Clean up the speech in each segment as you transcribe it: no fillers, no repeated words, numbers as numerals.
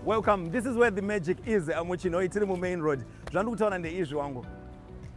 Welcome. This is where the magic is. MuChinhoyi tiri mumain road. Zvandiri kutaura ndeizvi wangu.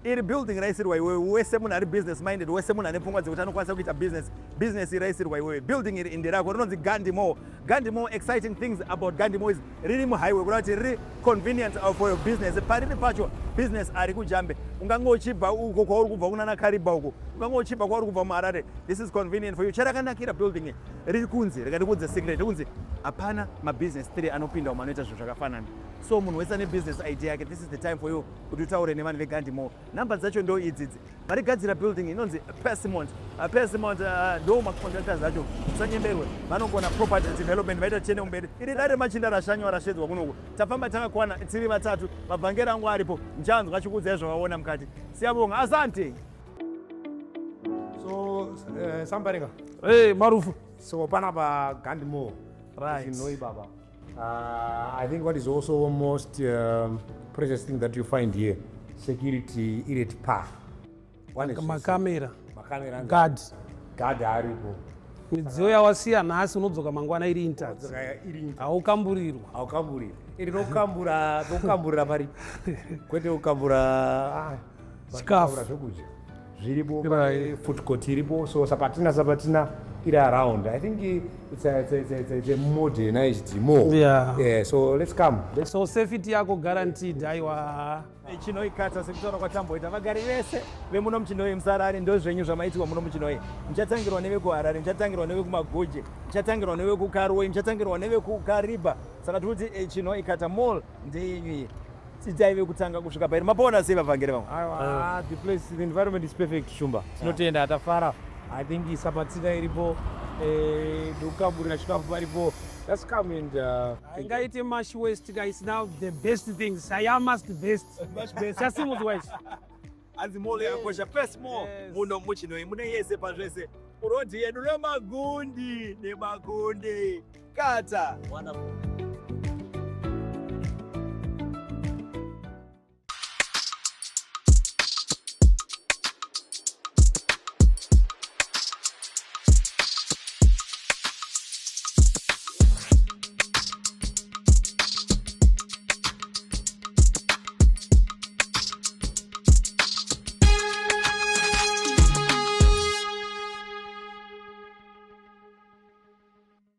Iri building raisirwa iwewe wese munhu ari business minded, wese munhu ane pfungwa dzekuti anokwanisa kuita business. Business iri raisirwa iwewe. Building iri nderako rinonzi Gandhi Mall. Gandhi Mall, exciting things about Gandhi Mall is riri muhighway kureva kuti riri convenient for your business. Pariri pacho business ari kujambe. Ungange uchibva uko kwauri kubva kunana Kariba uko. Ungange uchibva kwauri kubva muHarare. This is convenient for you. Charakanakira building riri kunzi rega ndikuudze secret riri kunzi hapana mabusiness 3 anopinda umo anoita zvinhu zvakafanana. So munhu wese ane business idea yake, this is the time for you kuti utaure nevanhu veGandhi Mall. Number dzacho ndo idzidzi. Varigadzira building inonzi Persimont. Persimont ndo macontractors acho. Usanyemberwe. Vanogona property development vaita tiende kumberi. Iri dare remachinda rashanywa rashedzwa kunoku. Tafamba takakwana tiri vatatu. Mabhangeri angu aripo. Ndichanzwa achikuudzai zvavaona mukati. Siyabonga. Asante. So, Sambaringa. Hey, Marufu. So, panapa Gandhi Mall. Right. Chinhoyi baba. I think what is also most precious thing that you find here, security iri at par. Makamera. Makamera. Guard. Guard aripo. Midziyo yawasiya nhasi unodzoka mangwana iri intact. Haukamburirwa. Haukamburirwa. Iri nokukambura, tokukamburira pari. Kwete kukambura chikafu. Zvekudya. Zviripo, food court iripo, so sapatina sapatina iri around. I think it's a modernized mall. Yeah, so let's come. Let's... So safety yako guaranteed, aiwa. Chinhoyi kata sekutaura kwatamboita vagari vese vemuno muChinhoyi musarari ndozvenyu zvamaitirwa muno muChinhoyi. Muchatangirwa nevekuHarare, muchatangirwa nevekuMagoje, muchatangirwa nevekuKaroi, muchatangirwa nevekuKariba. Saka tiri kuti Chinhoyi kata mall ndeyenyu iyi. Itai vekutanga kusvika pairi. Mapaona sei vavhangeri vamwe? Aiwa, the place, the environment is perfect, Shumba. Tinotenda, tafara. I think sapatina iripo, ndokukamburira chikafu paripo. Let's come and Ngaite Mash West guys, now the best things. I must best. Chasimudzwa ichi. Anzi mall yakosha first mall muno muChinhoyi mune yese pazvese. Road yedu nemagundi nemagundi. Kata. Wonderful.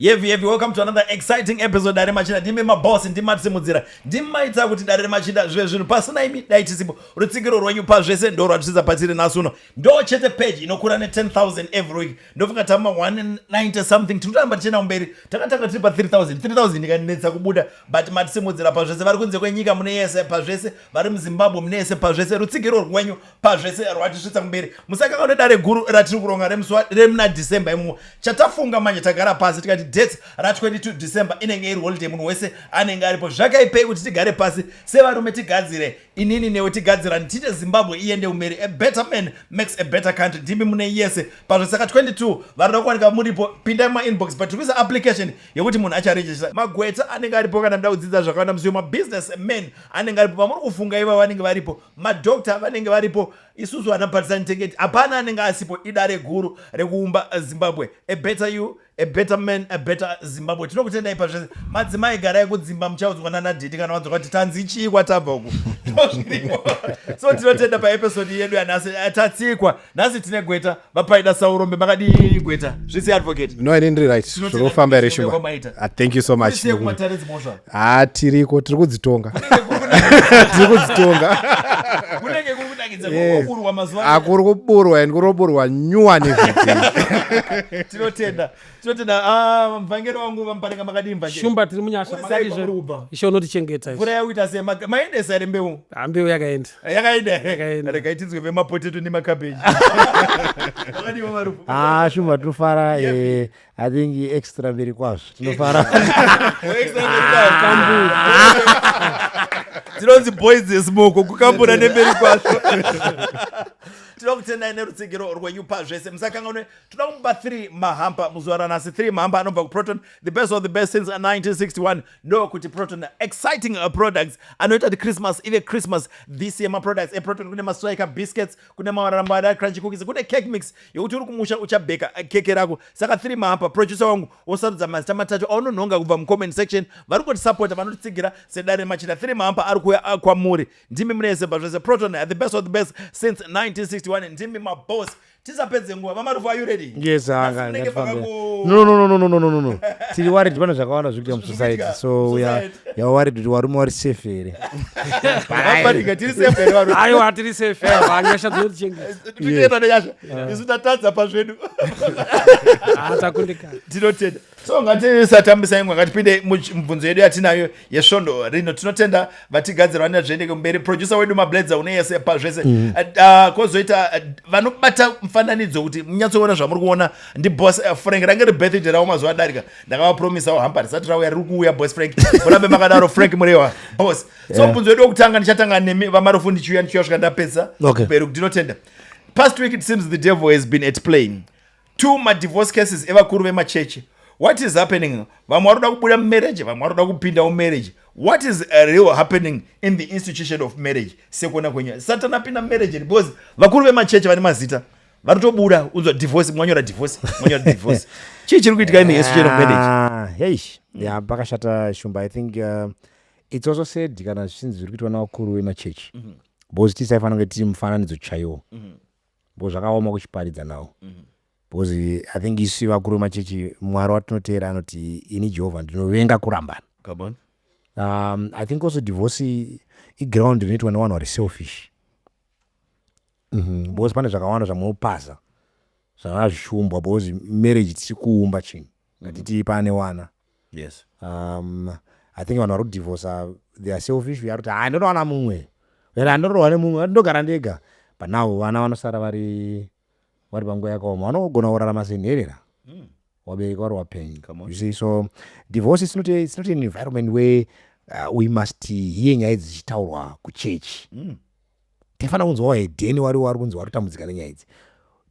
Yevi yevi, welcome to another exciting episode. Dare Machinda, ndimi maboss, ndimi matisimudzira, ndimi maita kuti Dare Remachinda zvive zvinhu. Pasina imi dai tisipo. Rutsigiro rwenyu pazvese ndo rwatisisa patiri nhasi uno. Ndo chete page inokura ne 10,000 every week. Ndofunga tama 190 something, tiri kuramba tichienda kumberi. Takatanga tiri pa 3,000, 3,000 ikanetsa kubuda, but matisimudzira pazvese. Vari kunze kwenyika mune yese pazvese, vari muZimbabwe mune yese pazvese. Rutsigiro rwenyu pazvese rwatisvitsa kumberi. Musakanganwe dare guru ratiri kuronga remuna December imomo. Chatafunga manje, tagara pasi tikati dates ra22 December inenge iri holiday, munhu wese anenge aripo. Zvakaipei kuti tigare pasi sevarume tigadzire, inini newe tigadzirani, tiite Zimbabwe iende kumberi. A better man makes a better country. Ndimi mune yese pazvo. Saka 22 varida kuwanika muripo, pindai mumainbox, but tiri kuisa application yekuti munhu acharejista. Magweta anenge aripo kana muda kudzidza zvakawanda musiwo, mabusiness men anenge aripo, vamuri kufunga ivavo vanenge varipo, madoctor vanenge varipo, isusu vana Patisani Tengeti hapana anenge asipo. Idare guru rekuumba Zimbabwe. A better you, a better man, a better Zimbabwe. Tinokutendai pazvese. Madzimai garai kudzimba, muchaudzwa nanadheti kana vadzoka kuti tanzi chii kwatabva uku. Ndozviriko. So tinotenda paepisode yedu yanhasi. Tatsikwa nhasi tine gweta vaPaida Saurombe. Makadii gweta? Zvisi advocate? No, ini ndiri right. Tinotenda Zviri kufamba here, kushumba Shumba? kwamaita. Ah, thank you so much. Kusiye kumatare dzimhosva. Ah, tiriko, tiri kudzitonga. Tiri kudzitonga. Kunenge kuri kunakidza Yes. kuburwa mazuva. Ah, kuri kuburwa and kuri kuburwa nyuwani everyday. Tinotenda. Tinotenda. Ah, mvangeri wangu vaMuparinga, makadii mvangeri? Shumba, tiri munyasha. Kuri sei Makadii kwamuri kubva? Ishe unotichengeta. Mvura yakuita sei? Maendesa here mbeu? Ah, mbeu yakaenda. Yakaenda. Yakaenda. Regai tinzwe vemapotato nemakabeji. Makadii vaMarufu? Ah, Shumba, tinofara. I think extra mberi kwazvo tinofara. Tinonzi boys dzesmoko kukambura nemberi kwazvo. Tinokutendai nerutsigiro rwenyu pazvese. Musakanganwe, toda kumupa 3 mahamper muzuva ranhasi. 3 mahamper anobva kuProton, the best of the best since 1961. Ndokuti Proton, exciting products anoita kuti Christmas ive Christmas this year. Maproducts eProton, kune maStriker biscuits, kune maRambada crunchy cookies, kune cake mix yokuti uri kumusha uchabheka keke rako. Saka 3 mahamper, producer wangu wosarudza mazita matatu aunonhonga kubva mucomment section. Vari kutisapota, vanotitsigira sedare machida. 3 mahamper ari kuuya kwamuri. Ndimi munese pazvese. Proton, the best of the best since 1961. Ndimi maboss. Tisapedze nguva, VaMarufu, are you ready? Yes. Nhasi munenge No, no, no, no, no, no, no, no. Tiri worried, pane zvakawanda zviri kuita musociety, so we are Society. we are worried kuti varume vari safe here. Vaparika, tiri safe here, varume? Aiwa, tiri safe. Nyasha dzinotichengeta. Tinoenda nenyasha, isu tatadza pazvedu. Takundikana. Tinotenda. So ngatisatambisa ingwa, ngatipinde mubvunzo yedu yatinayo yesvondo rino. Tinotenda vatigadzira vanoita zviendeke kumberi, producer wedu Mabledza une yese pazvese. Kwozoita vanobata mufananidzo kuti munyatsoona zvamuri kuona ndiBoss Frank. Range ribirthday ravo mazuva adarika, ndakavapromisawo hamper, risati rauya, riri kuuya. Boss Frank, murambe makadaro. Frank Murewa, boss. So mubvunzo wedu wekutanga, ndichatanga nemi, VaMarufu, ndichiuya ndichiuya svika ndapedza. Kumberi ndinotenda. Past week it seems the devil has been at play. Two madivorce cases evakuru vemachechi. What is happening? Vamwe vari kuda kubuda mumarriage, vamwe vari kuda kupinda mumarriage. What is real happening in the institution of marriage? Sekuona kwenyu, Satan apinda mumarriage? Because vakuru vemachechi vane mazita vari kutobuda, unzwa divorce, mwanyora divorce, mwanyora divorce. Chii chiri kuitika in the institution of marriage? Ah, hey, yeah, pakashata, Shumba. I think it's also said kana zvichinzi zviri kuitwa navakuru vemachechi, because tisaifanira kunge tiri mufananidzo chaiwo, because zvakaoma kuchiparidza nawo, because I think isu vakuru vemachechi, Mwari watinoteera anoti, "Ini Jehovha ndinovenga kurambana." Come on. I think also divorce iground inoitwa nevanhu vari selfish, because pane zvakawanda zvamunopaza zvanga zvichiumbwa, because marriage tiri kuumba chinhu, ngatiti pane wana. I think vanhu vari kudivhosa, they are selfish. Vari kuti, "Hai, ndonowana mumwe, handorohwa nemumwe, ndogara ndega." But now vana vanosara vari panguva yakaoma, vanogona kurarama senherera, wabereki vari wapenyu. Come on. You see, so divorce is not an environment where we must hear nyaya dzichitaurwa kuchechi. Taifanira kunzwa wahedheni vari kunzi vari kutambudzika nenyaya idzi,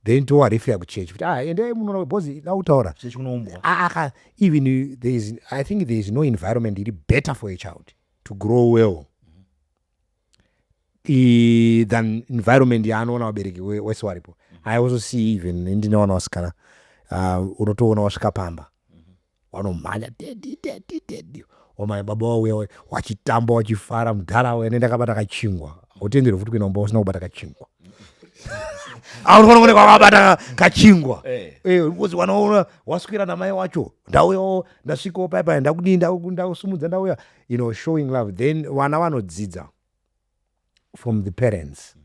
then towarefera kuchechi kuti, "Ah, endai munoona," because da kutaura Chechi kunoumbwa. Even there is, I think there is no environment iri better for a child to grow well than environment yaanoona vabereki wese waripo. I also see, even ndine vana vasikana, unotoona wasvika pamba wanomhanya, "Daddy, daddy, daddy." Wamai baba wauya wachitamba, wachifara, mudhara uya nende akabata kachingwa. Hautenderwi futi kuenda kumba usina kubata kachingwa. Aunofanira kuoneka wakabata kachingwa. Because wanaona waswera namai wacho, "Ndauyawo, ndasvikawo paipai, ndakudii, ndakusumudza, ndauya," showing love. Then vana vanodzidza from the parents.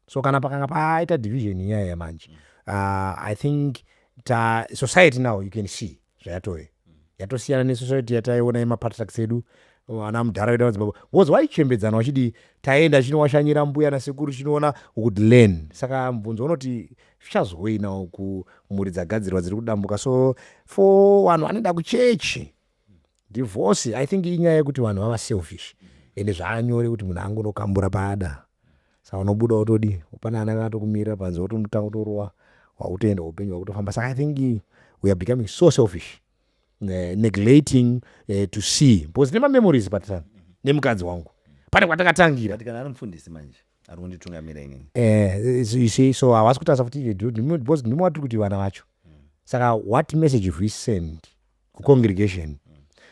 So kana pakanga paita division iyaya manje, I think ta society now, you can see zvayatove yatosiyana nesociety yataiona yemapatriarchs edu, vana mudhara vedu vadzibaba, because waichembedzana wachidi taenda chinowashanyira mbuya nasekuru, chinoona would learn. Saka mubvunzo unoti zvichazoinawo kumhuri dzagadzirwa dziri kudambuka. So for vanhu vanoenda kuchechi, divorce, I think inyaya yekuti vanhu vava selfish, ende zvaanyore kuti munhu angonokambura paada. Saka unobuda wotodi pane ana akatokumirira panze, wotonotanga kutorova, wakutoenda, upenyu hwakutofamba. Saka I think we are becoming so selfish, neglecting to see, because nemamemories patisana nemukadzi wangu pane kwatakatangira. But kana ari mufundisi manje ari kunditungamira inini? So you see, so havasi kutarisa kuti because ndimo watiri kuti vana vacho. Saka what message if we send kucongregation,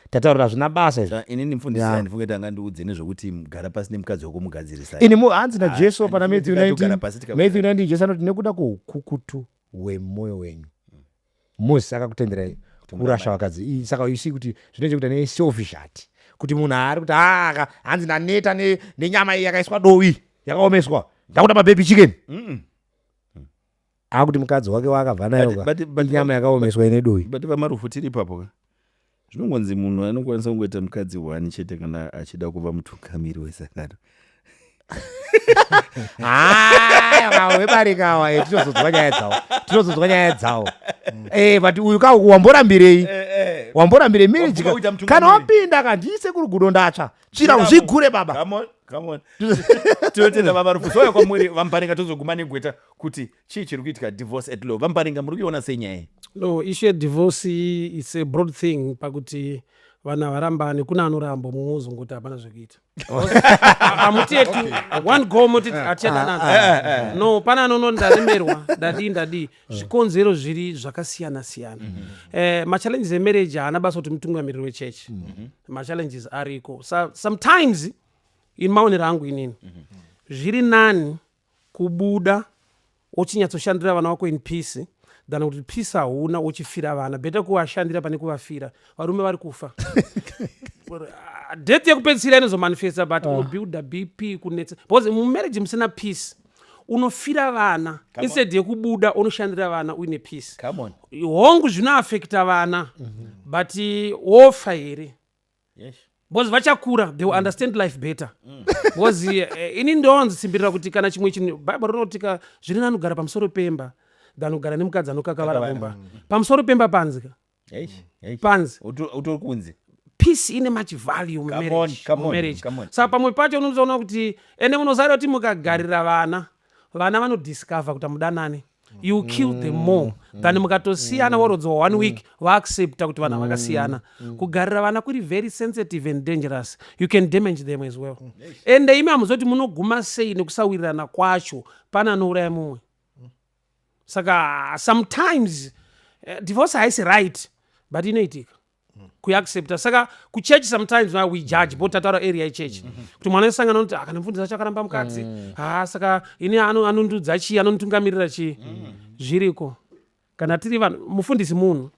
tataura hazvina basa izvi. Inini mufundisi handifunge kuti angandiudze nezvekuti gara pasi nemukadzi wako mugadzirisa. Ini hanzi naJesu pana Matthew Tikatogara 19 pasi Matthew 19, Jesu anoti, "Nekuda kwoukukutu hwemwoyo wenyu, Mozisi akakutenderai kurasha vakadzi." Saka you see kuti zvine chekuita neselfish heart, kuti munhu haari kuti, "Ah, hanzi ndaneta nenyama iyi yakaiswa dovi yakaomeswa, ndakuda mababy chicken." Akuti mukadzi wake waakabva nayo inyama yakaomeswa ine dovi. But VaMarufu, tiri ipapo ka, zvinongonzi munhu anokwanisa kungoita mukadzi one chete kana achida kuva mutungamiri wesangano. Haya, webarikawa, tinozodzwa nyaya dzawo, tinozodzwa nyaya dzawo. But uyu ka, wamborambirei? Wamborambirei marriage? Wabvuka kuita mutungamiri. Kana wapinda ka, ndiise kuri gudo, ndatsva tsvira, Tsviramo. zvigure baba. Come on. Come on. Tinotenda baba Rufu. Souya kwamuri VaMuparinga tozoguma negweta kuti chii chiri kuitika divorce at law. VaMuparinga muri kuiona sei nyaya iyi? No, issue yedivorce it's a broad thing pakuti vanhu havarambani, kune anoramba mumwe ozongoti hapana zvekuita. Hamuti yetu one go moti hatichadanana. No, pane anonoti ndaremerwa, ndadii ndadii. Zvikonzero zviri zvakasiyana siyana. Machallenges emarriage haana basa kuti mutungamiriri wechechi. Machallenges ariko. So, sometimes in maonero angu inini zviri nani kubuda uchinyatsoshandira vana vako in peace than kuti peace hauna uchifira vana. Better kuvashandira pane kuvafira. Varume vari kufa. Death yekupedzisira inozomanifesta, but unobuilda BP kunetsa because mumarriage musina peace unofira vana instead yekubuda unoshandira vana uine peace. Come on. Hongu, zvinoafekta vana, but wofa here? Yes. Because vachakura, they will understand life better, because ini ndonzisimbirira kuti kana chimwe chinhu Bhaibheri rinoti ka zviri nani kugara pamusoro pemba than kugara nemukadzi anokakavara mumba. Pamusoro pemba panzi ka Eish, eish. panzi Utori kunze. Peace ine much value Come on, mumarriage. Come on, Mumarriage. Come on. Saka pamwe pacho unozoona kuti ende munoziva kuti mukagarira vana, vana vanodiscover kuti hamudanani. You kill them more than mukatosiyana worodzwa one week, vaaccepta kuti vanhu vakasiyana. Kugarira vana kuri very sensitive and dangerous. You can damage them as well. Ende imi hamuzoti munoguma sei nekusawirirana kwacho, pane anouraya mumwe. Saka sometimes divorce haisi right, but inoitika kuaccepta. Saka kuchechi sometimes now we judge bo tataura area yechechi kuti mwana wesangano anoti akana mufundisi acho akaramba mukadzi, ha, saka ini anondudza chii, anonditungamirira chii? Zviriko. Kana tiri vanhu, mufundisi munhu,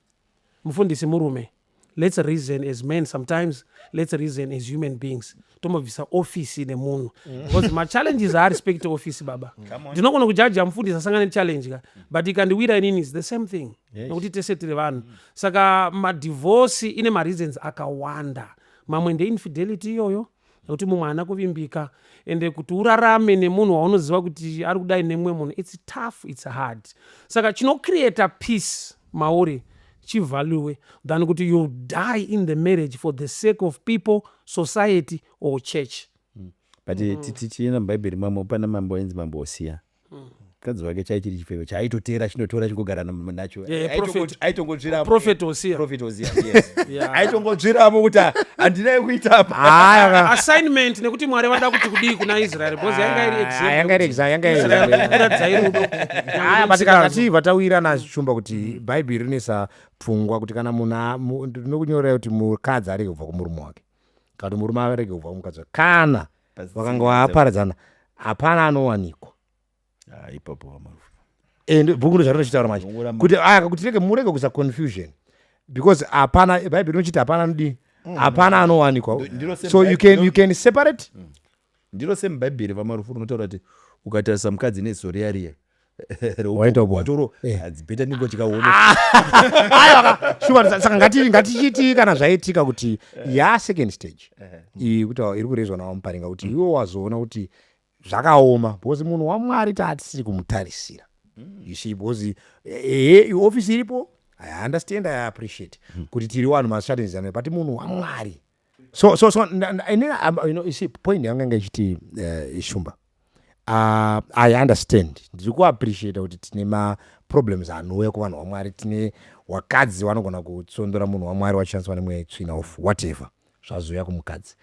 mufundisi murume. Let's reason as men sometimes, let's reason as human beings. Tombobvisa ofisi nemunhu because machallenges haarespect ofisi, baba. Ndinogona kujaja mufundisi asangana nechallenge ka, but ikandiwira inini is the same thing nekuti tese tiri vanhu. Saka madivorce ine mareasons akawanda. Mamwe ndeinfidelity iyoyo, nekuti mumwe haana kuvimbika. Ende kuti urarame nemunhu waunoziva kuti ari kudai nemumwe munhu, it's tough, it's hard. Saka chinocreata peace mauri chivaluwe than kuti you die in the marriage for the sake of people, society or church. But tichienda mubhaibheri mamo, pana mambo ainzi Mambo Hosiya. Mukadzi wake chai chiri chifeve chaaitoteera, chinotora chingogara nacho. Yeah, prophet. Aitongotsviramo. Prophet Hosea. Prophet Hosea, yes. Aitongotsviramo kuti handinai kuita apa. Haya. Assignment, nekuti Mwari vada kuti kudii kuna Israeri, because yanga iri example. Yanga iri example, yanga iri example. Kuratidzai rudo. Aya, but kana tibva tawirana chishumba kuti Bhaibheri rinesa pfungwa kuti kana munhu ndinokunyorerai kuti mukadzi arege kubva kumurume wake kana kuti murume arege kubva kumukadzi wake kana vakanga vaparadzana, hapana anowanikwa. Ah, ipapo vaMarufu. And bhuku ndozvarinochitaura manje Zongoramba. Kuti aya kuti rege murege kuisa confusion because hapana, Bhaibheri rinochiti hapana anodii, hapana anowanikwa. Ndiro same So you Bible, can, you can separate. Ndiro same Bhaibheri, vaMarufu, rinotaura kuti ukatarisa mukadzi neziso riya riya Waita ubona. watoro hadzibheta ndingochikaona. Aiwa, shuwa. Saka ngatichiti kana zvaitika kuti ya second stage iyi kuti iri kurezwa naVaMuparinga kuti iwe wazoona kuti zvakaoma because munhu waMwari taatisiri kumutarisira, you see, because ehe, ofisi iripo, I understand, I appreciate kuti tiri vanhu mashatinizana, but munhu waMwari. So inini, you see, point yanga inga ichiti, Shumba, I understand, ndiri kuappreciata kuti tine maproblems anouya kuvanhu vaMwari. Tine wakadzi vanogona kutsondora munhu waMwari wachishandiswa nemweya itsvina of whatever zvazouya kumukadzi.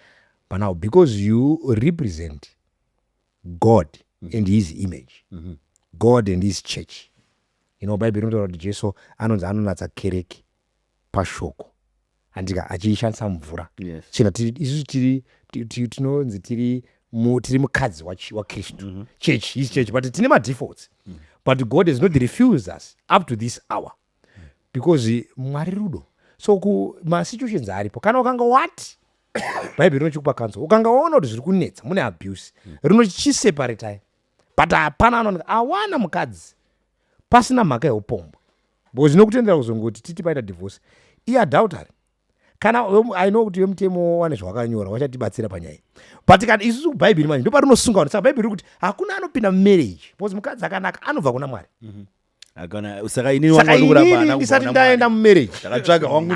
But now, because you represent God and his image, God and his church, Bhaibheri rinotaura kuti Jesu anonzi anonatsa kereke pashoko, handika, achiishandisa mvura tsvina. Isusu tiri tinonzi tiri mukadzi waKristu, church, his church, but tine madefaults. But God has not refused us up to this hour because Mwari rudo. So kumasituations aripo, kana ukanga wati, Bhaibheri rinochikupa counsel, ukanga waona kuti zviri kunetsa, mune abuse, rinochiseparetai. But hapana anooneka awana mukadzi pasina mhaka yeupombwe because inokutendera kuzongoti titi paita divorce iadultery. Kana I know kuti vemutemo wane zvawakanyora wachatibatsira panyaya iyi, but kana isusu Bhaibheri manje ndoparinosunga vanhu. Saka Bhaibheri riri kuti hakuna anopinda mumarriage because mukadzi akanaka anobva kuna Mwari. Akana saka inini Saka wangu uri kuramba inini haana ndisati kubva kuna ndaenda Mwari. mumarriage, Ndakatsvaga wangu.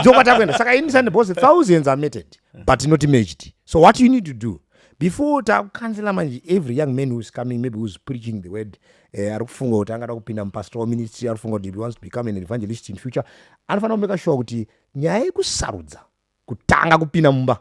Ndokwatakuenda. Saka ini ndisati, because thousands are mated but not matched. So what you need to do Before takukansela manje, every young man who's coming, maybe who's preaching the word, ari kufunga kuti angada kupinda mupastoral ministry, ari kufunga kuti he wants to become an evangelist in future, anofanira kumeka sure kuti nyaya yekusarudza kutanga kupinda mumba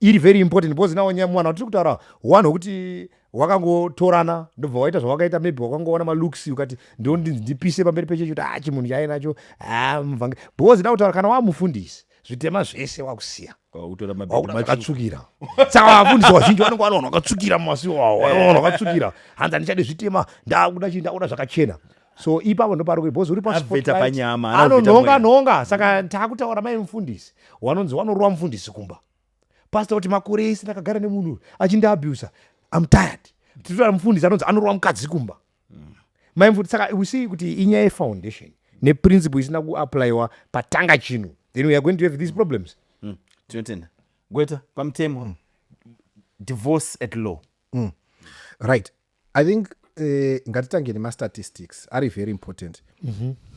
iri very important, because nawo nyaya mwana watiri kutaura one wekuti wakangotorana, ndobva waita zvawakaita, maybe wakangoona malooks, ukati ndondinzi ndipise pamberi pechechi kuti a chimunhu chainacho a muvhange, because da kutaura kana wamufundisi, zvitema zvese wakusiya. Wakutora mabhegi Wakuda matsvuku. zvakatsvukira. Saka vafundisi vazhinji vanenge vane vanhu vakatsvukira mumasiwo avo, vanenge vanhu vakatsvukira, hanzi handichadi zvitema, ndakuda chii, ndakuda zvakachena. So ipapo ndopari kuti because uri Avheta paspotlight, panyama, haana kuvheta anonhonga mweya. Nhonga. Saka taakutaura mai mufundisi wanonzi wanorova mufundisi kumba, pastor kuti makore ese ndakagara nemunhu achindiabusa, I'm tired. Titotaura mufundisi anonzi anorova mukadzi kumba, mai mufundisi. Saka we see kuti inyaya yefoundation neprinciple isina kuapplywa patanga chinhu, then we are going to have these problems. Tinotenda, gweta. Pamutemo, divorce at law. Right, I think ngatitange nemastatistics ari very important.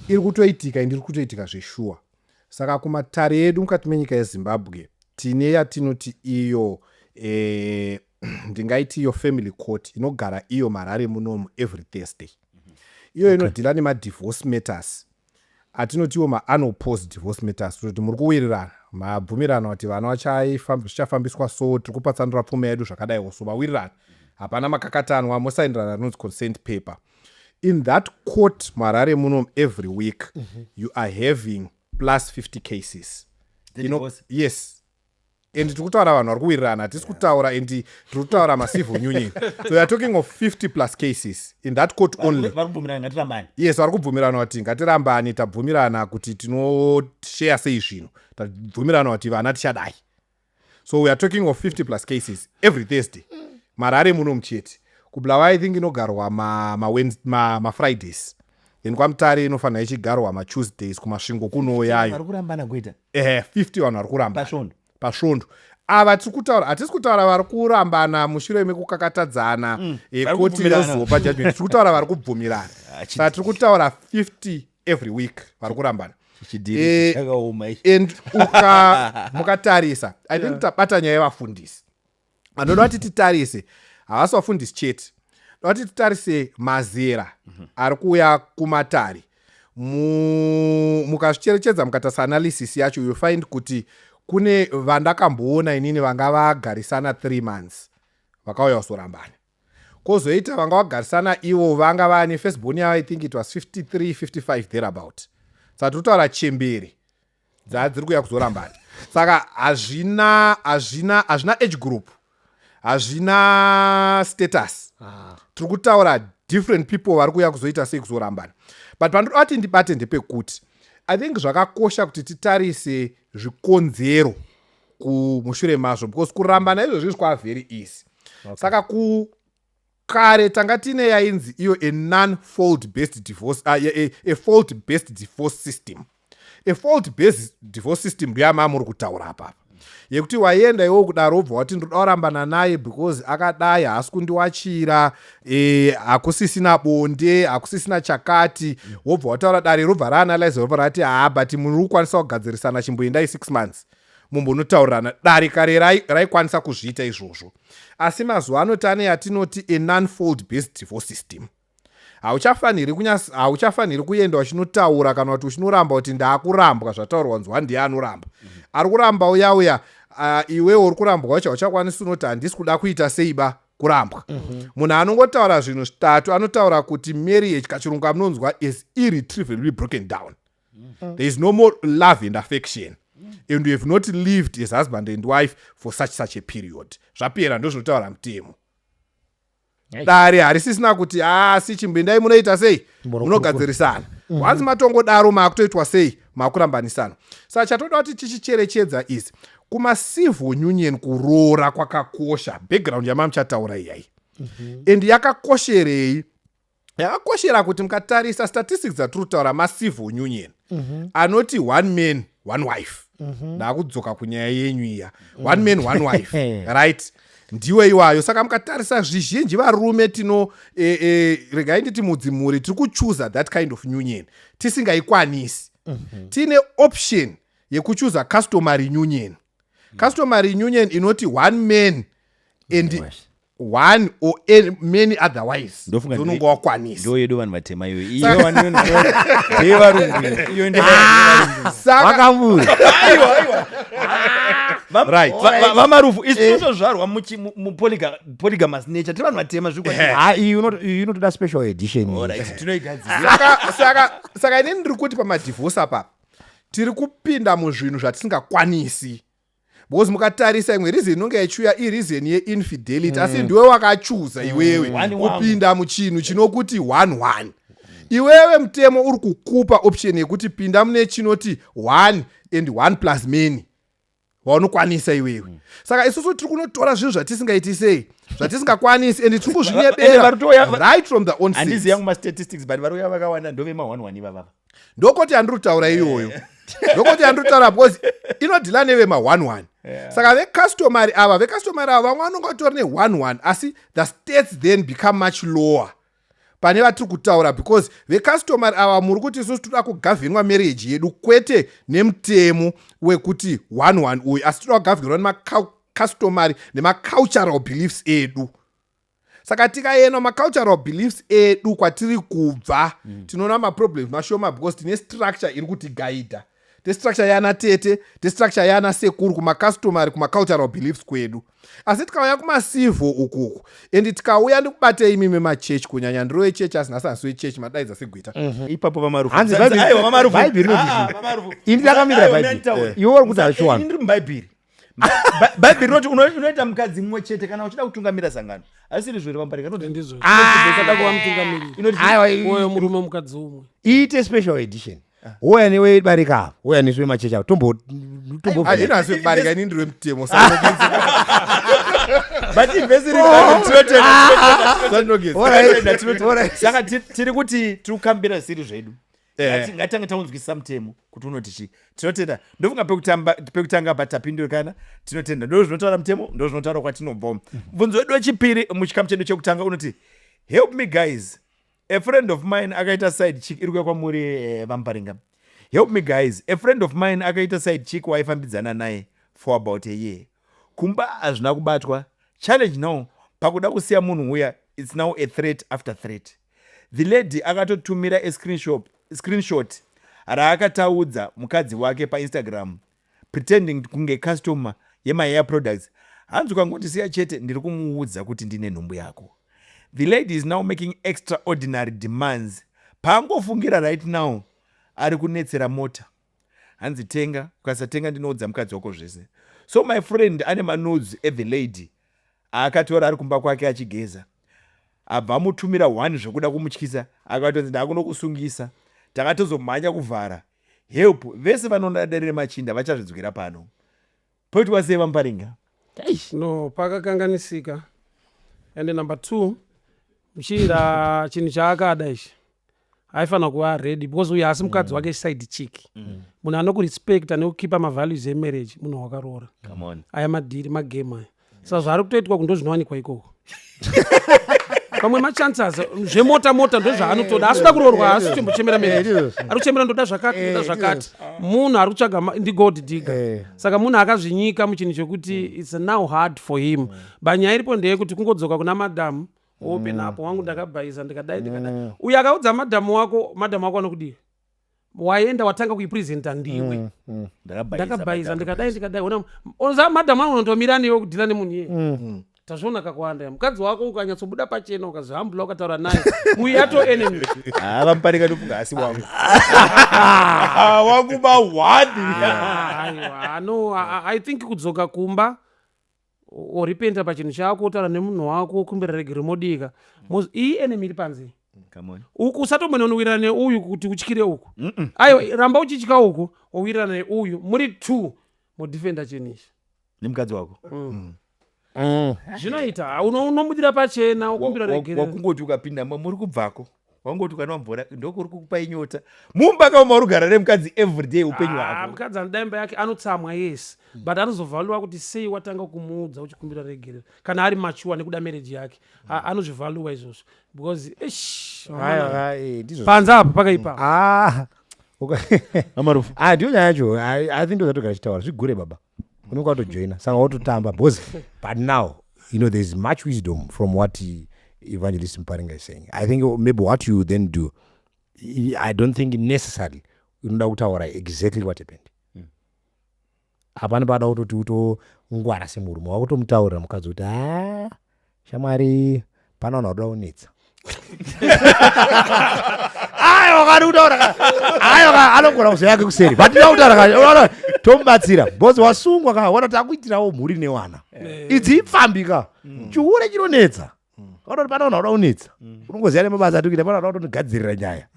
Iri kutoitika, indi iri kutoitika zveshuwa. Saka kumatare edu mukati menyika yeZimbabwe tine yatinoti iyo ndingaiti iyo family court, inogara iyo Marare munomu every Thursday. Iyo inodeala nemadivorce matters atinotiwo maunopposed divorce matters, kutoti muri kuwirirana, mabvumirana kuti vana zvichafambiswa so, tiri kupatsanura pfuma yedu zvakadaiwo, so mawirirana, hapana makakatanwa, mosainirana rinonzi consent paper. In that court muHarare muno every week you are having plus 50 cases. Divorce. Yes, and tiri kutaura vanhu vari kuwirirana, hatisi kutaura, and tiri kutaura macivil union. So we are talking of 50 plus cases in that court only. Vari kubvumirana, ngatirambani. Yes, vari kubvumirana kuti ngatirambani, tabvumirana kuti tinoshare sei zvinhu, tabvumirana kuti vana tichadai. So we are talking of 50 plus cases every Thursday Marare muno muchete. KuBulawayo I think inogarwa mafridays, ma then kwaMutare inofanira ichigarwa matuesdays, kuMasvingo kunoyayo. Vari kurambana, gweta? Ehe, 50 vanhu vari kurambana. Pasvondo? Pasvondo. Ava tiri kutaura, hatisi kutaura vari kurambana mushure mekukakatadzana, Vari koti kubvumirana. inozopa judgment. Tiri kutaura vari kubvumirana. Saka tiri kutaura 50 every week vari kurambana. Chidhiri chakaoma ichi. And mukatarisa, I think tabata nyaya yevafundisi. Anoda kuti titarise, havasi vafundisi chete, doda kuti titarise mazera ari kuuya kumatare. Mukazvicherechedza, mukatarisa analysis yacho, you find kuti kune vandakamboona inini vanga vagarisana 3 months vakauya kuzorambana, kwozoita vanga vagarisana ivo vanga vane firstborn yavo, I think it was 53, 55 thereabout. Saka tiri kutaura chembere dzadziri kuuya kuzorambana. Saka hazvina age group, hazvina status. Tiri kutaura different people vari kuuya kuzoita sei, kuzorambana. But pandoda kuti ndibate ndepekuti I think zvakakosha kuti titarise zvikonzero kumushure mazvo, because kurambana izvozvi kwava very easy. Saka kare tanga tine yainzi iyo a non fault based divorce, a fault based divorce system. A fault based divorce system ndoyama muri kutaura apapa, yekuti waienda iwo kudaro, wobva wati ndoda kurambana naye because akadai, haasi kundiwachira, hakusisina bonde, hakusisina chakati. Wobva wataura, dare robva raanalyze, robva rati haa, but muri kukwanisa kugadzirisana, chimboendai 6 months mumbonotaurirana. Dare kare raikwanisa kuzviita izvozvo, asi mazuva ano tane yatinoti a non fault based divorce system. Hauchafaniri kuenda uchinotaura kana kuti uchinoramba kuti ndaakurambwa. Zvataurwa nzwa, ndiye anoramba, ari kuramba uya uya. Iwewo uri kurambwa wacho hauchakwanisi unoti handisi kuda kuita seiba kurambwa. Munhu anongotaura zvinhu zvitatu. Anotaura kuti marriage, kachirungu amunonzwa, is irretrievably broken down. There is no more love and affection, and we have not lived as husband and wife for such a period. Zvapera, ndo zvinotaura mutemo. Dare harisisina kuti asi chimboendai munoita sei, munogadzirisana. Wanzi matongodaro, maakutoitwa sei, maakurambanisana. Saka chatoda kuti tichicherechedza izi kumacivil union, kuroora kwakakosha. Background yamamuchataura iyai, and yakakosherei? Yakakoshera kuti mukatarisa statistics dzatiri kutaura, macivil union anoti one man, one wife. Ndaakudzoka kunyaya yenyu iya, one man, one wife, right, ndiwe iwayo. Saka mukatarisa zvizhinji varume tino regai nditi mudzimhuri tiri kuchuza that kind of union tisingaikwanisi. Tine option yekuchuza customary union. Customary union inoti one man. And one or any, many otherwise Ndofunga unonge wakwanisa. Ndo yedu vanhu vatema iyoyo. Iyo ndeyevarungu iyo ndeyevarungu. Saka Wakambuya. Aiwa, aiwa. Right. VaMarufu, isu tinotozvarwa mupolygamous nature, tiri vanhu vatema zviri. Ha, iyi inotoda special edition iyi. Alright, tinoigadzira. Saka inini ndiri kuti pamadhivhosi apa tiri kupinda muzvinhu zvatisingakwanisi, because mukatarisa imwe reason inonge ichiuya ireason yeinfidelity, asi ndiwe wakachuza iwewe One wangu. kupinda muchinhu chinokuti one one. Iwewe mutemo uri kukupa option yekuti pinda mune chinoti one and one plus many waunokwanisa iwewe. Saka isusu tiri kunotora zvinhu zvatisingaiti sei, zvatisingakwanisi, and tiri Ende kuzvinyebera right from the onset. Handizi yangu mastatistics, but vari kuuya vakawanda ndovema11 ivavava. Ndokoti handiri kutaura iyoyo, ndokoti handiri kutaura, because inodeala nevema11. Saka vecustomary ava, vecustomary ava vamwe vanonge vatori ne11, asi the states then become much lower pane vatiri kutaura, because vecustomary ava muri kuti isusu toda kugovernwa marriage yedu kwete nemutemo wekuti 11 uyu, asi toda kugovernwa nemacustomary nemacultural beliefs edu. Saka tikaenda macultural beliefs edu kwatiri kubva, tinoona maproblems mashoma, because tine structure iri kutiguida, testructure yana tete, testructure yana sekuru, kumacustomary, kumacultural beliefs kwedu. Asi tikauya kumacivil ukuku, and tikauya ndikubate imi memachechi kunyanya, ndiro wechechi asi nhasi hasi wechechi madaidza segwita. Ipapo, VaMarufu. Hanzi Aiwa, VaMarufu. Bhaibheri rinoti Ah, chii? VaMarufu. Ini ndakamira Aiwa, Bhaibheri. nditaura. Iwe uri kuti hazviwani. Ini ndiri mubhaibheri. Bhaibheri rinoti unoita mukadzi mumwe chete kana uchida kutungamira sangano. Asiri zviri pambarika. Ndizvo usada kuva mutungamiriri. Inoti Aiwa, Uyo murume, mukadzi umwe. Iite special edition, wouya newebarika ava, wouya nesu vemachechi ava, tombo tombo. Ino hasi webarika, ini ndiri wemutemo. But ivhesi riri tinotenda. Alright. Saka tiri kuti tiri kukambira zvisiri zvedu. Ngatange taunzwisisa mutemo kuti unoti chii. Tinotenda. Ndofunga pekutanga pa tapindurikana. Tinotenda. Ndo zvinotaura mutemo, ndo zvinotaura kwatinobva. Mubvunzo wedu wechipiri muchikamu chedu chekutanga unoti, "Help me guys, a friend of mine akaita side chick." Iri kuya kwamuri, VaMuparinga. "Help me guys, a friend of mine akaita side chick waifambidzana naye for about a year. Kumba hazvina kubatwa. Challenge now, pakuda kusiya munhu uya, it's now a threat after threat. The lady akatotumira a screenshot raakataudza mukadzi wake paInstagram, pretending kunge customer yemahair products. Hanzi, 'Ukangondisiya chete, ndiri kumuudza kuti ndine nhumbu yako.' The lady is now making extraordinary demands. Paangofungira right now, ari kunetsera mota. Hanzi, 'Tenga, ukasatenga ndinoudza mukadzi wako zvese.' So my friend ane manudes ethe lady aakatora ari kumba kwake achigeza. Abva amutumira one zvekuda kumutyisa, akatonzi, 'Ndakunokusungisa.' Takatozomhanya kuvhara. Help." Vese vanoona dare remachinda vachazvidzwira pano. Poitwa sei, VaMuparinga? No, pakakanganisika. And number two, muchinda chinhu chaakada ichi aifanira kuva ready, because uyu haasi mukadzi wake, side chick. Munhu anokurespecta nekukeepa mavalues emarriage munhu wakaroora. Come on. Aya madhiri magame aya, saka zvaari kutoitwa kundo zvinowanikwa ikoko. Pamwe machances zvemota mota ndo zvaanotoda, asida kuroorwa, haasi kutombochemera marriage. Ari kuchemera ndoda zvakati, ndoda zvakati. Munhu ari kutsvaga ndigold digger. Saka munhu akazvinyika muchinhu chekuti it's now hard for him. But nyaya iripo ndeyekuti kungodzoka kuna madhamu, open up, "Wangu, ndakabhaisa, ndikadai, ndikadai." Uyo akaudza madhamu wako, madhamu wako anokudii? Waenda watanga kuipresenta ndiwe. "Ndakabhaisa, ndikadai, ndikadai." Ona, oza madhamu angu unotomira newe kudeala nemunhu iyeye. Tazviona kakawanda. Mukadzi wako ukanyatsobuda pachena, ukazvihambula, ukataura naye, uyu yato enemy. VaMuparinga, ndofunga asi wangu wangu mahwani. Aiwa, no, I think kudzoka kumba, orepenta pachinhu chako, otaura nemunhu wako, okumbira regero, modika. Iyi enemy iri panze. Come on. Uku usatombononowirana neuyu kuti utyire uku. Aiwa, ramba uchitya uku, wowirirana neuyu, muri two, modefenda chinhu ichi. Nemukadzi wako. Zvinoita. Unomudira pachena, okumbira regero. Wakungoti ukapinda muri kubvako, wangoti ukanwa mvura, ndokuri kukupai nyota mumba kauma uri kugara nemukadzi everyday upenyu hwako. Mukadzi anoda imba yake, anotsamwa, yes, but anozovaluewa kuti sei watanga kumuudza uchikumbira regerero. Kana ari mature nekuda marriage yake, anozvivaluewa izvozvo, because eish, Aiwa, ndizvo. Panze apa pakaipa. Ah, Amarufu. Ah, ndiyo nyaya yacho. I think ndozvatogara chitaura zvigure baba, unenge watojoina, saka wototamba, because but now You know, there's much wisdom from what Evangelist Muparinga is saying. I think maybe what you then do, I don't think necessarily unoda kutaura exactly what happened. Hapana pada kutoti utongwara semurume, wakutomutaurira mukadzi kuti, "A shamwari, pana vanhu vakuda kunetsa." Aiwa, kani kutaura, aiwa, anogona kuzoyake kuseri, but ida kutaura, tomubatsira because wasungwa ka, wana takuitirawo mhuri newana idzi ipfambi ka, chihure chinonetsa. Kaona kuti pana vanhu vakuda kunetsa, unongoziva nemabasa atikuita, pana vanoda kutondigadzirira nyaya,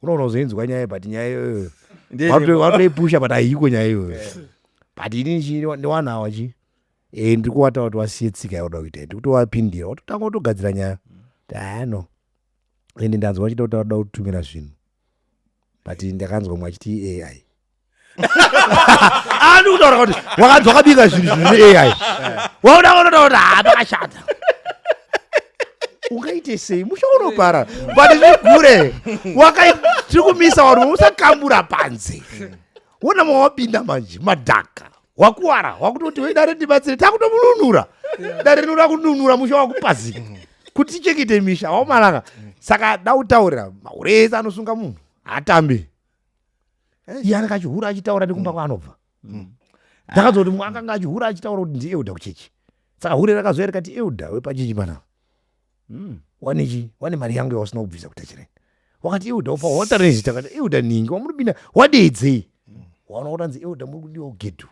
unoona kuzoinzwa nyaya, but nyaya iyoyo watoipusha, but haiko nyaya iyoyo. But inini chi ndiwanawa chi ndiri kuwata kuti wasiye tsika yauda kuita, ndiri kutowapindira, watotanga kutogadzira nyaya ano. Ende ndanzwa vachida kuti vada kutumira zvinhu, but ndakanzwa mumwe achiti AI. Andi kutaura kuti wakanzwa wakabika zvinhu zvine AI, wauda kunoda kuti ha, pakashata, ungaite sei? Musha unopara, but zvigure tiri kumisa vanhu, usakambura panze, wona mawapinda manje madhaka, wakuwara, wakutoti, "Wei, dare ndibatsire." Takutomununura, dare rinoda kununura musha wakupazika kuti tichengete misha wamanaka. Saka dautaurira mahure ese anosunga munhu haatambi. Iye anenge achihura achitaura nekumba kwaanobva. Ndakazoti mumwe akanga achihura achitaura kuti ndielder kuchechi, saka hure rakazoya rikati, "Elder wepachechi panapa wanechi wane mari yangu yausina kubvisa kutachireni." Wakati elder upa watarezita kati elder ningi wamuripinda wadeedzei, waona kutanzi elder muri kudiwa kugedhu,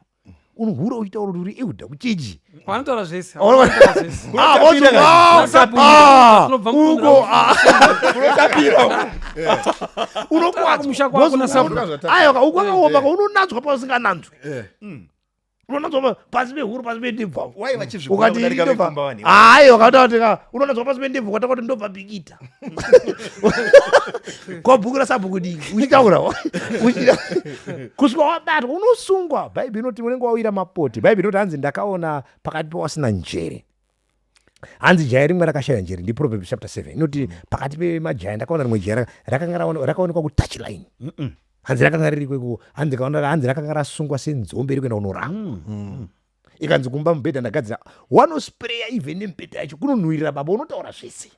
unohura uchitaura kuti uri elder kuchechi. Vanotaura zvese. Vanotaura zvese. Ah, ah, Unobva uko, ah, unokuwadzwa. Kumusha kwako na sabhuku. Aiwa, uko kwakaoma ka, unonanzwa pausingananzwi, unonanzwa pasi pehuro, pasi pendebvu. Wai vachizvikona Ukati kudarika ndobva vekumba vanhu. Hayi, wakataura kuti ka unonanzwa pasi pendebvu, ukataura kuti ndobva Bikita kwabhuku rasabhuku diki, uchitaura kusvika wabatwa, unosungwa. Bhaibheri inoti unenge wawira mapote. Bhaibheri inoti, hanzi, "Ndakaona pakati pewasina njere," hanzi, "jaya rimwe rakashaya njere." NdiProverbs chapter 7 inoti, "Pakati pemajaya ndakaona rimwe jaya rakanga rakaonekwa kutouchline," hanzi, "rakanga riri kweko," hanzi, "kaona," hanzi, "rakanga rasungwa senzombe iri kuenda kunoramba." Ikanzi, "Kumba mubhedha ndagadzira, wanospreya even nemubhedha yacho kunonhuhwirira." Baba, unotaura zvese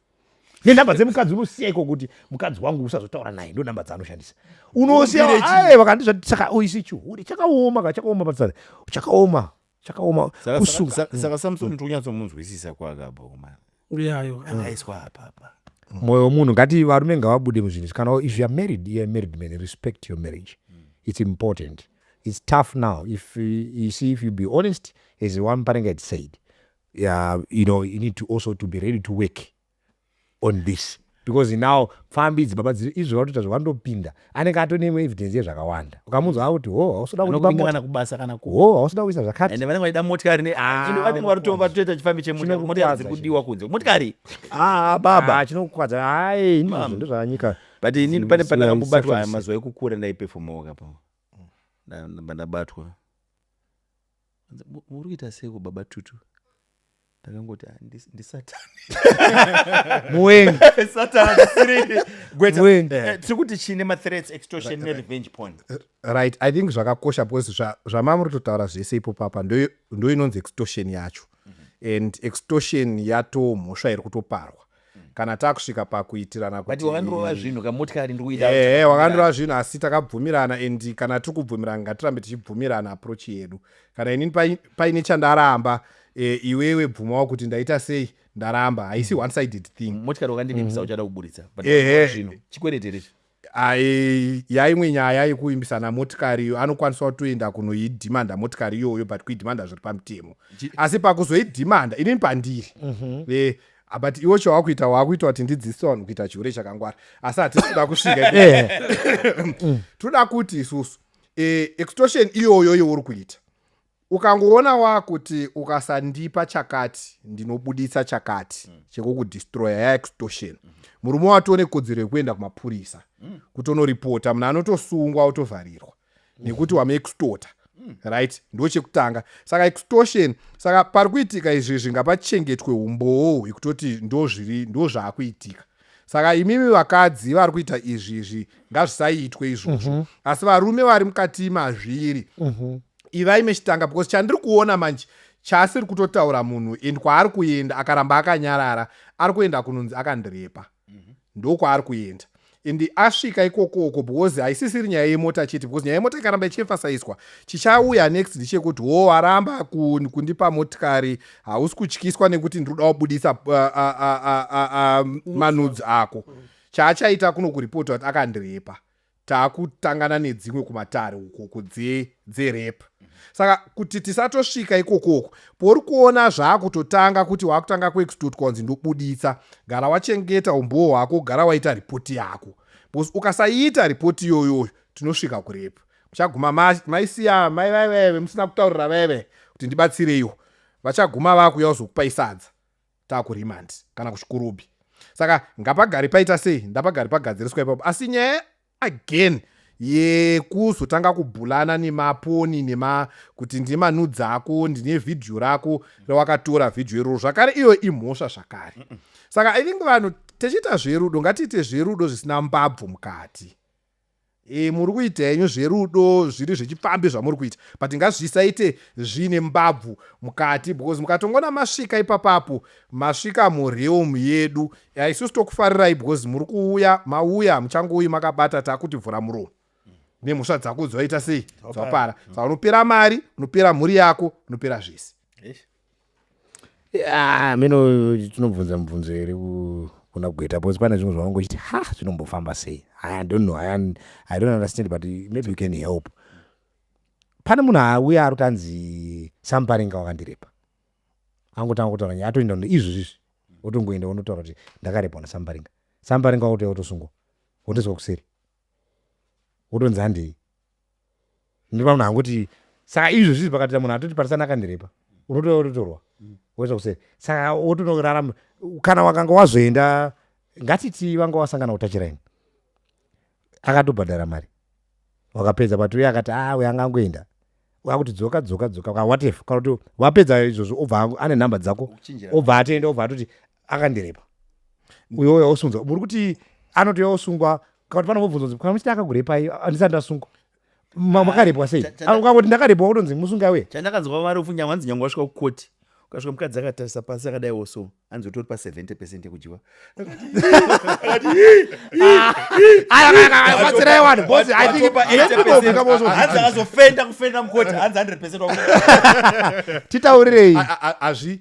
nenhamba dzemukadzi, unosiya iko kuti mukadzi wangu usazotaura naye, ndo nhamba dzaanoshandisa, unosiya. Aiwa, kandizvati saka uisi chihure chakaoma ka, chakaoma patsara, chakaoma, chakaoma kusunga. Saka Samson tiri kunyatsomunzwisisa kwaakabva kuma Yayo. Akaiswa apa apa. Mwoyo wemunhu, ngati varume ngavabude muzvinhu izvi. Kana if you are married, you are a married man, respect your marriage. It's important. It's tough now. If you see, if you be honest, as one parent had said, yeah, you need to also to be ready to work on this, because now pfambi idzi, baba, izvo vatoita zvavandopinda, anenge atone imwe evidence yezvakawanda. Ukamunzwa akuti, "Ho, hausida Anokuvinga kuti kana kubasa kana ku ho, hausida kuisa zvakati." Ende vanenge vachida motikari Ah, vanenge varitoita chifambi chemotikari, motikari dziri kudiwa kunze, motikari, ah baba. Ah, chinokukwadza, hai, ndizvo ndozvanyika. But inini pane pandakambobatwa Sexual mazuva ekukura, ndaipefomawo kapa, ndabatwa. "Muri kuita seiko, baba Tutu?" Ndakangoti, "Ah, ndisatani." Muwengi. Satani ndisiri gweta. Muwengi. Tiri kuti chine mathreats, extortion nerevenge porn. Right, I think zvakakosha because zvamamuri kutotaura zvese ipo papa ndo inonzi extortion yacho, and extortion yatomhosva iri kutoparwa kana taakusvika pakuitirana. But wakandirova zvinhu kamotikari ndiri kuida. Ehe, wakandorova zvinhu, asi takabvumirana, and kana tiri kubvumirana, ngatirambe tichibvumirana approach yedu. Kana inini paine chandaramba, iwewe bvumawo kuti ndaita sei, ndaramba. Haisi one sided thing. Motikari wakandivimbisa uchada kuburitsa, but zvinhu chikwereti rechi. Ai, yaimwe nyaya yekuimbisana motikari iyo, anokwanisa kutoenda kunoidhimanda motikari iyoyo, but kuidhimanda zviri pamutemo. Asi pakuzoidhimanda, inini pandiri, but iwo chawakuita, wakuita kuti ndidzidzise vanhu kuita chihure chakangwara, asi hatisi kuda kusvika. Toda kuti isusu extortion iyoyo youri kuita, ukangoona wakuti ukasandipa chakati ndinobuditsa chakati chekukudestroya, yaextortion. Murume watone kodzero yekuenda kumapurisa kutonoripota, munhu anotosungwa, otovharirwa nekuti wamuextorta, right? Ndo chekutanga. Saka extortion, saka pari kuitika izvizvi, ngapachengetwe umbowo hwekutoti ndo zviri, ndo zvaakuitika. Saka imimi vakadzi vari kuita izvizvi, ngazvisaitwe izvozvo. Asi varume vari mukati mazviri, ivai mechitanga, because chandiri kuona manje Chaasiri kutotaura munhu and kwaari kuenda akaramba akanyarara, ari kuenda kunonzi akandirepa. Ndokwaari kuenda and asvika ikokoko because haisisiri nyaya yemota chete, because nyaya yemota ikaramba ichiemphasizwa, chichauya next ndechekuti ho waramba kundipa motikari, hausi kutyiswa nekuti ndiri kuda kubudisa manudes ako. Chaachaita kuno kuripota kuti akandirepa, taakutangana nedzimwe kumatare ukoko dzerape. Saka kuti tisatosvika ikokoko, pori kuona zvaakutotanga kuti waakutanga kuextortwa kunzi ndobuditsa, gara wachengeta umbowo hwako, gara waita ripoti yako, because ukasaiita ripoti iyoyoyo tinosvika kurape. Muchaguma maisiya mai vaivaive musina kutaurira vaive kuti ndibatsireiwo, vachaguma vakuuya kuzokupai sadza taakuremand kana kuchikurubhi. Saka ngapagari paita sei, ndapagari pagadziriswa ipapo. Asi nyaya again yekuzotanga kubhulana nemaponi nema kuti ndine manudes ako, ndine vhidhiyo rako rawakatora, vhidhiyo iroro zvakare, iyo imhosva zvakare. Saka I think vanhu tichiita zverudo, ngatiite zverudo zvisina mbabvu mukati. Muri kuita henyu zverudo zviri zvechipfambi zvamuri kuita, but ngazvisaite zviine mbabvu mukati, because mukatongona masvika ipapapo, masvika murealm yedu. Isusu tokufarirai because muri kuuya, mauya, muchangouyi makabata, takuti vhura muromo nemhosva dzako dzawaita sei, dzawapara. Saka unopera mari, unopera mhuri yako, unopera zvese. Ah, mino tinobvunza mubvunzo here kuna gweta, because pane zvimwe zvavangochiti ha zvinombofamba sei. I don't know, I don't understand, but maybe you can help. Pane munhu auya ari kuti anzi Samuparinga wakandirepa, angotanga kutaura nyaya, atoenda izvozvizvi, otongoenda onotaura kuti ndakarepwa naSamuparinga. Samuparinga wakutoya wotosungwa, wotoiswa kuseri, wotonzi handei. Ndipa munhu angoti saka izvozvizvi pakatita munhu atoti parisana akandirepa, unotoya wototorwa woiswa kuseri, saka wotonorarama. Kana wakanga wazoenda, ngatiti vanga wasangana kutachiraini, akatobhadhara mari, wakapedza, but uye akati a uyo angangoenda, akuti dzoka, dzoka, dzoka, whatever, kana kuti wapedza izvozvo, obva ane nhamba dzako, obva atoenda, obva atoti akandirepa uyoyo, osunzwa. Muri kuti anotouya osungwa, kana kuti panomubvunza kunzi kana muchiti akakurepai, handisati ndasungwa, makarepwa sei? Ukangoti ndakarepwa, utonzi musunga we. Chandakanzwa marufu nyangwe hanzi nyangwe wasvika kukoti, ukasvika mukadzi akatarisa pasi akadaiwo, so hanzi utori pa70 percent yekudyiwa. Batsirai vanhu boss, I think hanzi akazofenda kufenda mukoti, hanzi 100 percent. Titaurirei.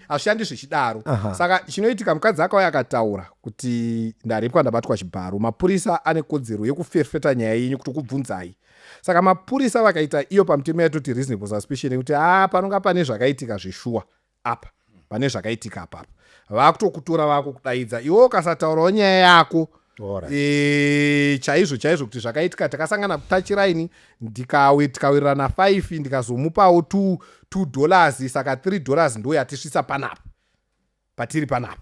Hazvishandi zvichidaro. Saka chinoitika, mukadzi akauya akataura kuti ndarepwa, ndabatwa chibharo, mapurisa ane kodzero yekuferefeta nyaya yenyu kuti kubvunzai. Saka mapurisa vakaita iyo pamutemo yatoti reasonable suspicion yekuti a panonga pane zvakaitika zveshuwa apa, pane zvakaitika apapa, vakutokutora, vakukudaidza. Iwe ukasataurawo nyaya yako chaizvo chaizvo kuti zvakaitika, takasangana kutachiraini, tikawirirana 5, ndikazomupawo $2, saka $3 ndo yatisvitsa panapa patiri panapa.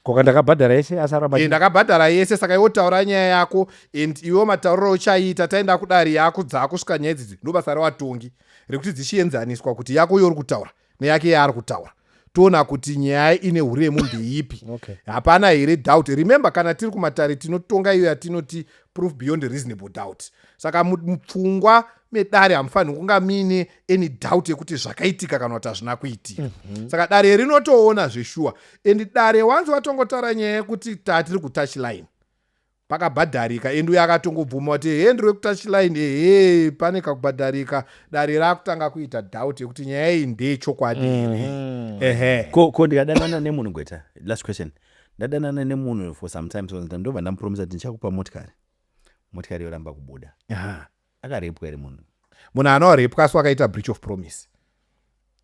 Koka ndakabhadhara yese, asaramba. Ndakabhadhara yese. Saka iwe taura nyaya yako and iwe matauriro uchaita taenda kudare yako dzakusvika nyaya idzidzi, ndo basa revatongi rekuti dzichienzaniswa kuti yako yori kutaura neyake yaari kutaura, toona kuti nyaya ine uremu ndeipi. Hapana here doubt? Remember, kana tiri kumatare tinotonga iyo yatinoti proof beyond reasonable doubt. Saka mupfungwa medare hamufaniri kunga muine any doubt yekuti zvakaitika kana kuti hazvina kuitika. Saka dare rinotoona zveshuwa and dare wanzi watongotaura nyaya yekuti tatiri kutouch line, pakabhadharika, and uyo akatongobvuma kuti ehe, ndiri wekutouch line, ehe, pane kakubhadharika, dare raakutanga kuita doubt yekuti nyaya iyi ndeyechokwadi here. Ehe. Ko ndikadanana nemunhu, gweta, last question, ndadanana nemunhu for some time, so ndobva ndamupromisa kuti ndichakupa motikari, motikari yoramba kubuda, akarepwa here munhu? Munhu anorepwa asi wakaita breach of promise.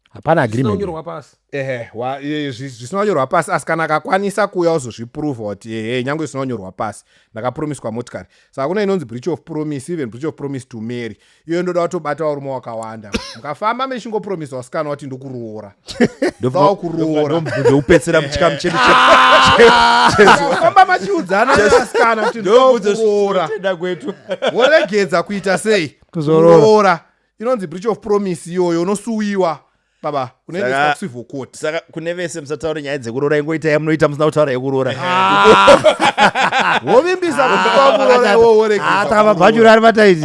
Hapana agreement. Zvinonyorwa pasi. Ehe, zvisina kunyorwa pasi, asi kana akakwanisa kuuya uzozviprova kuti ehe, nyange zvisina kunyorwa pasi, ndakapromiswa motikari. Saka kuna inonzi breach of promise, even breach of promise to marry, iyo ndoda kutobata varume wakawanda. Mukafamba mechingopromisa vasikana kuti ndokuroora, ndodawo kuroora. Ndokupedzera muchikamu chedu. Famba machiudzana nevasikana kuti ndodawo kuroora. Tenda kwetu. Woregedza kuita sei? Kuzoroora. Kuroora. Inonzi breach of promise iyoyo, unosuwiwa. Baba, unoendeswa Saka- kucivil court. Saka kune vese musataure nyaya dzekuroora, ingoita yamunoita musina kutaura yekuroora. Wovimbisa kuti kwamuroora iwo woregeza. Ah, saka mabhachura ari mataiti.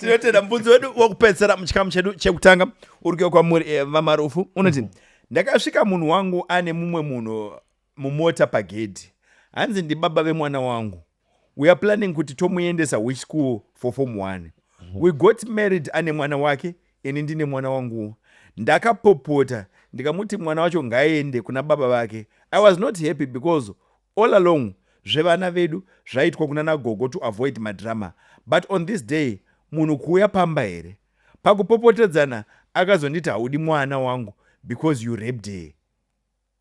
Tinotenda. Mubvunzo wedu wekupedzisira muchikamu chedu chekutanga uri kuuya kwamuri VaMarufu, unoti ndakasvika munhu wangu ane mumwe munhu mumota pagedhi, hanzi ndibaba vemwana wangu. We are planning kuti tomuendesa which school for form 1. We got married, ane mwana wake, ini ndine mwana wanguwo. Ndakapopota ndikamuti mwana wacho ngaende kuna baba vake. I was not happy because all along zvevana vedu zvaitwa kuna nagogo to avoid madrama, but on this day munhu kuuya pamba here? Pakupopotedzana akazonditi, "Haudi mwana wangu because you raped her."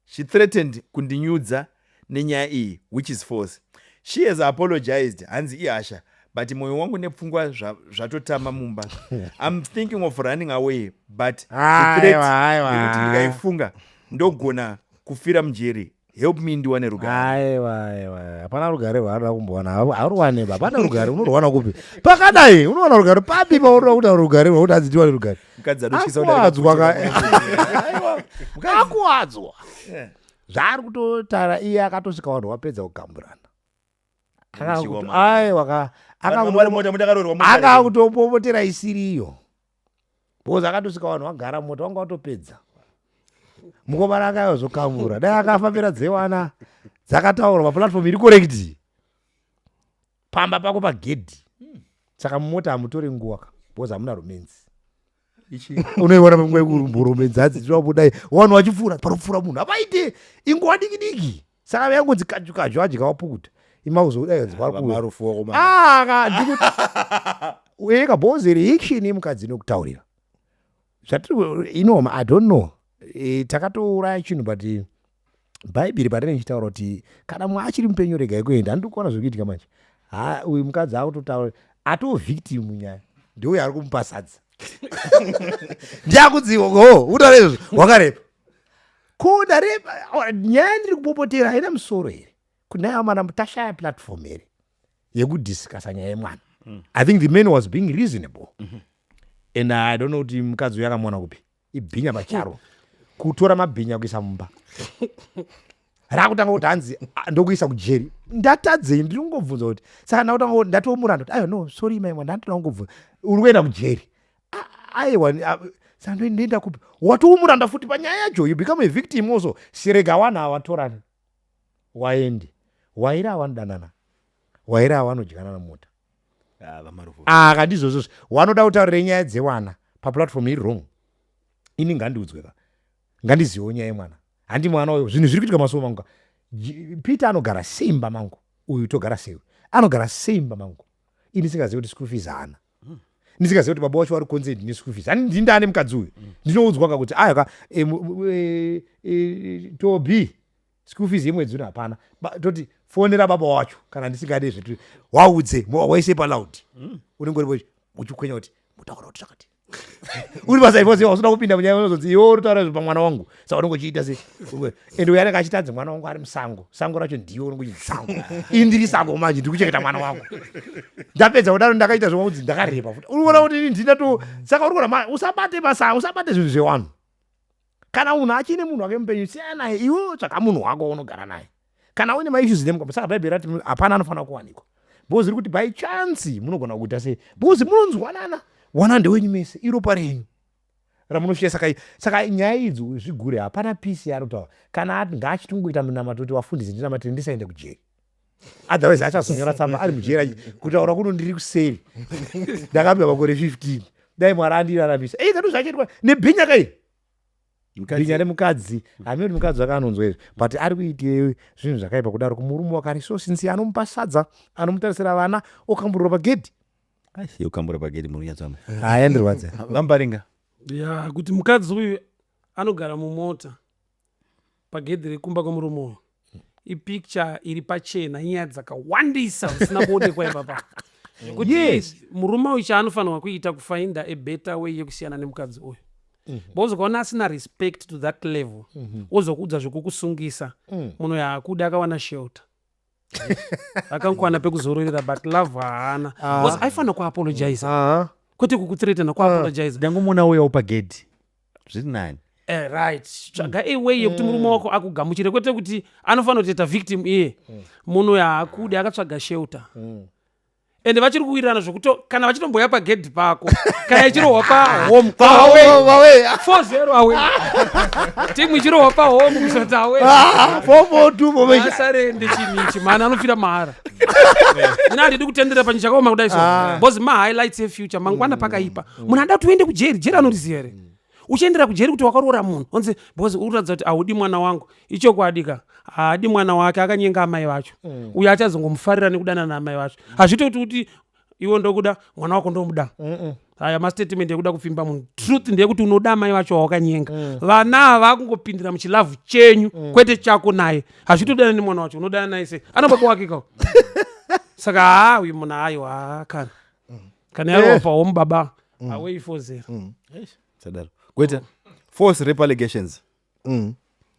She threatened kundinyudza nenyaya iyi, which is false. She has apologized, hanzi ihasha, but mwoyo wangu nepfungwa zvatotama mumba. I'm thinking of running away, but the threat Aiwa, aiwa. yekuti ndikaifunga ndogona kufira mujeri. Help me ndiwane rugare. Aiwa, aiwa, hapana rugare rwaanoda kumbowana. Hauruwaneba, hapana rugare. Unorwana kupi pakadai? Unowana rugare papi paunoda kuita rugare rwakuti hanzi ndiwane rugare? Mukadzi anotyisa kudarika Akuwadzwa ka. Mukadzi. Akuwadzwa zvaari kutotara iye akatosvika vanhu vapedza kugamburana. Chiwa mama. Aiwa ka. Vanhu vari mota, mutakaroorwa mota. Akakutopopotera isiriyo because akatosvika vanhu vagara mota, vanga vatopedza. Mukomana akayozokamura, dai akafambira dzewana dzakataurwa paplatform iri correct, pamba pako pagedhi. Saka mumota hamutori nguva ka, because hamuna romance. Unoiona panguva yekurumboromance, hadzi tinobudai vanhu vachipfuura, panopfuura munhu havaite, inguva diki diki. Saka yangonzi kaju kaju, adya wapukuta, imakuzodai. VaMarufu wakomana. Aka ndikuti eka bhozi reaction yemukadzi inokutaurira zvatiri inoma. I don't know. Takatouraya chinhu, but bhaibheri parinenge ichitaura kuti kana mumwe achiri mupenyu regai kuenda, handiri kuona zviri kuitika manje. Ha, uyu mukadzi akutotaura atoo victim munyaya, ndeuyo ari kumupa sadza, ndiakudziwa o utaura izvozvo, wakarepa ko ndarepa. Nyaya ndiri kupopotera haina musoro here? Kunaya mana tashaya platform here yekudiscussa nyaya yemwana? I think the man was being reasonable and I don't know kuti mukadzi uyu akamuwana kupi. Ibhinya pacharo, kutora mabhinya kuisa mumba, rakutanga kuti hanzi, "Ah, ndokuisa kujeri." Ndatadzei? Ndiri kungobvunza kuti saka ndakutanga kuti ndatomuranda kuti aiwa, no, sorry maimwa, ndandoda kungobvunza, uri kuenda kujeri? Aiwa, saka ndoenda kupi? Watoumuranda futi panyaya yacho, you become a victim also. Sirega wana awatorani waende waira awanodanana, waira awanodyanana mota. Ah, VaMarufu. Aka ndizvozvozvo wanoda kutaurira nyaya dzewana paplatform iri wrong. Ini ngandiudzwe ka, ngandizivewo nyaya yemwana. Handi mwana uyo, zvinhu zviri kuitika masuo mangu ka. Peter anogara sei mumba mangu? Uyu togara sei, anogara sei mumba mangu? Ini singazivi kuti school fees haana, ndisingazivi kuti baba wacho vari concerned neschool fees. Hani ndini ndaane mukadzi uyu, ndinoudzwa ka kuti aya ka tobi school fees yemwedzi uno hapana. Toti fonera baba wacho kana ndisingade zvetu, waudze waise paloud. Unenge uripo uchikwenya kuti mutaura kuti zvakati uri basa ipozi usina kupinda munyaya, unozonzi iwe uri taura pamwana wangu. Saka unenge uchiita se and uyo anenge achitanzi mwana wangu ari musango, sango racho ndiwe unenge uchiti sango, ini ndiri sango manje, ndiri kuchengeta mwana wangu. Ndapedza kudaro ndakaita zvokunzi ndakarepa futi. Uri kuona kuti ini ndina to. Saka uri kuona, usabate basa, usabate zvinhu zvevanhu. Kana munhu achine munhu wake mupenyu, siyana naye. Iwe tsvaka munhu wako unogara naye kana uine maissues nemukama. Saka bhaibheri rati hapana anofanira kuwanikwa because riri kuti by chance munogona kuita sei, because munonzwanana, wana ndewenyu mese, iropa renyu ramunoshiya. Saka nyaya idzi zvigure, hapana peace yaari kutaura. Kana ati ngaachitongoita minamato kuti wafundisi ndinamatire ndisaende kujeri, otherwise achazonyora tsamba ari mujeri. Kutaura kuno ndiri kuseri, ndakapiwa makore 15, dai Mwari andiraramisa. Ei kadu zvachaitwa nebhinya kai, bhinya remukadzi. Hamene kuti mukadzi wake anonzwa izvi, but ari kuitire zvinhu zvakaipa kudaro kumurume wake ari so sincere, anomupa sadza, anomutarisira vana, okamburira pagedhi. Yokambura pagedhi muri kunyatsama. Haya, ndirwadza. VaMbaringa. Ya, kuti mukadzi uyu anogara mumota pagedhi rekumba kwemurume uyu, ipicture iri pachena, inyaya dzakawandisa zvisina kuonekwa ipapa kuti murume uyu chaanofanirwa kuita kufinda a better way yekusiyana nemukadzi uyu, because ukaona asina respect to that level, wozokuudza zvekukusungisa, munhu uyu haakuda. Akawana shelter, akangokwana pekuzororera, but love haana, because aifanira kuapologiza, kwete kukuthreatena, kuapologiza. Ndangomona uyawo pagedhi. Zviri nani. Right, tsvaga a way yekuti murume wako akugamuchire, kwete kuti anofanira kutoita victim iye. Munhu uyu haakudi, akatsvaga shelter. Ende vachiri kuwirirana zvokuto kana vachitomboya pagedhi pako, kana ichirohwa pahome, 4-0 away, timu ichirohwa pahome kusati away. Asarende chinhu ichi mhani, anofira mahara. Ina handidi kutendera panyika chakaoma kudai so, because mahighlights efuture mangwana pakaipa. Munhu ada kuti uende kujeri, jeri anoriziva here? Uchiendera kujeri kuti wakaroora munhu onzi because uri kuratidza kuti haudi mwana wangu. Ichokwadi ka, haadi mwana wake, akanyenga amai vacho. Uyo achazongomufarira nekudanana naamai vacho. Hazviite kuti iwe ndokuda mwana wako, ndomuda. Aya mastatement ekuda kupfimba munhu. Truth ndeyekuti unoda amai vacho wawakanyenga. Vana ava vakungopindira muchilove chenyu, kwete chako naye. Hazvitodana nemwana wacho, unodana naye sei? Ana baba wake kawo. Saka haa, uyu munhu aiwa, kana yarowa pahome baba, away 4-0. Sadaro gweta, false rape allegations.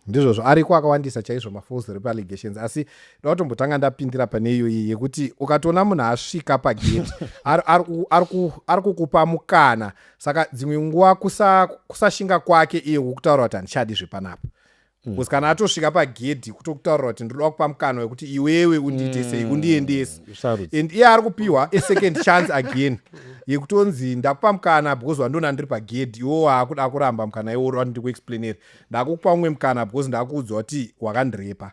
Ndizvozvo, ariko akawandisa chaizvo mafalse rape allegations, asi ndoda kutombotanga ndapindira pane iyoyi yekuti ukatoona munhu asvika pagate, ari kukupa mukana. Saka dzimwe nguva kusashinga kwake iye kukutaura kuti handichadi zvepanapa, because kana atosvika pagedhi kutokutaurira kuti ndinoda kupa mukana wekuti iwewe undiite sei, undiendese. Usarudze. And iye ari kupiwa a second chance again yekutonzi ndakupa mukana because wandiona ndiri pagedhi, iwo waakuda kuramba mukana iwo wandiri kuexplainera. Ndakukupa umwe mukana because ndakuudza kuti wakandirepa.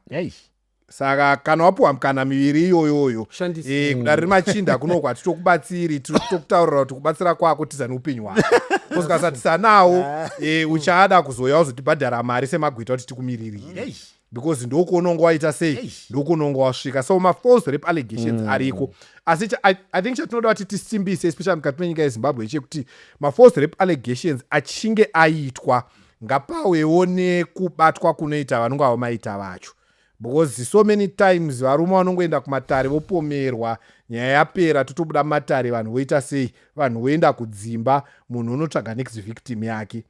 Saka kana wapiwa mukana miviri iyoyoyo, Shandisa. Kudare remachinda kunoko hatitokubatsiri, tiri kutokutaurira kuti kubatsira kwako tiza neupenyu hwako, because ukasatisa nawo uchada kuzoya uzotibhadhara mari semagwita kuti tikumiririre, because ndokuononga waita sei, ndokuononga wasvika. So mafalse rape allegations ariko, asi I think chatinoda kuti tisimbise, especially mukati menyika yeZimbabwe, chekuti mafalse rape allegations achinge aitwa, ngapawewo nekubatwa kunoita vanonge vamaita vacho, because so many times varume vanongoenda kumatare vopomerwa, nyaya yapera, totobuda mumatare, vanhu voita sei, vanhu voenda kudzimba, munhu unotsvaga next victim yake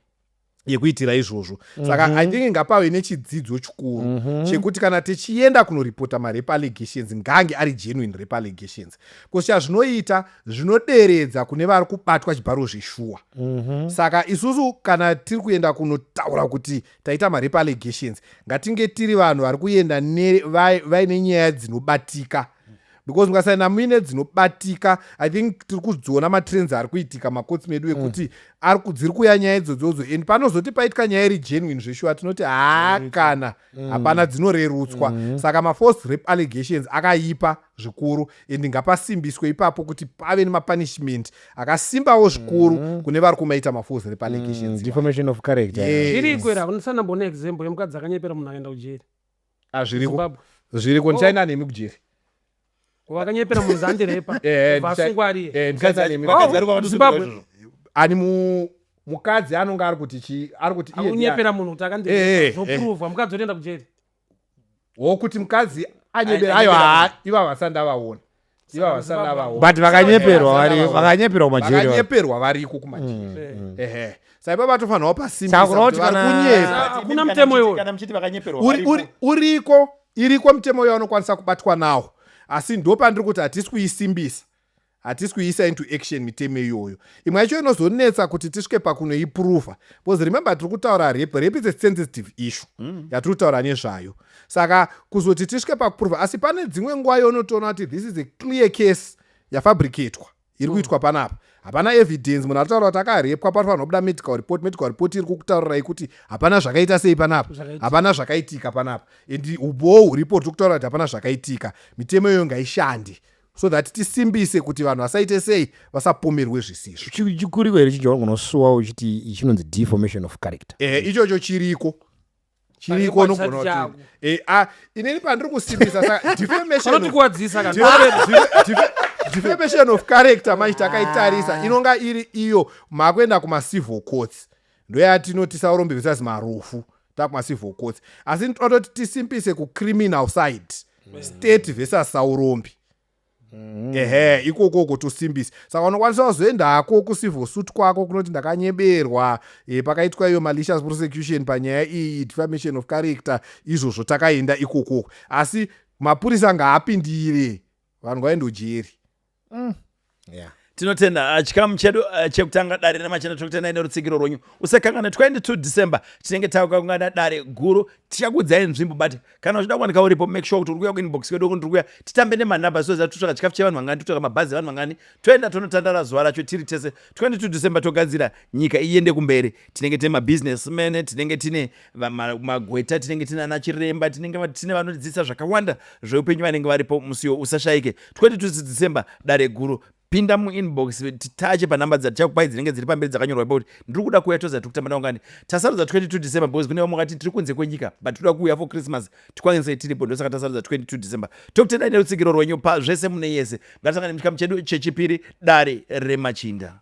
yekuitira izvozvo. Saka I think ngapave nechidzidzo chikuru chekuti kana tichienda kunoripota marape allegations, ngange ari genuine rape allegations, because chazvinoita zvinoderedza kune vari kubatwa chibharo zveshuwa. Saka isusu kana tiri kuenda kunotaura kuti taita marape allegations, ngatinge tiri vanhu vari kuenda vaine nyaya dzinobatika, because mukasaenda muine dzinobatika, I think tiri kudziona matrends ari kuitika makotsi medu ekuti dziri kuuya nyaya idzodzodzo, and panozoti paitika nyaya iri genuine zveshuwa, tinoti haa, kana hapana, dzinorerutswa. Saka mafalse rape allegations akaipa zvikuru, and ngapasimbiswe ipapo kuti pave nemapunishment akasimbawo zvikuru kune vari kumaita mafalse rape allegations iwayo. Deformation of character. Yes. Zviriko here? Hakunisana example yemukadzi akanyepera munhu akaenda kujeri? Ah, zviriko. Zimbabwe. Zviriko, ndichaenda nemi kujeri. Wakanyepera munhu zandirepa, vasungwa ariye. Ndichaenda nemi. Vakadzi vari kwakatosungwa Zimbabwe. izvozvo. Ani mukadzi anonga ari kuti chi, ari kuti iye ndiye- Akunyepera munhu kuti akandirepa, zvopuruvwa, mukadzi otoenda kujeri. Wokuti mukadzi anyebera, Anyebera. aiwa, haa, ivava vasati ndavaona, ivava vasati ndavaona. But vakanyeperwa vari, vakanyeperwa kumajeri. Vakanyeperwa variko kumajeri. Ehe, saka ipa vatofanirawo pasimbisa Saka kureva kuti kuti vari kunyepa. Hakuna mutemo iwoyo. Kana muchiti vakanyeperwa variko. Uriko, iriko mitemo yavanokwanisa kubatwa nawo, asi ndo pandiri kuti hatisi kuisimbisa, hatisi kuiisa into action mitemo iyoyo. Imwe yacho inozonetsa kuti tisvike pakunoiprova, because remember, tiri kutaura rape. Rape is a sensitive issue yatiri kutaura nezvayo. Saka kuzoti tisvike pakuprova, asi pane dzimwe nguva yaunotoona kuti this is a clear case yafabricatwa iri kuitwa panapa, hapana evidence. Munhu aritaura kuti akarepwa, panofanira kubuda medical report. Medical report iri kukutaurirai kuti hapana zvakaita sei panapa. Zvakaitika. Hapana zvakaitika panapa, and ubowo huripo tiri kutaura kuti hapana zvakaitika. Mitemo iyoyo ngaishande so that tisimbise kuti vanhu vasaite sei, vasapomerwe zvisizvo. Chikuriko here chinhu chaungonosuwa uchiti chinonzi deformation of character? Ichocho chiriko, chiriko. Paripo Unogona chisati kuti inini pandiri kusimbisa, saka defamation of Vanotikuwadzisa kana Defamation of character manje takaitarisa, inonga iri iyo makuenda kumacivil courts, ndoyatinoti Saurombe versus Marufu, takumacivil courts. Asi tototi tisimbise kucriminal side, State versus Saurombe. Ehe, ikokoko tosimbisa. Saka unokwanisa kuzoendako kucivil suit kwako kunoti ndakanyeberwa, pakaitwa iyo malicious prosecution panyaya iyi, defamation of character, izvozvo takaenda ikokoko. Asi mapurisa ngaapindire, vanhu vaende ujeri. Tinotenda ah, chikamu chedu ah, chekutanga dare remachena tokutendai nerutsigiro rwenyu. Usakangane 22 December tinenge takaungana dare guru tichakuudzai nzvimbo but kana uchida kuwanika uripo make sure kuti uri kuuya kuinbox kwedu kuti uri kuuya titambe nemanumber so that totsvaka chikafu chevanhu vangani totsvaka mabhazi evanhu vangani toenda tonotandara zuva racho tiri tese 22 December togadzira nyika iende kumberi. Tinenge tine mabusinessmen tinenge tine magweta tinenge tine ana chiremba tinenge tine vanodzidzisa zvakawanda zveupenyu vanenge varipo musiwo usashaike 22 December dare guru pinda muinbox titache panhamba dzatichakupai dzinenge dziri pamberi dzakanyorwa ipo kuti ndiri kuda kuuya toziva tiri kutamba naungani tasarudza 22 December because kune vamwe vakati tiri kunze kwenyika but toda kuuya for Christmas tikwanise tiripo ndosaka tasarudza 22 December tokutendai nerutsigiro rwenyu pazvese mune yese ngatisangane muchikamu chedu chechipiri dare remachinda.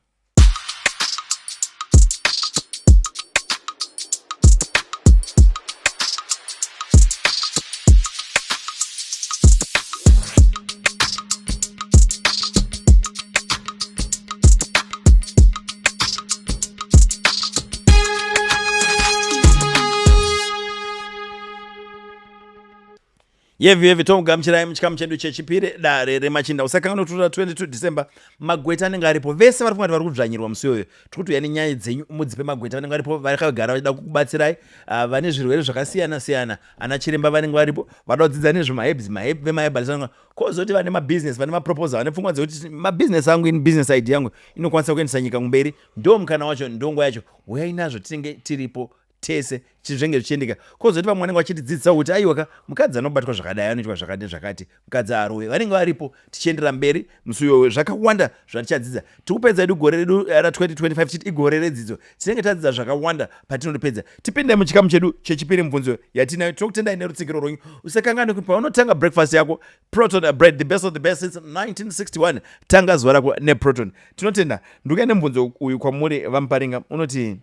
Yevi yevi tomugamuchirai muchikamu chedu chechipiri dare remachinda usakanganwa kutora 22 December magweta anenge aripo vese vari funga kuti vari kudzvanyirwa musi iyoyo tiri kuti uyai nenyaya dzenyu mudzipe magweta vanenge varipo vakagara vachida kukubatsirai ah, vane zvirwere zvakasiyana siyana ana chiremba vanenge varipo vada kudzidza nezvemaherbs vemaherbalist vanenge kozoti vane mabusiness vane maproposal vane pfungwa dzekuti mabusiness angu ini business idea yangu inokwanisa kuendesa nyika kumberi ndo mukana wacho ndonguva yacho huyai nazvo tinenge tiripo tese zvenge zvichiendeka kozoti vamwe vanenge vachitidzidzisawo kuti aiwa ka mukadzi anobatwa zvakadai anoitwa zvakati nezvakati mukadzi arowe vanenge varipo tichiendera mberi musi uyoyo zvakawanda zvatichadzidza tikupedza edu gore redu ra2025 tichiti igore redzidzo tinenge tadzidza zvakawanda patinotopedza tipinde muchikamu chedu chechipiri mubvunzo yatinayo tinokutendai nerutsigiro rwenyu usakanganwe kuti paunotanga breakfast yako proton bread the best of the best since 1961 tanga zuva rako neproton tinotenda ndikuya nemubvunzo uyu kwamuri vamuparinga unoti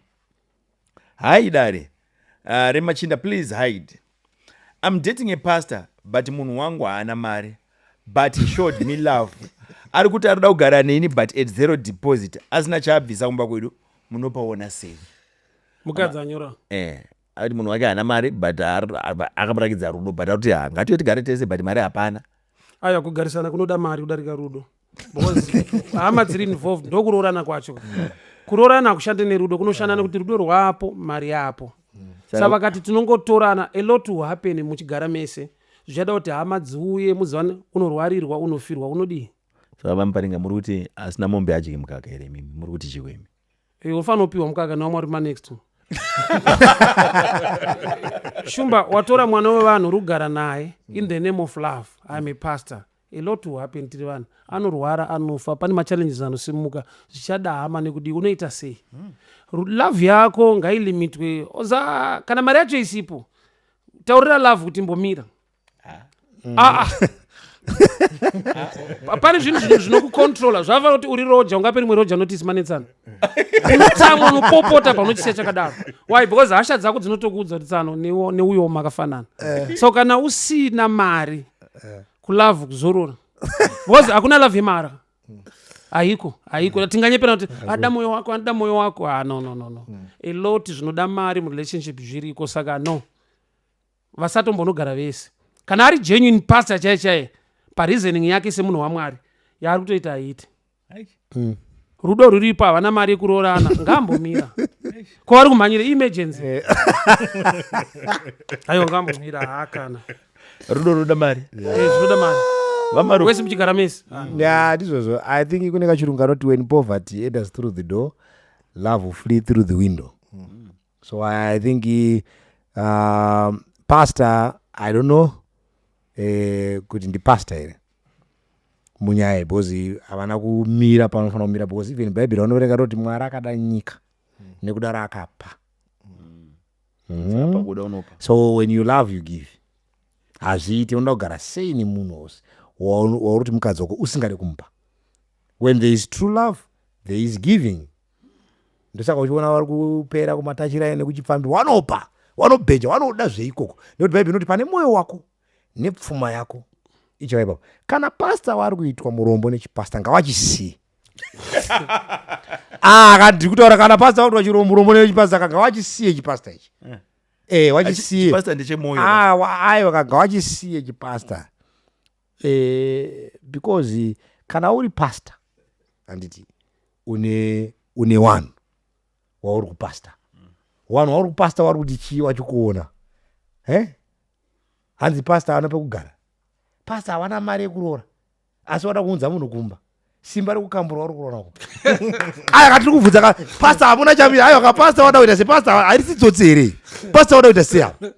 Hi dare uh, remachinda please hide. I'm dating a pastor but munhu wangu haana mari but he showed me love. Ari kuti arikuda kugara neni but at zero deposit asina chaabvisa kumba kwedu munopaona sei? Mukadzi anyora. Eh, akuti munhu wake haana mari but akamurakidza rudo but akuti ha ngatiwe tigare tese but mari hapana. Aya kugarisana kunoda mari kudarika rudo. Because hama dziri involved ndokuroorana kwacho. Kuroorana hakushande nerudo kunoshanda nekuti rudo rwapo mari yapo. Saka vakati tinongotorana a lot will happen muchigara mese. Zvichada kuti hama dziuye muzivane unorwarirwa unofirwa unodii. Saka vamuparinga muri kuti asina mombe adye mukaka here imimi muri kuti chiko imi? Iwe ufanira kupiwa mukaka nevamwe vari manext. Shumba watora mwana wevanhu uri kugara naye in the name of love. I'm a pastor. A lot will happen tiri vanhu. Anorwara anofa pane machallenges anosimuka zvichada hama nekudii unoita sei? Love yako ngailimitwe oza kana mari yacho isipo taurira love kuti mbomira. Ah, ah. pane zvinhu zvinhu zvinokucontrola zvavafanira kuti uri roja ungape rimwe roja notice manetsana unotsamwa unopopota paunochisiya chakadaro why because hasha dzako dzinotokuudza kuti tsano neuyowo makafanana eh. so kana usina mari eh. kulove kuzorora because hakuna love yemara haiko haiko mm. tinganyepera kuti ada moyo wako anoda moyo wako ah, no no no no mm. a lot zvinoda mari murelationship zviriko saka no vasatombonogara vese kana ari genuine pastor chaiye chaiye pareasoning yake semunhu wamwari yaari kutoita haiti mm. rudo ruripo havana mari yekuroorana ngaambomira ko vari kumhanyira emergency eh. aiwa ngaambomira haakana rudo runoda mari eh, zvinoda mari vamaru wese muchigara mese ya ndizvozvo i think kune kachirungu kanoti when poverty enters through the door love will flee through the window mm. So I think pastor I don't know eh, kuti ndipastor here munyaya because havana kumira panofanira kumira because even bhaibheri vanoverenga roti mwari akada nyika mm. nekudaro akapa mm. mm. So when you love you give hazviiti unoda kugara sei nemunhu wose wauri kuti mukadzi wako usingade kumupa when there is true love there is giving ndosaka uchiona vari kupera kumatachira nekuchipfambi wanopa wanobheja wanoda zveikoko nekuti bhaibheri inoti pane mwoyo wako nepfuma yako ichava ipapo kana pasta wari kuitwa murombo nechipasta ngawachisiye ah, kana ndiri kutaura kana pasta wakuitwa chirombo nechipasta ka ngawachisiye chipasta ichi eh. eh wachisiye chipasta ndechemoyo ah aiwa ka ngawachisiye chipasta eh because kana uri pastor Handiti une wanhu wauri kupasta, wanhu wauri kupasta wari kuti chii wachikuona? E, hanzi pasta haana pekugara, pasta hawana mari yekuroora, asi wada kuunza munhu kumba, simba rekukambura uri kuroora ku. Aya, katiri kubvunza ka, pasta hamuna chami. Aiwa ka, pasta wada kuita sepasta harisi tsotsi here? Pasta wada kuita sei apa?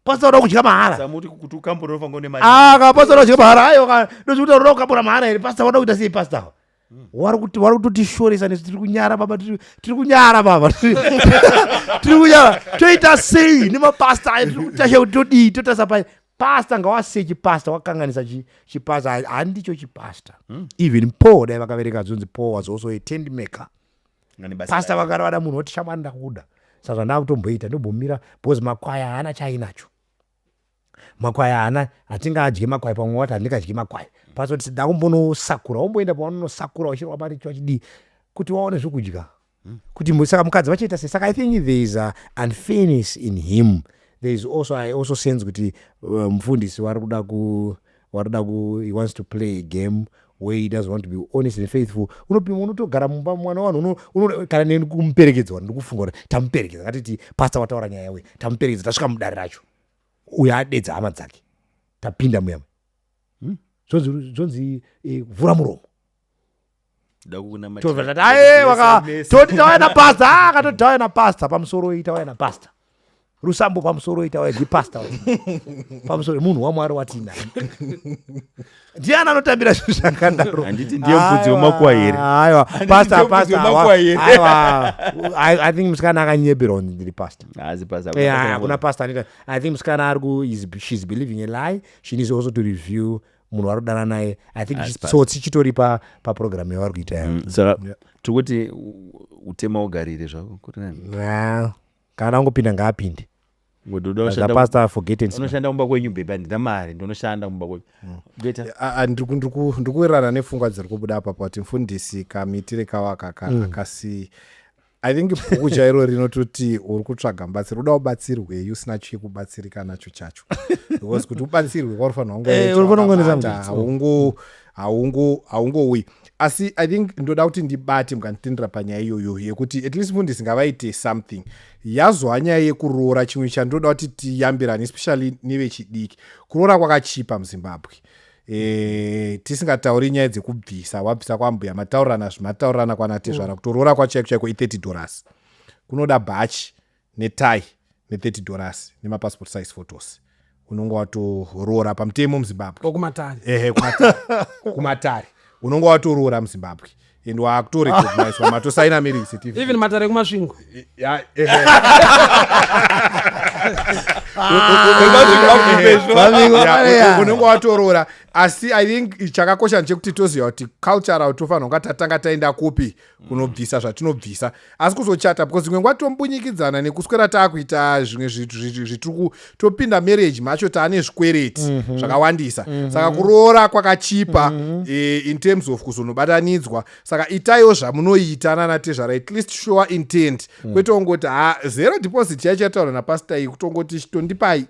Pasta wada kudya mahara. Samuti kuti ukambura unofanira une mari. Ah, ka pasta wada kudya mahara. Aiwa ka, ndozvikuti unoda kukambura mahara here? Pasta wada kuita sei? Pasta wari kuti wari kutotishoresa nesu. Tiri kunyara baba, tiri kunyara baba, tiri kunyara. Toita sei nemapasta aya? Tiri kutasha kuti todii, totasa pai. Pasta ngawasiye chipasta, wakanganisa chipasta. Handicho chipasta. Even Paul, dai vakaverenga zvonzi Paul was also a tent maker. Ngani basa Pasta rake. vakara vada munhu woti, "Shamwari, ndakuda." Saka zvandakutomboita, ndombomira because makwaya haana chainacho. Makwaya haana, hatingadye makwai. Pamwe wati handingadyi makwai, pasi kuti ndakumbonosakura, womboenda pawanonosakura uchirwa maricho achidii kuti waone zvekudya kuti saka mukadzi vachaita sei? Saka I think there is a unfairness in him. There is also, I also sense kuti mufundisi wari kuda ku he wants to play a game where he doesn't want to be honest and faithful. Unopima, unotogara mumba mwana wanhu, kana neni kumuperekedza, ndiri kufunga kuti tamuperekedza, ngatiti pasta wataura nyaya yawe, tamuperekedza, tasvika mudare racho, uyo adedza hama dzake, tapinda muyamwe, zvonzi vhura muromo. Da kukunamatira. Tobva tati aiwa, toti tauya napasta. Ah, katoti tauya napasta pamusoro iyi, tauya napasta Rusambo pamusoro iyi, tauya ndipasta pamusoro, munhu waMwari watinaye. Ndiani anotambira zvinhu zvakadaro? Handiti ndiye mufudzi wemakwai here? Aiwa, pasta, ndiye mufudzi pasta wemakwai here? Aiwa, I think musikana akanyeberwa kuti ndiri pasta. Haasi pasta. Yeah, hakuna pasta anoita. I think musikana ari ku she's believing a lie. She needs also to review munhu wari kudana naye. I think Asi pasta. tsotsi chitori paprogram yavari kuita yayo. Saka tikuti utema ugarire zvako kuti nani? Nah, kana angopinda ngaapinde. Ngokuti unoda kushanda- Pastor, forget and unoshanda kumba kwenyu, bhebhi, handina mari, ndinoshanda kumba kwenyu, gweta. Ah, ah, ndiri kuwirirana nepfungwa dziri kubuda apa kuti mufundisi kamitire kavo akaka akasi. I think bhuku chairo rinototi uri kutsvaga mubatsiri, uda ubatsirwei usina chekubatsirika nacho chacho? Because kuti ubatsirwe kwaurifanira Eh, urifanira kunge une something. Haungouyi. Asi I think ndoda kuti ndibate, mukanditendera, panyaya iyoyo yekuti at least mufundisi ngavaite something. Yazova nyaya yekuroora, chimwe chandoda kuti tiyambirane, especially nevechidiki, kuroora kwakachipa muZimbabwe. Tisingatauri nyaya dzekubvisa, wabvisa kwambuya, mataurirana zvimataurirana kwanatezvara, kutoroora kwachaiko chaiko i$30. Kunoda bhachi netai ne$30 nemapassport size photos, unonge watoroora pamutemo muZimbabwe. Okumatare. Ehe, kumatare, kumatare unonge watoroora muZimbabwe and wakutorecognizwa, matosaina marriage certificate. Even matare ekuMasvingo. Ya, ehe. Yeah. Unenge watoroora. Asi I think chakakosha ndechekuti toziva kuti cultural tofanira kunga tatanga taenda kupi kunobvisa zvatinobvisa, asi kuzochata, because imwe nguva tombunyikidzana nekuswera taakuita zvimwe zvitiri topinda marriage macho taane zvikwereti zvakawandisa. Saka kuroora kwakachipa in terms of kuzonobatanidzwa. Saka itaiwo zvamunoita nanatezvara, at least show intent, kwete ungoti ha, zero deposit yachataura napasta iyi, kutongoti chitondipai,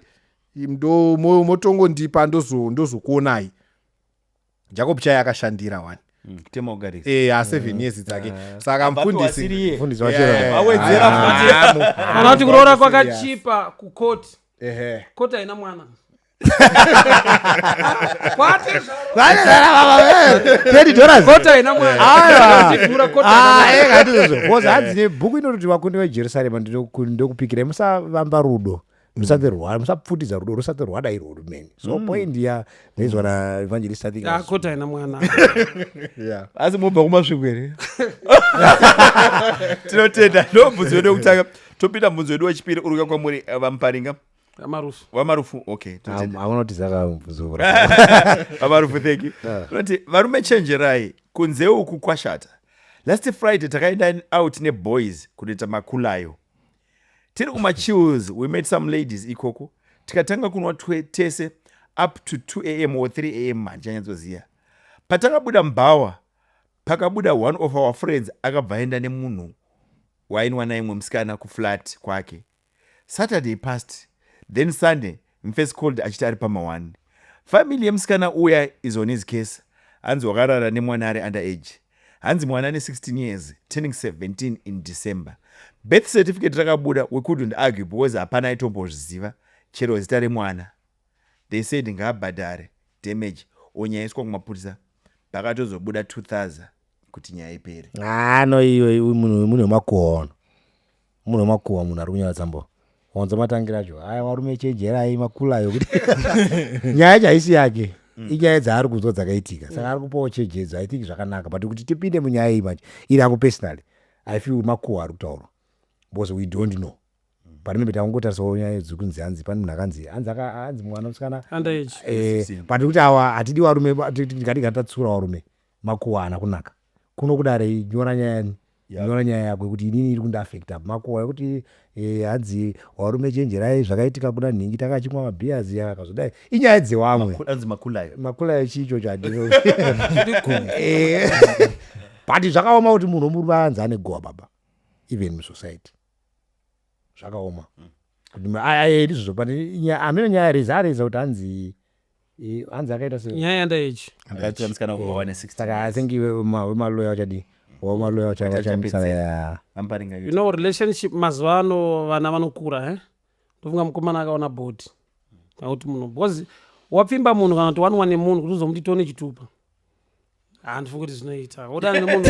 ndo motongondipa, ndozokuonai. Jacob chai akashandira one Kutema ugarisa. A7 years dzake. Saka mufundisi Mufundisi wacho. Awedzera futi. Kana kuti kuroora kwakachipa kukoti. Ehe. Koti haina mwana. Kwatezvara. $30. Koti haina mwana. Aiwa. Chidhura, koti haina mwana. Hatizvozvo, because hanzi nebhuku inototi vakundi veJerusarema, ndokupikirai, musavamba rudo musati rwa, musapfutidza rudo rusati rwadai rumene. So point ya noizwa naevangelist, I think. Ah, koti haina mwana. Asi mobva kuMasvingo here? Tinotenda. Ndo mubvunzo wedu wekutanga. Topinda mubvunzo wedu wechipiri uri kuuya kwamuri, vaMuparinga. Amarufu. VaMarufu, okay, tinotenda. Hauna kuti zaka mubvunzo. VaMarufu, thank you. Unoti, varume chenjerai, kunze uku kwashata. Last Friday takaenda out neboys kunoita makulayo. Tiri kumachills, we met some ladies ikoko, tikatanga kunwa tese up to 2 am or 3 am, handichanyatsoziva. Patakabuda mubhawa, pakabuda one of our friends, akabva aenda nemunhu wainwa naimwe musikana kuflat kwake. Saturday past, then Sunday mufirst called achiti ari pama1. Family yemusikana uya is on his case, hanzi wakarara nemwana ari under age. Hanzi mwana ane 16 years, turning 17 in December. Birth certificate rakabuda, we couldn't argue because hapana aitombozviziva chero zita remwana. They said ngaabhadhare damage onyaiswa kumapurisa. Pakatozobuda 2000 kuti nyaya ipere. Ah, no, iwe munhu wemakuhwa munhu wemakuhwa, munhu ari kunyora tsambo wanza matangira acho. Aya varume, chenjerai makulayo kuti nyaya yacho haisi yake, inyaya dzaari kunzwa dzakaitika, saka ari kupawo chenjedzo. I think zvakanaka, but kuti tipinde munyaya iyi manje iri yangu personally, I feel makuhwa ari kutaurwa because we don't know, but maybe tangotarisawo nyaya dziri kunzi hanzi pane munhu akanzi hanzi mwana musikana Underage. But kuti awa hatidi varume, tikati tatsura varume, makuhwa haana kunaka kuno. Kudare nyora nyaya, nyora nyaya yako yekuti inini iri kundiafecta makuhwa ekuti hanzi varume chenjerai, zvakaitika kuna nhingi, takachimwa mabhiyazi akazodai, inyaya dzewamwe. Anzi makulayo. Makulayo chiicho chandino, but zvakaoma kuti munhu womurume anzi ane gowa baba, even musociety zvakaoma kuti ndizvozvo pane hameno nyaya reza areza kuti hanzi akaita se Nyaya yeunderage. Akatora musikana wawane 16. Saka I think wemaloya uchadi, wemaloya uchamisana. Vamuparinga. You know, relationship mazuva ano vana vanokura, eh? Ndofunga mukomana akaona body akuti munhu, because wapfimba munhu kana kuti wanwa nemunhu kuti uzomuti tone chitupa, handifungi kuti zvinoita. Wodana nemunhu,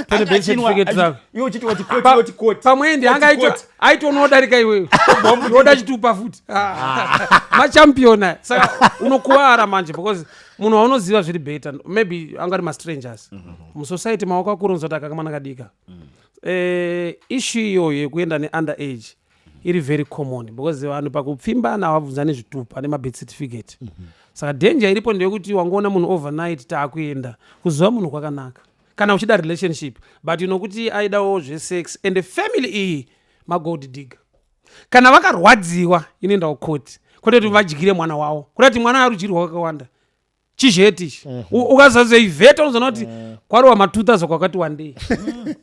tone birth certificate rako. Iwe uchiti wati koti, wati koti. Pamwe ndi anga aitonodarika iwewe, yoda chitupa futi, machampion. Saka unokuwara manje because munhu waunoziva zviri better, maybe angari mastrangers musociety maoko akuronza kuti akakamwana kadika. Issue iyoyo yekuenda neunder age iri very common because vanhu pakupfimbana havabvunzani zvitupa nemabirth certificate. Saka danger iripo ndeyekuti wangoona munhu overnight, taakuenda. Kuziva munhu kwakanaka kana uchida relationship, but nokuti aidawo zvesex and family iyi magold digger, kana vakarwadziwa inoenda kukoti, kwete kuti vadyire mwana wavo, kuda kuti mwana arudyirwa kakawanda chizheti ichi. Ukazazoivheta unozoona kuti kwarowa ma2000 kwakati wandei.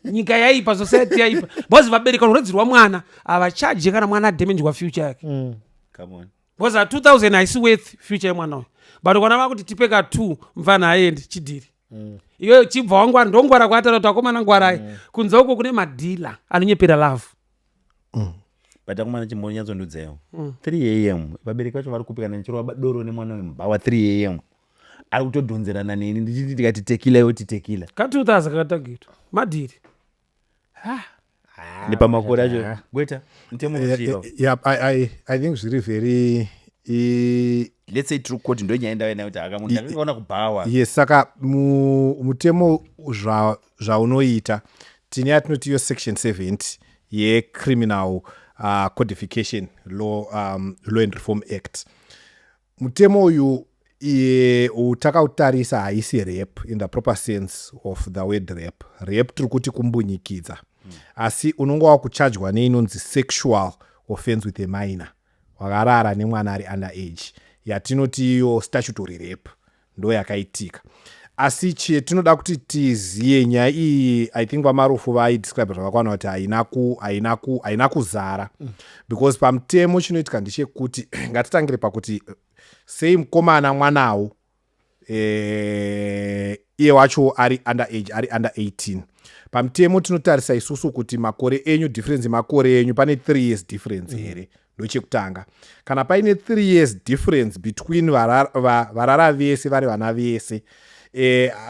Nyika yaipa, society yaipa, because vabereki vanorwadzirwa mwana havachaji kana mwana adamagewa future yake. Come on. Because a 2000 haisi worth future yemwana uyu, but kana vakuti tipe ka 2 mufana aendi chidhiri iwe chibva wangwara, ndongwara kwaataura kuti akomana ngwarai kunze uko kune madhila anonyepera love. But akomana, chimbonyatsondudzewo, 3 a.m. vabereki vacho vari kupi? Kana ndichirova doro nemwana wemubhawa 3 a.m., ari kutodhonzerana neni ndichiti ndikati tekila, yoti tekila. Ka 2000 kakatagitwa madhiri. Nepamakore acho, gweta mutemo uchiva. Yeah, I think zviri very Let's say true court, ndo nyaya ndauya nayo kuti akamunhu ndakakaona kubhawa. Yes, saka mutemo zvaunoita, tine yatinoti iyo section 70 yecriminal codification law and Reform Act. Mutemo uyu takautarisa, haisi rape in the proper sense of the word rape. Rape tiri kuti kumbunyikidza, asi unonge wakuchajwa neinonzi sexual offense with a minor, wakarara nemwana ari under age, yatinoti iyo statutory rape, ndo yakaitika. Asi chetinoda kuti tiziye, nyaya iyi, I think VaMarufu vaidescribe zvakakwana kuti haina kuzara, because pamutemo chinoitika ndechekuti, ngatitangire pakuti sei mukomana mwanawo iye wacho ari under age, ari under 18. Pamutemo tinotarisa isusu kuti makore enyu, difference yemakore enyu, pane 3 years difference here? Ndochekutanga. Kana paine 3 years difference between varara vese vari vana vese,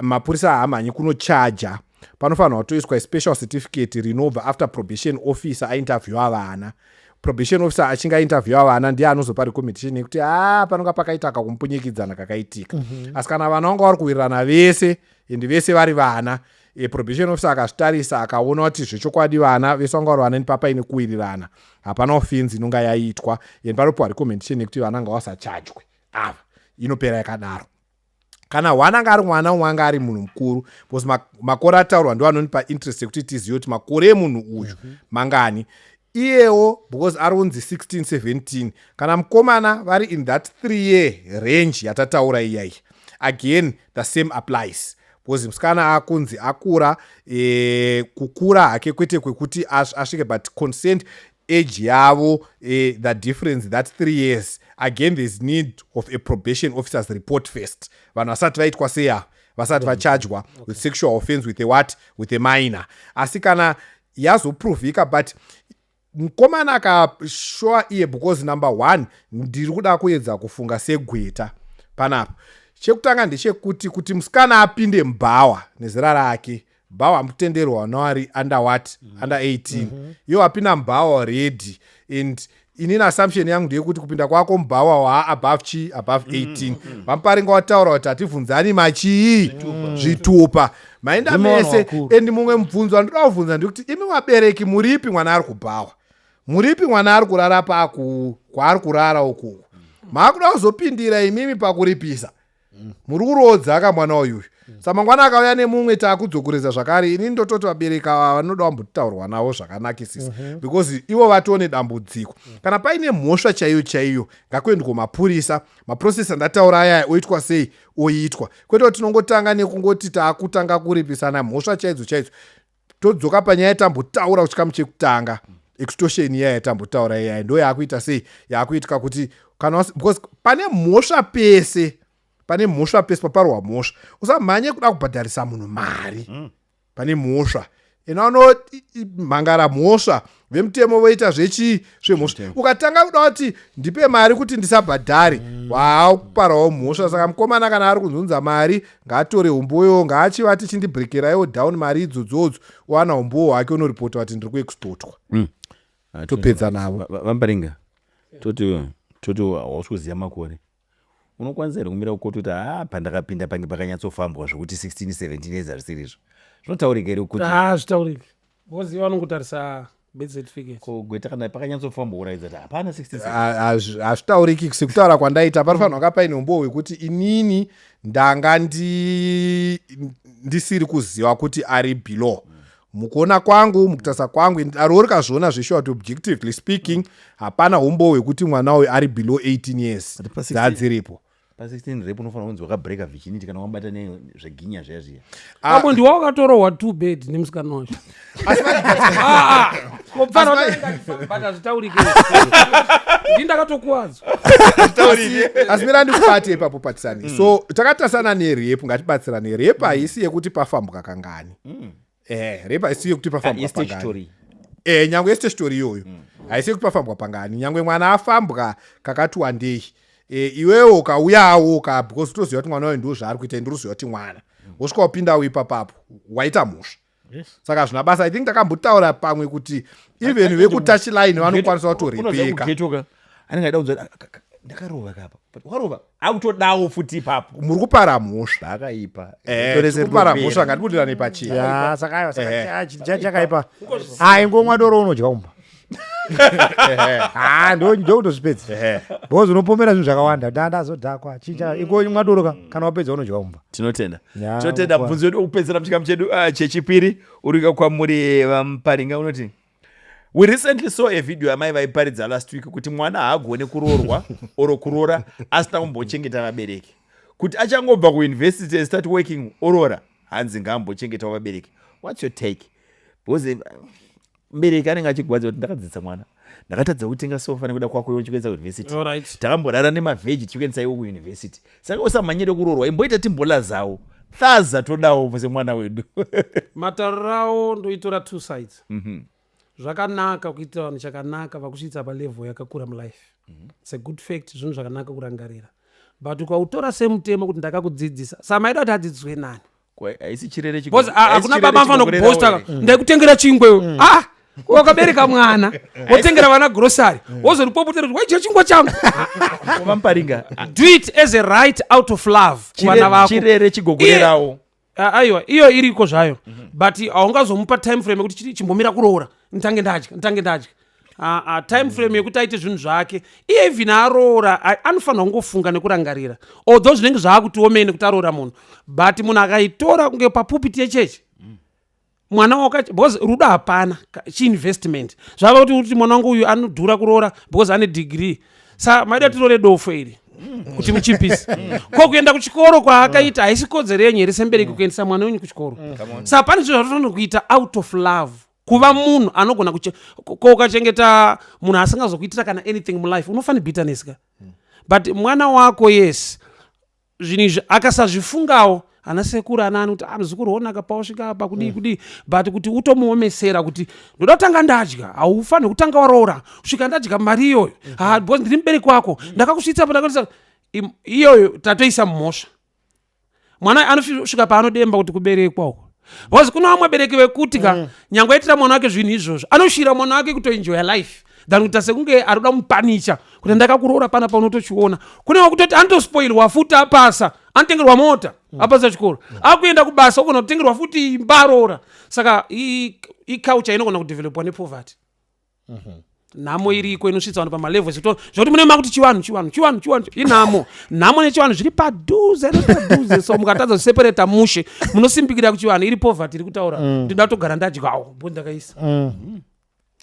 mapurisa haamhanyi kunochaja. Panofanirwa kutoiswa special certificate rinobva after probation officer ainterviewa vana. Probation officer achinge ainterviewa vana ndiye anozopa recommendation yekuti a panonga pakaita kakumpunyikidzana kakaitika. Asi kana vana vanga vari kuwirirana vese ende vese vari vana, probation officer akazvitarisa akaona kuti zvechokwadi vana vese vanga vari vana nepapaine kuwirirana, hapana offense inonga yaitwa, and panopiwa recommendation yekuti vana ngavasachajwe ava, inopera yakadaro. Kana one anga ari mwana, umwe anga ari munhu mukuru, because makore ataurwa ndo anonipa interest yekuti tizive kuti makore emunhu uyu mangani iyewo, because ari kunzi 16 17. Kana mukomana vari in that 3 year range yatataura iyai, again the same applies, because musikana akunzi akura, kukura hake kwete kwekuti asvike, but consent age yavo, the difference, that 3 years, again there's need of a probation officer's report first, vanhu vasati vaitwa seya. Vasati vachajwa with sexual offense with a what? With a minor. Asi kana yazoprovhika, but mukomana akashowa iye, because number one, ndiri kuda kuedza kufunga segweta panapa. Chekutanga ndechekuti kuti musikana apinde mubhawa nezera rake, bhawa hamutenderwa vana vari under what? Under 18. Iwo apinda mubhawa already, and inini assumption yangu ndeyekuti kupinda kwako mubhawa waa above chi above 18. VaMuparinga wataura kuti hativhunzani machii zvitupa, maenda Ndimi vanhu mese. vakuru. And mumwe mubvunzo wandinoda kubvunza ndekuti imi vabereki muripi mwana ari kubhawa? Muripi mwana ari kurara paku kwaari kurara ukuku? Maakuda kuzopindira imimi pakuripisa, muri kuroodza ka mwana uyuyu. Samangwana akauya nemumwe, taakudzokoreza zvakare. Ini ndototi vabereki ava vanoda vambotaurwa navo zvakanakisisa, because ivo vatone dambudziko. Kana paine mhosva chaiyo chaiyo, ngakuendwe kumapurisa. Maprocess andataura ayaya oitwa sei? Oitwa, kwete kuti tinongotanga nekungoti taakutanga kuripisana mhosva chaidzo chaidzo. Todzoka panyaya yatambotaura kuchikamu chekutanga, extortion iya yatambotaura iyaya, ndo yaakuita sei, yaakuitika kuti kana because pane mhosva pese, pane mhosva pese paparwa mhosva, usamhanye kuda kubhadharisa munhu mari. Pane mhosva, ena unomhangara mhosva, vemutemo voita zvechi zvemhosva. Ukatanga kuda kuti ndipe mari kuti ndisabhadhare, waakuparawo mhosva. Saka mukomana kana ari kunzunza mari, ngaatore umboyo, ngaachivati chindibrekeraiwo down mari idzodzodzo, owana umbowo hwake, unoripota kuti ndiri kuextortwa. Topedza navo. VaMuparinga, toti hausi kuziva makore, unokwanisa here kumira kukoti kuti ha, pandakapinda pange pakanyatsofambwa zvokuti 16 17 years hazvisiri izvo? Zvinotaurika here kuti Ha, zvitaurika, because ivo vanongotarisa birth certificate. Ko gweta, kana pakanyatsofambwa kuratidza kuti hapana 16? Hazvitauriki. Sekutaura kwandaita, panofanirwa ka paine umbowo hwekuti inini ndanga ndisiri kuziva kuti ari below. Mukuona kwangu, mukutarisa kwangu, daro rikazviona zveshuwa kuti objectively speaking hapana umbowo hwekuti mwana uyu ari below 18 years. But pa 16 Dzadziripo. Pa16 rape unofanira kunzi wakabreaka virginity kana wabata nezveginya zviya zviya. Pamwe ndiwa wakatorohwa two bed nemusikana wacho. But hazvitauriki, ndi ndakatokuwadzwa. Asi mira ndikubate ipapo, patisani. So takatarisana nerape, ngatibatsirane. Rape haisi yekuti pafambwa kangani. Rape haisi yekuti pafambwa pangani. Statutory. Nyangwe yestatutory iyoyo haisi yekuti pafambwa pangani. Nyangwe mwana afambwa kakati wandei, iwewo ukauyawo ka, because utoziva kuti mwana wayo ndo zvaari kuita, ndiri kuti mwana wosvika wapindawo ipapapo, waita mhosva. Saka hazvina basa. I think takambotaura pamwe kuti even vekutouch line vanokwanisa kutorepeka. Kugetoka anenge aida kunzwa kuti, "Ndakarova kapa." But wakarova, akutodawo futi ipapo. Muri kupara mhosva. Akaipa. Tiri kupara mhosva, ngatibudirane pachena. Ya, saka aiwa, saka chakaipa, ai ngomwa doro unodya umba, ha, ndokutozvipedza, because unopomera zvinhu zvakawanda, ndazodhakwa chincha ingomwa doro ka, kana wapedza unodya umba. Tinotenda. Ya, Tinotenda. Mubvunzo wedu wekupedzisira muchikamu chedu chechipiri urika kwamuri VaMuparinga, unoti, "We recently saw a video amai vaiparidza last week kuti mwana haagone kuroorwa oro kuroora asina kumbochengeta vabereki, kuti achangobva kuuniversity and start working orora, hanzi ngaambochengetawo vabereki. What's your take?" Because mubereki anenge achigwadza kuti ndakadzidzisa mwana, ndakatadza kutenga sofa nekuda kwako iwe uchikuendesa kuuniversity. Takamborara nemavheji tichikuendesa iwe kuuniversity, saka usamhanyire kuroorwa, imboita timbolazawo thaza, todawo semwana wedu. Matauriro awo ndoitora two sides. Zvakanaka kuitira vanhu chakanaka, vakusvitsa palevel yakakura mulife. It's a good fact, zvinhu zvakanaka kurangarira, but ukautora semutemo kuti ndakakudzidzisa, samaida kuti adzidziswe nani? Haisi chirere. Because hakuna baba anofanira kuboasta, "Ndaikutengera chingwe." Ah, wakabereka mwana, wotengera vana grocery, wozoripopotera kuti waidya chingwa changu. VaMuparinga. Do it as a right out of love kuvana vako. Chirere chigogorerawo. Ah, aiwa, iyo iriko zvayo, but haungazomupa time frame yekuti chimbomira kuroora, nditange ndadya, nditange ndadya. Time frame yekuti aite zvinhu zvake iye, even aroora, anofanira kungofunga nekurangarira, although zvinenge zvaakuti omene kuti aroora munhu, but munhu akaitora kunge papupiti yechechi, mwana waka, because rudo hapana chiinvestment, zvava kuti mwana wangu uyu anodhura kuroora because ane degree, sa maida tirore dofo iri kuti muchipisi ko kuenda kuchikoro kwaakaita haisi kodzero yenyu here sembereki kuendesa mwana wenyu kuchikoro? Saka pane zvinhu zvatofanira kuita out of love, kuva munhu anogona ko ukachengeta munhu asingazokuitira kana anything mulife, unofanira bitterness ka. But mwana wako, yes, zvinhu izvi akasazvifungawo. Ana sekuru anani kuti ah, muzukuru honaka pausvika apa kudii kudii, but kuti utomuomesera kuti ndoda kutanga ndadya, haufaniri kutanga waroora kusvika ndadya mari iyoyo. Ha, because ndiri mubereki wako, ndakakusvitsa pa iyoyo tatoisa mhosva. Mwana anosvika paanodemba kuti kuberekwa uko, because kuna vamwe vabereki vekuti ka nyange aitira mwana wake zvinhu izvozvo, anoshira mwana wake kutoenjoya life than kuita sekunge ari kuda mupanicha kuti ndakakuroora panapa. Unotochiona kune vakutoti anotospoilwa futi, apasa anotengerwa mota, apasa chikoro akuenda kubasa, ogona kutengerwa futi imba aroora. Saka iculture inogona kudevelopwa nepoverty. Nhamo iriko inosvitsa vanhu pamalevels zvokuti mune makuti chivanhu, chivanhu, chivanhu, chivanhu. Inhamo. Nhamo nechivanhu zviri padhuze nepadhuze, so mukatadza kuseparata mushe, munosimbikira kuchivanhu. Iri poverty iri kutaura, ndinoda kutogara ndadyawo bo ndakaisa.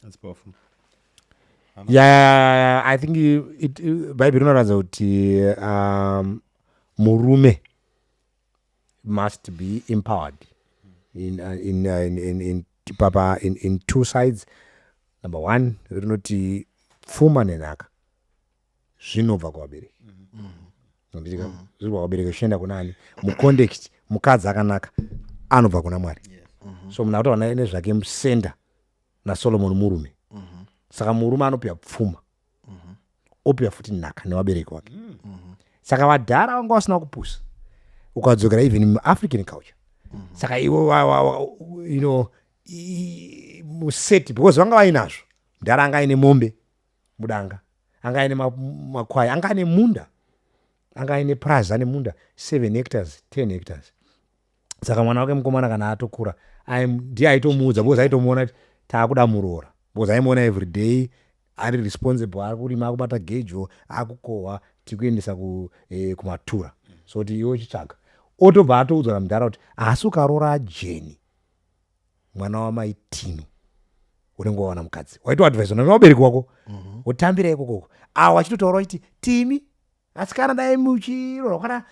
That's powerful. Yeah, I think Bhaibheri rinoratidza kuti murume must be empowered in, papa in two sides. Number one, rinoti pfuma nenhaka zvinobva kuvabereki. Handiti zvinobva kuvabereki zvichienda kuna ani? Mucontext, mukadzi akanaka anobva kuna Mwari. So munhu akutaura nezvake musenda naSolomon murume. Saka murume anopiwa pfuma, opiwa futi nhaka nevabereki wake. Saka vadhara vanga vasina kupusa. Ukadzokera even muAfrican culture, saka ivo museti, because vanga vainazvo. Mudhara anga aine mombe mudanga, anga aine makwai, anga aine munda, anga aine prazi, ane munda 7 hectares, 10 hectares. Saka mwana wake mukomana kana atokura, ndiye aitomuudza, because aitomuona kuti taakuda muroora, because aimuona every day ari responsible, ari kurima, akubata gejo, akukohwa, tikuendesa kumatura. So kuti iwe uchitsvaga, otobva atoudzwa namudhara kuti asi ukaroora Jeni mwana wamaitino, unenge wawana mukadzi. Waitoadvaiswa nevabereki wako, wotambira ikokoko. Awo achitotaura achiti timi asi kana dai muchirorwa kana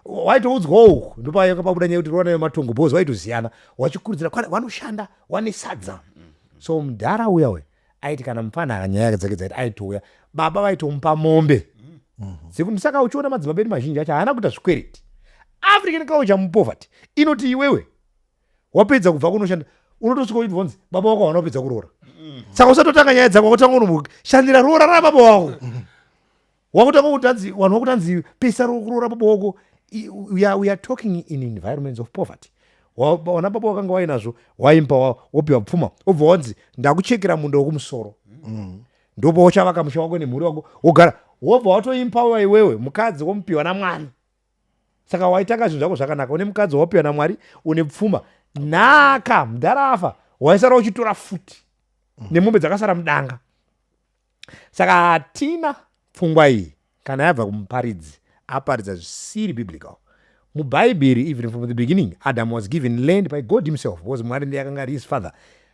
waitoudzwawo uku, ndopabuda nyaya yekuti roora nematongo, because waitoziyana wachikurudzira vanoshanda wane sadza. So mudhara uya uya aiti kana mufana nyaya dzake dzaiti aitouya, baba vaitomupa mombe dzekuti. Saka uchiona madzibaba edu mazhinji acho haana kuita zvikwereti. African culture mupoverty inoti iwewe wapedza kubva kunoshanda, unotosvika uchibvonzi baba wako hauna kupedza kuroora, saka usatotanga nyaya dzako, wakutanga unomushandira roora rababa wako. Wakutanga kutanzi vanhu vakutanzi pesa rokuroora baba wako. We are talking in environments of poverty. Wana baba wakanga wainazvo, waimba, wopiwa pfuma, wobva wanzi ndakuchekera munda wekumusoro, ndopa uchavaka musha wako nemhuri wako, wogara, wobva watoimpawa iwewe mukadzi womupiwa naMwari. Saka waitanga zvinhu zvako zvakanaka, une mukadzi wapiwa naMwari, une pfuma, nhaka. Mudhara afa, waisara uchitora futi nemombe dzakasara mudanga. Saka hatina pfungwa iyi kana yabva kumuparidzi aparidza zvisiri biblical. Mubhaibheri, even from the beginning, Adam was given land by God himself, because Mwari ndiye akanga ari his father.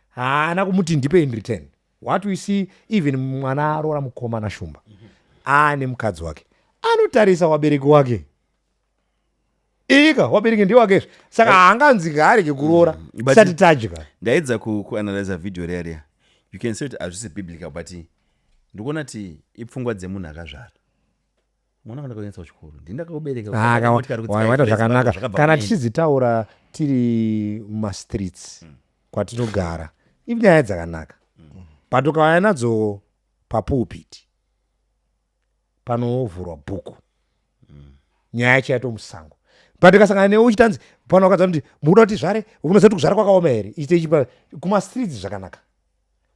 Haana kumuti ndipe in return. What we see, even mwana aroora mukomana Shumba aane mukadzi wake, anotarisa wabereki wake ika wabereki ndiwakezve, saka haanganzi ngaarege kuroora tisati tadya. Ndaedza kuanalyza video riya riya. You can say kuti hazvisi biblical, but ndikuona kuti ipfungwa dzemunhu akazvara mwana. Kana kuendesa kuchikoro, ndindakakubereka. Ah, waita zvakanaka. Kana tichidzitaura tiri mumastreets kwatinogara, inyaya dzakanaka, but ukauya nadzo papulpit panovhurwa bhuku, nyaya yacho yatomusango. But ikasangana newe uchitanzi pano wakadza kuti mukuda kuti zvare, unoziva kuti kuzvara kwakaoma here? Ichite kumastreets zvakanaka,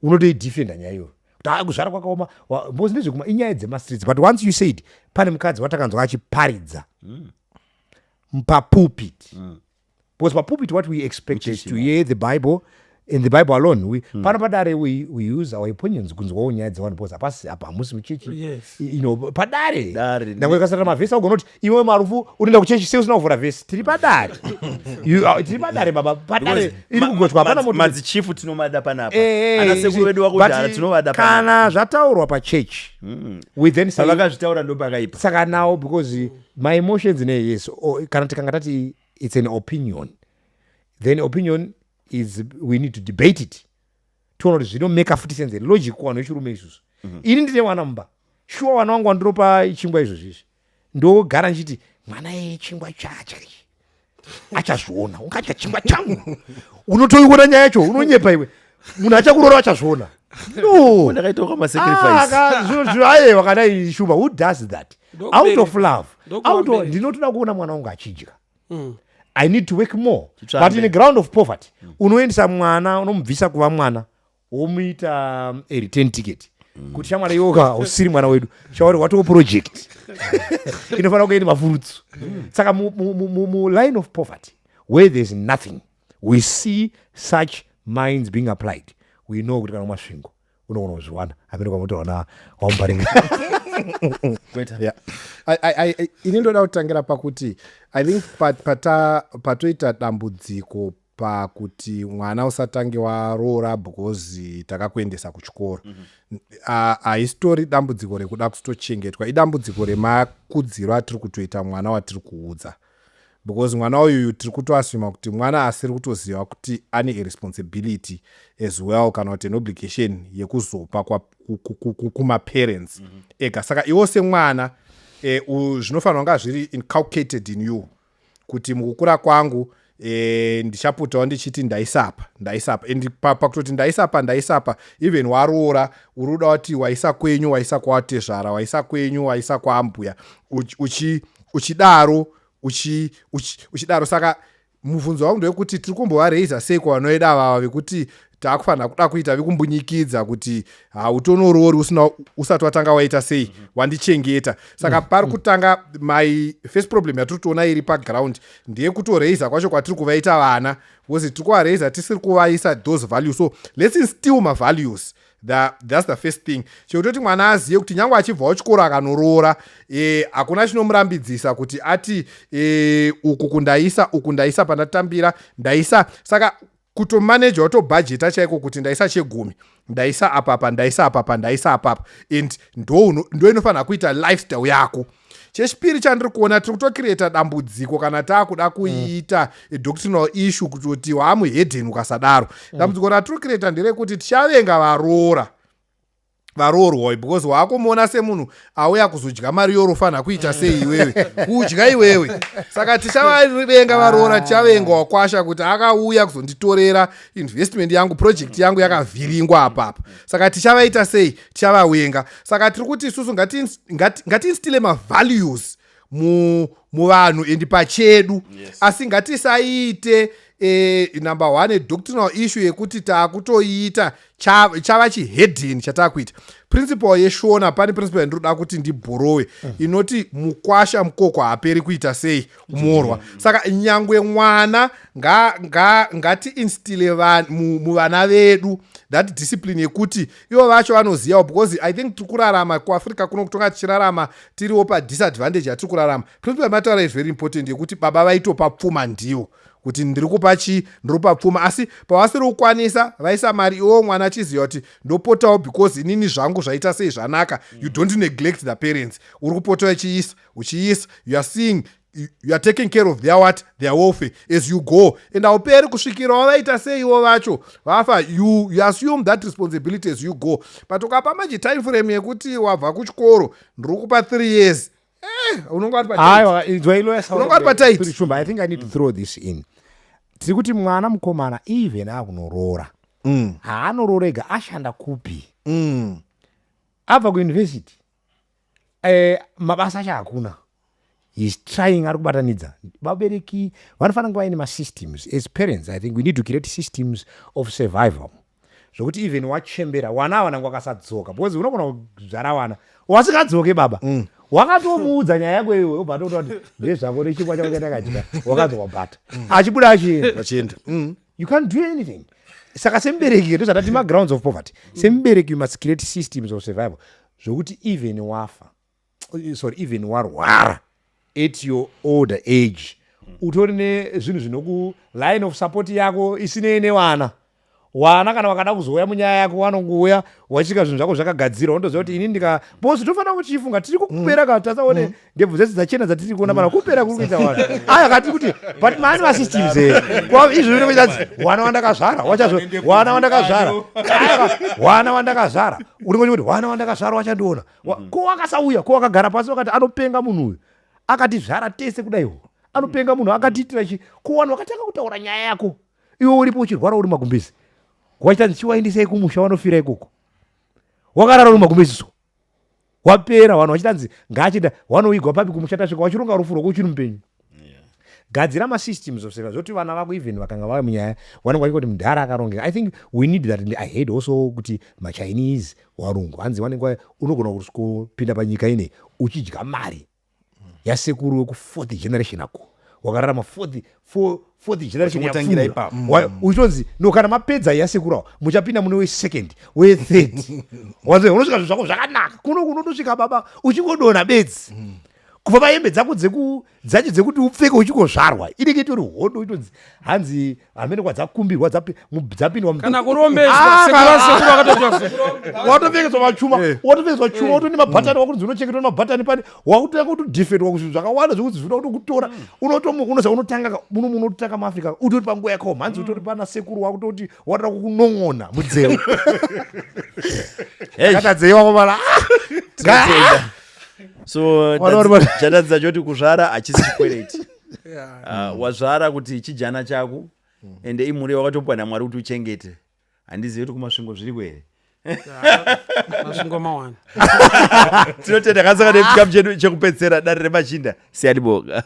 unotoidefenda nyaya iyoyo kuti ah, kuzvara kwakaoma because ndezvekuma inyaya dzemastreets. But once you said pane mukadzi watakanzwa achiparidza papulpit, because papulpit what we expect is to hear the Bible and the Bible alone. Pano padare we use our opinions kunzwawo nyaya dzevanhu, because hapasi apa, hamusi muchechi. Padare Dare. Nyange ikasara mavhesi, augona kuti iwe Marufu unoenda kuchechi sei usina kuvhura vhesi? Tiri padare. Tiri padare baba, padare iri kugochwa, hapana moto. Madzichifu tinomada panapa. Ana sekuru vedu vakudhara tinovada panapa. Kana zvataurwa pachechi, we then say pavakazvitaura ndo pakaipa. Saka now, because my emotions ne yes, or kana tikanga tati it's an opinion, then opinion is we need to debate it, tiona kuti zvinomeka futi sense, logic kuvanhu vechirume isusu. Ini ndine vana mumba, shuwa vana vangu vandiropa chingwa izvozvo izvi, ndogara ndichiti mwana yeye chingwa chadya ichi. Achazviona, ungadya chingwa changu. Unotoiona nyaya yacho, unonyepa iwe. Munhu achakuroora achazviona. No. Ndakaitawo Ah, masacrifice. Zvinhu ayewa, kana Shumba, who does that out of love? Ndokuva Out of mberi. ndinotoda kuona mwana wangu achidya. I need to work more. Chitsvambe. But in a ground of poverty, unoendesa mwana, unomubvisa kuva mwana, womuita a return ticket kuti shamwari iwoka usiri mwana wedu, shauri watoo project inofanira kuenda mafurutsu. Saka mu line of poverty where there's nothing, we see such minds being applied. We know kuti kana kuMasvingo unogona kuzviwana, hamene kwamotaura waMuparinga. Kweta. Yeah. Ini ndoda kutangira pakuti I think patoita dambudziko pakuti mwana usatange waroora because takakuendesa kuchikoro. Haisitori dambudziko rekuda kutochengetwa, idambudziko remakudziro atiri kutoita mwana watiri kuudza, because mwana uyuyu tiri kutoasuma kuti mwana asiri kutoziva kuti ane a responsibility as well, kana kuti an obligation yekuzopa kumaparents ega. Saka iwo semwana zvinofanira kunga zviri inculcated in you kuti mukukura kwangu ndichapotawo ndichiti ndaisapa, ndaisapa. And pakutoti ndaisapa, ndaisapa, even waroora, uri kuda kuti waisa kwenyu, waisa kwatezvara, waisa kwenyu, waisa kwaambuya, uchidaro uchidaro. Saka mubvunzo wangu ndewekuti tiri kumbovareisa sei kwavanoida vava vekuti taakufanira kuda kuita vekumbunyikidza kuti hautonorori usina usati watanga waita sei, wandichengeta. Saka pari kutanga my first problem yatiri kutoona iri paground ndeyekutoreisa kwacho kwatiri kuvaita vana, because tiri kuvareisa tisiri kuvaisa those values. So let's instill mavalues. That's the first thing, chekutoti mwana azive kuti nyange achibvawo chikoro akanoroora, hakuna chinomurambidzisa kuti ati uku kundaisa, uku ndaisa, pandatambira ndaisa. Saka kutomaneja, watobhajeta chaiko kuti ndaisa chegumi, ndaisa apapa, ndaisa apapa, ndaisa apapa, and ndo inofanira kuita lifestyle yako. Chechipiri chandiri kuona, tiri kutocreata dambudziko kana taakuda kuiita doctrinal issue kutoti waamuhedheni ukasadaro. Dambudziko ratiri kucreata nderekuti tichavenga varoora, varoorwa, because waakumuona semunhu auya kuzodya mari yorofanira kuita sei iwewe, kudya iwewe. Saka tichavavenga varoora, tichavenga wakwasha kuti akauya kuzonditorera investment yangu, project yangu yakavhiringwa apapa. Saka tichavaita sei? Tichavawenga. Saka tiri kuti isusu ngatiinstille mavalues muvanhu and pachedu, asi ngatisaite number one doctrinal issue yekuti taakutoiita chava chihedheni chataakuita. Principle yeShona, pane principle yandinoda kuti ndibhorowe inoti mukwasha mukoko haaperi kuita sei, kumorwa. Saka nyangwe mwana ngatiinstille muvana vedu that discipline yekuti ivo vacho vanozivawo, because I think tiri kurarama kuAfrica kuno kutonga tichirarama tiriwo padisadvantage yatiri kurarama. Principle yamataura is very important, yekuti baba vaitopa pfuma, ndiwo kuti ndiri kupa chii, ndiri kupa pfuma, asi pavasiri kukwanisa vaisa mari, iwowo mwana achiziva kuti ndopotawo because inini zvangu zvaita sei, zvanaka. You don't neglect the parents, uri kupota uchiisa, uchiisa, you are seeing you are taking care of their what, their welfare as you go, and hauperi kusvikira wavaita seiwo vacho vafa. You assume that responsibility as you go. But ukapa manje time frame yekuti wabva kuchikoro, ndiri kupa 3 years, unonga wati patight. Aiwa, inzwa ilo. Unonga wati patight. Shumba, I think I need to throw this in. Tiri kuti mwana mukomana even akunoroora, haanoroora ega, ashanda kupi? Abva kuuniversity, mabasa acho hakuna. He's trying, ari kubatanidza. Vabereki vanofanira kunge vaine masystems. As parents, I think we need to create systems of survival zvokuti even wachembera, wana ava nange wakasadzoka, because unogona kuzvara wana wasingadzoke. Baba wakatomuudza nyaya yako iwe, ubva tokuta kuti ndezvako nechingwa chako chatakadya, wakanzi wabhata achibuda achienda. Vachienda. You can't do anything. Saka semubereki, ndozvatati magrounds of poverty, semubereki you must create systems of survival zvokuti even wafa, sorry, even warwara at your older age, utori nezvinhu zvinoku line of support yako isinei nevana. Wana kana wakada kuzouya munyaya yako, wanongouya wachisvika zvinhu zvako zvakagadzirwa. Unotoziva kuti ini ndika bosi tofanira kuchifunga tiri kukupera ka tasaone ndebvu dzese dzachena dzatiri kuona pana, kupera kuri kuita wana aya kati kuti, but mani masystems e izvi zvinoitadzi wana wandakazvara wachazo wana wandakazvara, wana wandakazvara, unenge kuti wana wandakazvara wachandiona. Ko wakasauya, ko wakagara pasi wakati anopenga munhu uyu akatizvara tese kudaiwo. Anopenga munhu akatiitira chi ko vanhu vakatanga kutaura nyaya yako iwe uripo uchirwara uri magumbezi wachitanzi chiwaendesai kumusha wanofira ikoko wakarara uri magumbezi so wapera vanhu vachitanzi ngaachienda wanowigwa papi kumusha tasvika wachironga rufu rwako uchiri mupenyu. Gadzira masystems of service zvoti vana vako even vakanga vave munyaya vanenge vachingoti mudhara akarongeka. I think we need that. I heard also kuti maChinese warungu hanzi vanenge unogona kupinda panyika ine uchidya mari yasekuru wekufourth generation ako wakararama fourth generation Uchingotangira yapfuura. ipapo. Uchitonzi no kana mapedza yasekuru awo muchapinda mune wesecond wethird. Wanzwa unosvika zvinhu zvako zvakanaka kuno kunotosvika baba uchingodonha bedzi kubva pahembe dzako dzacho dzekuti upfeke uchingozvarwa inenge itori hondo itonzi hanzi hamene kwadzakumbirwa dzapindwa Kana kurombeswa, sekuru vasekuru vakatoitwa sekuru. Watopfekedzwa machuma, watopfekedzwa chuma, watone mabhatani, wakunzi unochengetwa nemabhatani pane wakutanga kutodefendwa kuzvinhu zvakawanda zvekuti zvinoda kutokutora. Unotomu-, unoza unotanga muno munotanga muAfrica utori panguva yakaoma hanzi utori pana sekuru wakutoti watoda kukunon'ona mudzeu. Hey. Akatadzei wakomana? Tinotenda. So Wana uri chatadzidza choti kuzvara hachisi chikwereti. Wazvara kuti chijana chako ende imhuri wakatopiwa naMwari kuti uchengete. Handizivi kuti kuMasvingo zviriko here. Masvingo mawana. Tinotenda kasaka nechikamu chedu chekupedzisira dare remachinda. Siyani boga.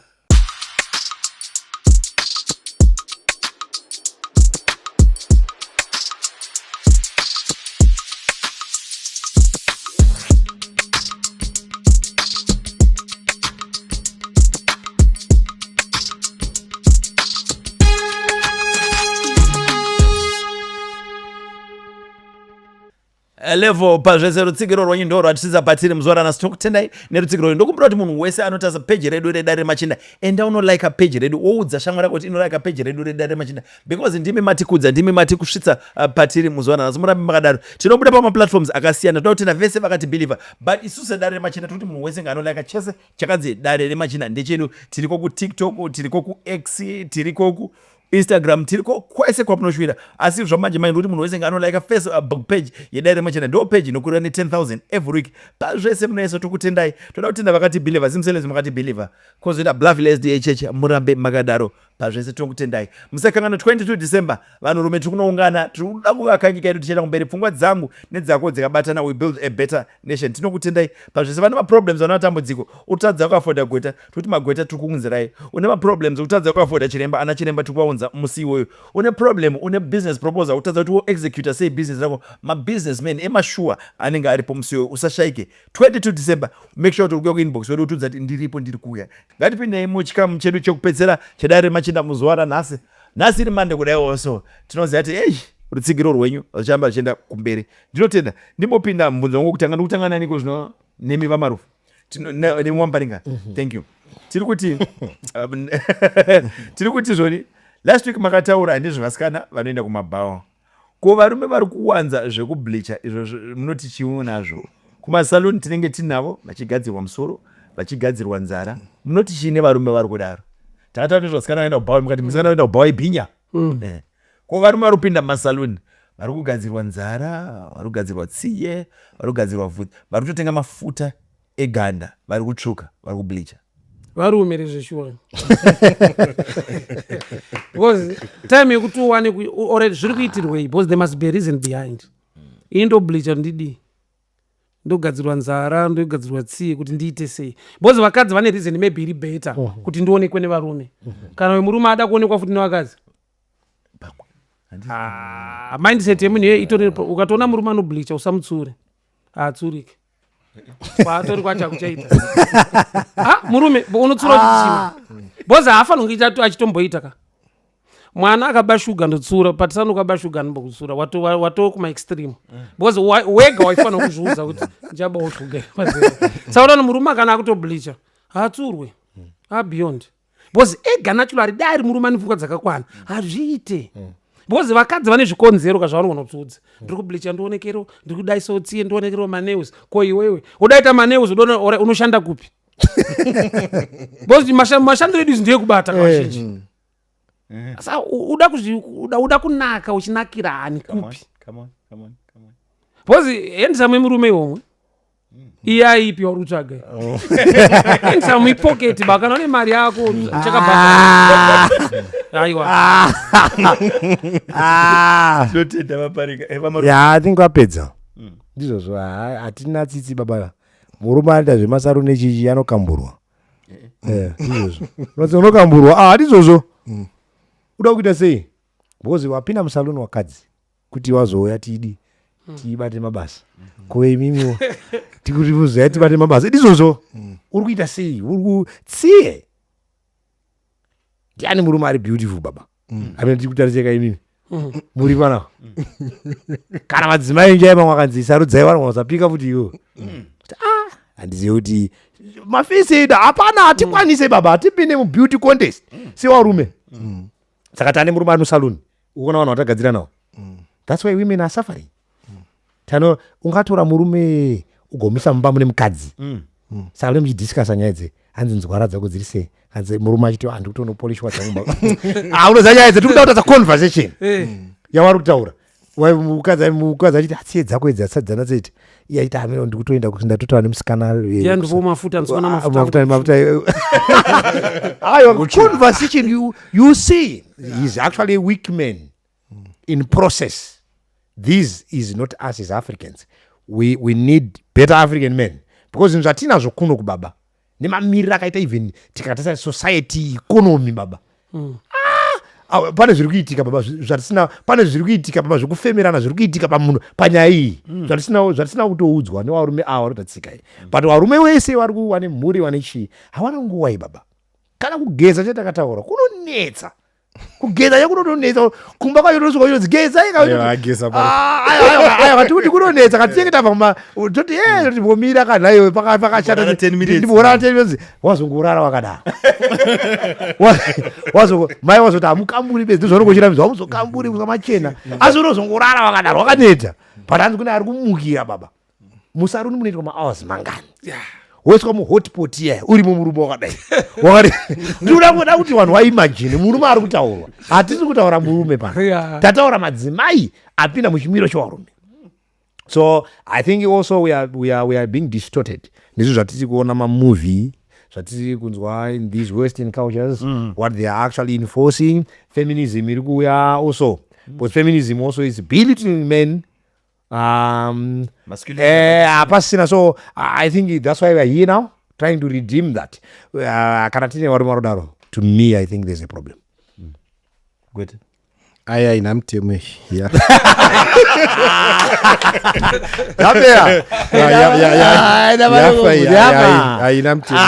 Level pazvese rutsigiro rwenyu ndo rwatisisa patiri muzuva ranhasi. Tinokutendai nerutsigiro rwenyu. Ndokumbira kuti munhu wese anotarisa peji redu redare remachinda, enda unolika peji redu, woudza shamwari yako kuti inolika peji redu redare remachinda, because ndimi matikudza, ndimi matikusvitsa patiri muzuva ranhasi. Murambe makadaro. Tinobuda pamaplatforms akasiyana. Toda kutenda vese vakatibhilivha, but isusu sedare remachinda tiri kuti munhu wese ngaanolika chese chakanzi dare remachinda ndechedu. Tiriko kuTikTok, tiriko kuX, tiriko ku Instagram, tiriko kwese kwamunoshwira. Asi zvamanje manje ndikuti munhu wese ngaanolika Facebook page yedare remachinda. Ndo page inokurira ne10,000 every week. Pazvese munoisa, tokutendai. Toda kutenda vakatibhilivha, Zimselezi makatibhilivha, kozoita Blaville SDA Church. Murambe makadaro pazvese, tinokutendai. Musakanganwa 22 December, vanhurume tiri kunoungana, tiri kuda kuvaka nyika yedu tichienda kumberi. Pfungwa dzangu nedzako dzikabatana, we build a better nation. Tinokutendai pazvese. Vane maproblems, vane matambudziko, utadza kuafoda gweta, tikuti magweta tiri kuunzirai. Une maproblems, utadza kuafoda chiremba, ana chiremba tiri kuvaunza musi iwoyo. Une problem, une business proposal, utadza kuti woexecuta sei business rako, mabusinessman emashuwa anenge aripo musi iwoyo. Usashaike 22 December. Make sure kuti uri kuuya kuinbox wedu utiudza kuti ndiripo, ndiri kuuya. Ngatipindei muchikamu chedu chekupedzisira chedare remachinda muzuva ranhasi. Nhasi iri Mande kudai also tinoziva kuti ei rutsigiro rwenyu rucharamba ruchienda kumberi. Ndinotenda. Ndimbopinda mubvunzo wangu wekutanga. Ndikutanga naniko zvino? Nemi vaMarufu, nemi waMbaringa. Thank you. Tiri kuti zvoni last week makataura handizvo vasikana vanoenda kumabhawa. Ko varume vari kuwanza zvekubleacha izvo munoti chiu nazvo? Kumasaluni tinenge tinavo vachigadzirwa musoro, vachigadzirwa nzara. Munoti chii nevarume vari kudaro? Takataura nezvasikana vaenda kubhawa, mukati musikana vaenda kubhawa ibhinya. Ko varume vari kupinda mumasaluni, vari kugadzirwa nzara, vari kugadzirwa tsiye, vari kugadzirwa vhudzi, vari kutotenga mafuta eganda, vari kutsvuka, vari kubleacha? Varume rezveshuwa, because time yekuti uwane already zviri kuitirwei? Because there must be a reason behind. Ini ndobleacha ndidii? Ndogadzirwa nzara, ndogadzirwa tsiye kuti ndiite sei? Because vakadzi vane reason maybe iri better kuti ndionekwe nevarume. Kana wemurume ada kuonekwa futi nevakadzi. Ah, mindset yemunhu iye itori. Ukatoona murume anobleacha, usamutsure, haatsurike kwaatori kwacho akuchaita. Ah, murume unotsura kuti chii? Because haafaniri kunge achitomboita ka. Mwana akaba shuga ndotsura, patisani ukaba shuga anombokutsura. Wato kumaextreme, because wega waifanira kuzviudza kuti ndichabawo shuga. Saka unoona murume akana akutobleacha haatsurwe abeyond, because ega naturally dai ari murume ane pfungwa dzakakwana hazviite, because vakadzi vane zvikonzero kazvavanogona kutsudza. Ndiri kubleacha ndionekero, ndiri kudaisawo tsiye ndionekero, manails. Ko iwewe udaita manails unoshanda kupi? Because mashandiro edu izi ndeyekubata kavazhinji. Saka uda kunaka uchinakira hani? Come on, Kupi? come on, come on, come on. Because handsome murume iwomwe. Iya ipi wauri kutsvaga? Insa muipoketi ba kana une mari yako chakabhadhara. Aiwa. Ah. Tinotenda vaparika. Eh, VaMarufu. Ya, I think vapedza. Ndizvozvo, hatina tsitsi baba. Murume anoita zvemasaru nechichi anokamburwa. Eh, ndizvozvo. Unonzi unokamburwa. Ah, ndizvozvo. Uda kuita sei? Because wapinda musaluni wakadzi kuti wazouya tidi tibate mabasa. Ko imimiwo tikuti muzoya tibate mabasa. Ndizvozvo. Uri kuita sei? Uri kutsiye. Ndiani murume ari beautiful baba? Amene tiri kutariseka imimi. Muri panapa. Kana madzimai njai mamwe akanzi sarudzai vanhu vasapika futi iwo. Kuti, ah, handizivi kuti mafesi edu hapana, hatikwanise baba, hatipinde mubeauty contest sevarume. Saka tane murume ari musaluni, ukuona vanhu vatagadzira nawo. That's why women are suffering. Tano ungatora murume ugomisa mumba mune mukadzi, saka mune muchidiscussa nyaya idzi, hanzi nzwara dzako dziri sei, hanzi murume achiti handi kutonopolishwa dzangu. Ah, unoziva nyaya idzi tikuda kutaura conversation yavari kutaura. Mukadzi achiti atsiye dzako idzi asadzana dzeiti, iye achiti amene ndikutoenda kuti ndatotaura nemusikana Ya, ndivo mafuta, ndisikuona mafuta. Mafuta, mafuta. Ayo conversation, you see he's actually a weak man in process. This is not us as Africans. We need better African men, because zvinhu zvatinazvo kuno kubaba nemamiriro akaita, even tikatarisa society, economy baba, ah, pane zviri kuitika baba zvatisina, pane zviri kuitika baba zvekufemerana zviri kuitika pamunhu panyaya iyi, zvatisina kutoudzwa nevarume ava vari kuita iyi. But varume wese vari vane mhuri, vane chii, havana nguva iyi baba. Kana kugeza chatakataura kunonetsa, kugeza chakunotonetsa kumba kwacho, tosvika uchinonzi gezai. Aiwa, ageza pari. Aiwa, tikuti kunonetsa katinenge tabva kuma toti e toti mbomira kana iwe pakashata. Mborara 10 minutes. Ndimborara 10 minutes, wazongorara wakadaro. Mai wazoti hamukamburi bedzi, ndozvaunongochirambidzwa, hamuzokamburi kusa machena, asi unozongorara wakadaro wakaneta. But hanzi kune ari kumukira baba, musaruni munoitwa mahours mangani, woiswa muhotpot iya urimo murume wakadai wakati. Ndinoda kuda kuti vanhu vaimagine murume ari kutaurwa. Hatisi kutaura murume pano, tataura madzimai apinda muchimiro chevarume. So I think also we are being distorted ndizvo zvatiri kuona mamovie, zvatiri kunzwa in these western cultures, what they are actually enforcing. Feminism iri kuuya also, because feminism also is belittling men. Masculinity. Eh, hapasina. So I think that's why we are here now, trying to redeem that. Kana tine varume varodaro, to me I think there's a problem. Good. Aya ina mutemo iyi ya. Yapera. Yafa iyi, Yafa. haina mutemo.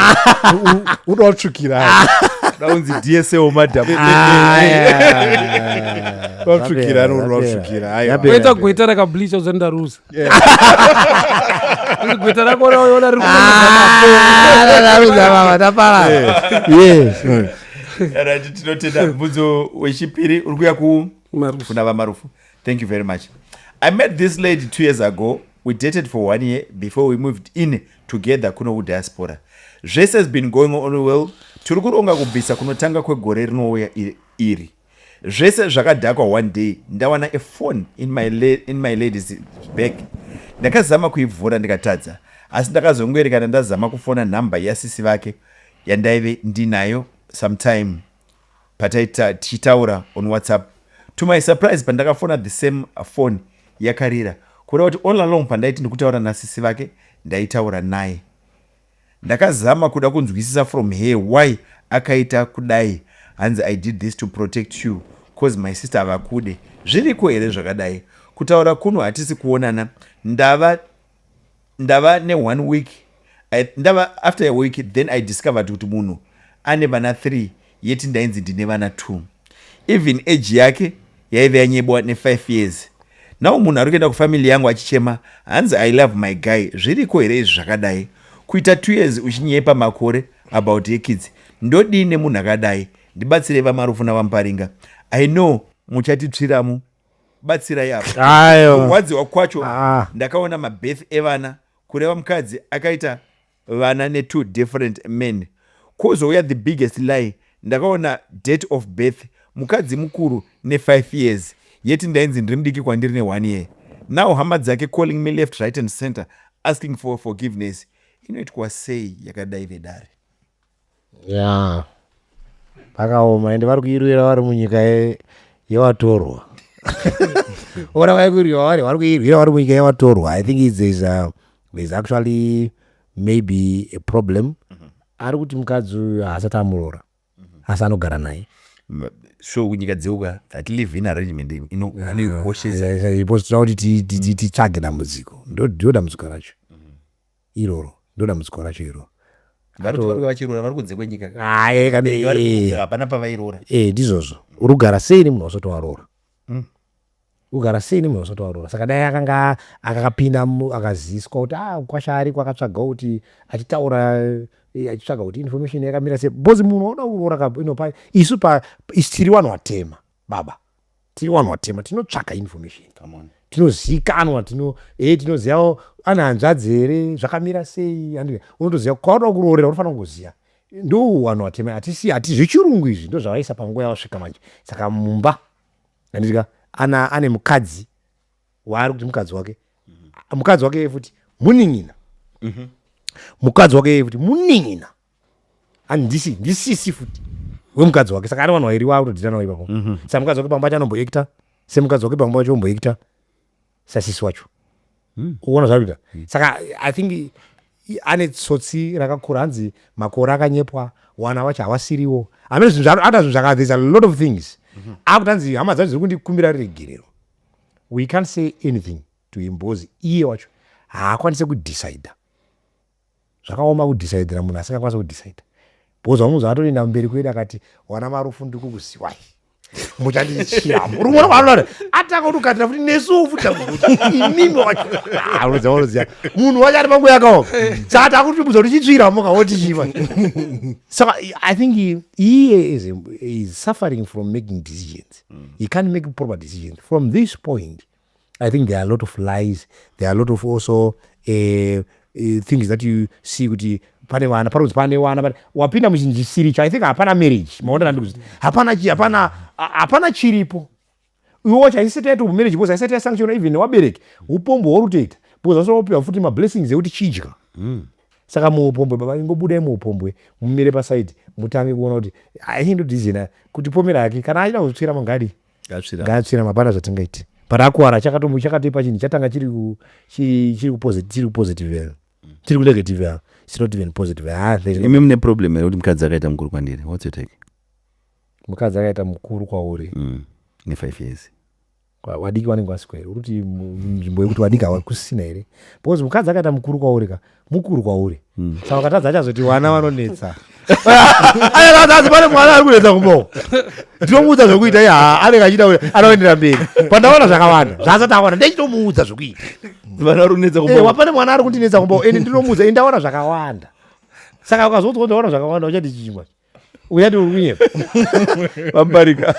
Unoda kutsvukira. Daunzi DSL madam. Unoda kutsvukira, unoda kutsvukira, aiwa. Yapera. Waita gweta rakableacha uzandaruza. Gweta rako raona riri. Yes. Right, tinotenda. Mubvunzo wechipiri uri kuya ku Marufu. Kuna VaMarufu. Thank you very much. I met this lady 2 years ago. We dated for one year before we moved in together kuno kudiaspora. Zvese has been going on well. Tiri kuronga kubvisa kunotanga kwegore rinouya iri. Zvese zvakadhakwa. One day ndawana a phone in my lady's bag. Ndakazama kuivhura ndikatadza, asi ndakazongoerekana ndazama kufona nhamba yasisi vake yandaive ndinayo sometime pataita tichitaura on WhatsApp. To my surprise, pandakafona the same phone yakarira, kureva kuti all along pandaiti ndikutaura nasisi vake ndaitaura naye. Ndakazama kuda kunzwisisa from her why akaita kudai. Hanzi, "I did this to protect you cause my sister havakude." Zviriko here zvakadai? Kutaura kuno hatisi kuonana, ndava ne1 week. Ndava after a week, then I discovered kuti munhu ane vana 3, yeti ndainzi ndine vana 2. Even age yake yaive yanyebwa ne5 years. Now munhu ari kuenda kufamily yangu achichema, hanzi, "I love my guy." Zviriko here izvi zvakadai? Kuita 2 years uchinyepa makore about yekids. Ndodii nemunhu akadai? Ndibatsirei VaMarufu navaMuparinga. I know muchatitsviramo. Batsirai apa. Aiwa. Kurwadziwa kwacho, Ah. ndakaona mabirth evana, kureva mukadzi akaita vana netwo different men. Kwozouya the biggest lie, ndakaona date of birth, mukadzi mukuru ne5 years, yeti ndainzi ndiri mudiki kwandiri ne1 year. Now hama dzake calling me left, right and center. Asking for forgiveness inoitwa sei yakadai vedare? Ya, pakaoma, ende vari kuirwira vari munyika yevatorwa. Ona, vari kuirwira vari kuirwira vari munyika yevatorwa. I think there's actually maybe a problem. Ari kuti mukadzi uyu haasati amuroora, asi anogara naye. So kunyika dzeuka that live in arrangement anoikoshesa. Because tinoda kuti titsvage dambudziko. Ndo dambudziko racho iroro, ndo dambudziko racho iroro. Vari kuti vari vachiroora vari kunze kwenyika. Aye, kana Hapana pavairoora. Ndizvozvo. Uri kugara sei nemunhu wasati waroora? Kugara sei nemunhu wasati waroora? Saka dai akanga akapinda akaziswa kuti a kwasha ariko, akatsvagawo kuti achitaura, achitsvaga kuti information yakamira sei, because munhu wauda kuroora ka inopa isu pa isu tiri vanhu vatema, baba, tiri vanhu vatema, tinotsvaga information. Come on. Tinozikanwa, tinozivawo ane hanzvadzi here, zvakamira sei. Unotoziva kwauda kuroorera, unofanira kungoziva. Ndo vanhu vatema, hatisi hati zvechirungu izvi ndo zvavaisa panguva yavasvika manje. Saka mumba, handitika, ana ane mukadzi waari kuti mukadzi wake, mukadzi wake futi munin'ina, mukadzi wake futi munin'ina, handisi ndisisi futi wemukadzi wake. Saka ane vanhu vairi waakutodhira navo ipapo. Saka mukadzi wake pamba pacho anomboacta semukadzi wake, pamba pacho omboacta sasisi wacho. Uona zvari kuita? Saka I think ane tsotsi rakakura. Hanzi makore akanyepwa, wana wacho hawasiriwo, hamene zvinhu ada zvinhu zvaka there's a lot of things. Akuti hanzi hama dzacho dziri kundikumbira regerero. We can't say anything to him because iye wacho haakwanisi kudecida. Zvakaoma kudhisaidhira munhu asingakwanisi kudhisaidha, because wamunhu atoenda mberi kwedu akati, "Wana marufu, ndikukuziwai, muchandichiramo." Uri kuona kwaanoda atanga kutokatira futi nesuwo futi kuti imimi wacho. Ah, unoziva, unoziva munhu wacho ari panguva yakaoma, saka takutibudza kuti chitsviramo kawotichiva. Saka I think iye is suffering from making decisions. He can't make proper decisions from this point. I think there are a lot of lies. There are a lot of also things that you see kuti pane vana, pari kunzi pane vana, wapinda muchinhu chisiri cho. I think hapana marriage. Maona ndikuti hapana hapana hapana chiripo. Iwe wacho haisati yaita marriage because haisati yasanctiona even newabereki. Upombo hwauri kutoita because wasati wapiwa futi mablessings ekuti chidya. Saka muupombwe, baba, ingobudai muupombwe, mumire pasaidi, mutange kuona kuti I think ndodhizina kuti pomera hake kana achida kutsvira mangadi. Ngatsvira. Ngatsvira, mapana zvatingaiti, but akuwara chakatoipa chinhu chatanga chiri chiri kupositive here, chiri kunegative here. It's not even positive. Ah, Imi mune problem here kuti mukadzi akaita mukuru kwandiri? What's your take? Mukadzi akaita mukuru kwauri? Ne5 years. Wadiki vanenge vasiko here? Uri kuti nzvimbo yekuti wadiki hawakusina here? Because mukadzi akaita mukuru kwauri ka, mukuru kwauri. Saka ukatadza achazoti wana vanonetsa. Ayakatadza, pane mwana ari kunetsa kumboko, ndinomuudza zvokuita. Iye anenge achiita kuti anoendera mberi. Pandaona zvakawanda zvaasati awana, ndechitomuudza zvokuita. Vana vari kunetsa. Wapane mwana ari kundinetsa kumba, ende ndinomuudza, ende ndaona zvakawanda. Saka ukazoudzwa kuti ndaona zvakawanda, uchati chimwa, uchati uri kunyepa. Vambarika.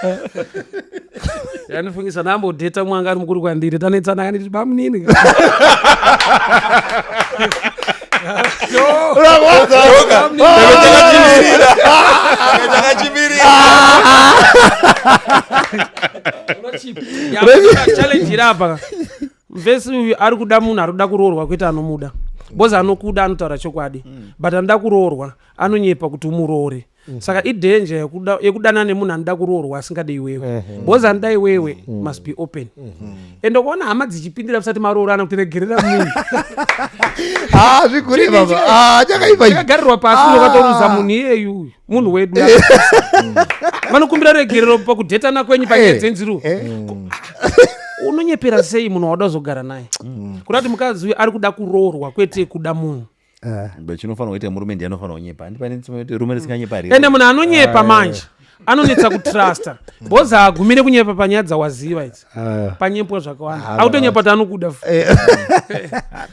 Yandifungisa ndambodheta mwanga ari mukuru kwandiri, tanetsana, akanditi bamunini. Yo, bamunini. Chakachimirira. Challenge iri apa, mvesi uyu ari kuda munhu ari kuda kuroorwa, kwete anomuda, because anokuda anotaura chokwadi, but anoda kuroorwa anonyepa kuti umuroore. Saka idanger yekudana nemunhu anoda kuroorwa asingade iwewe, because anoda iwewe must be open. Ende kuona hama dzichipindira musati maroorana kuti regerera munhu. Ah, zvigure baba. Ah, chakaipa ichi. Chakagarirwa pasi, ukatoruza munhu iyeyu, uyu munhu wedu. Vanokumbira regerero pakudhetana kwenyu panyaya dzenziru. Unonyepera sei munhu wauda kuzogara naye? Kuda kuti mukadzi uyu ari kuda kuroorwa, kwete kuda munhu. But chinofanira kuita murume ndiye anofanira kunyepa. Handi pane tsimo yekuti rume risinganyepa hariro? Ende munhu anonyepa manje anonetsa kutrusta, because haagumire kunyepa panyaya dzawaziva idzi. Panyepwa zvakawanda, akutonyepa kuti anokuda.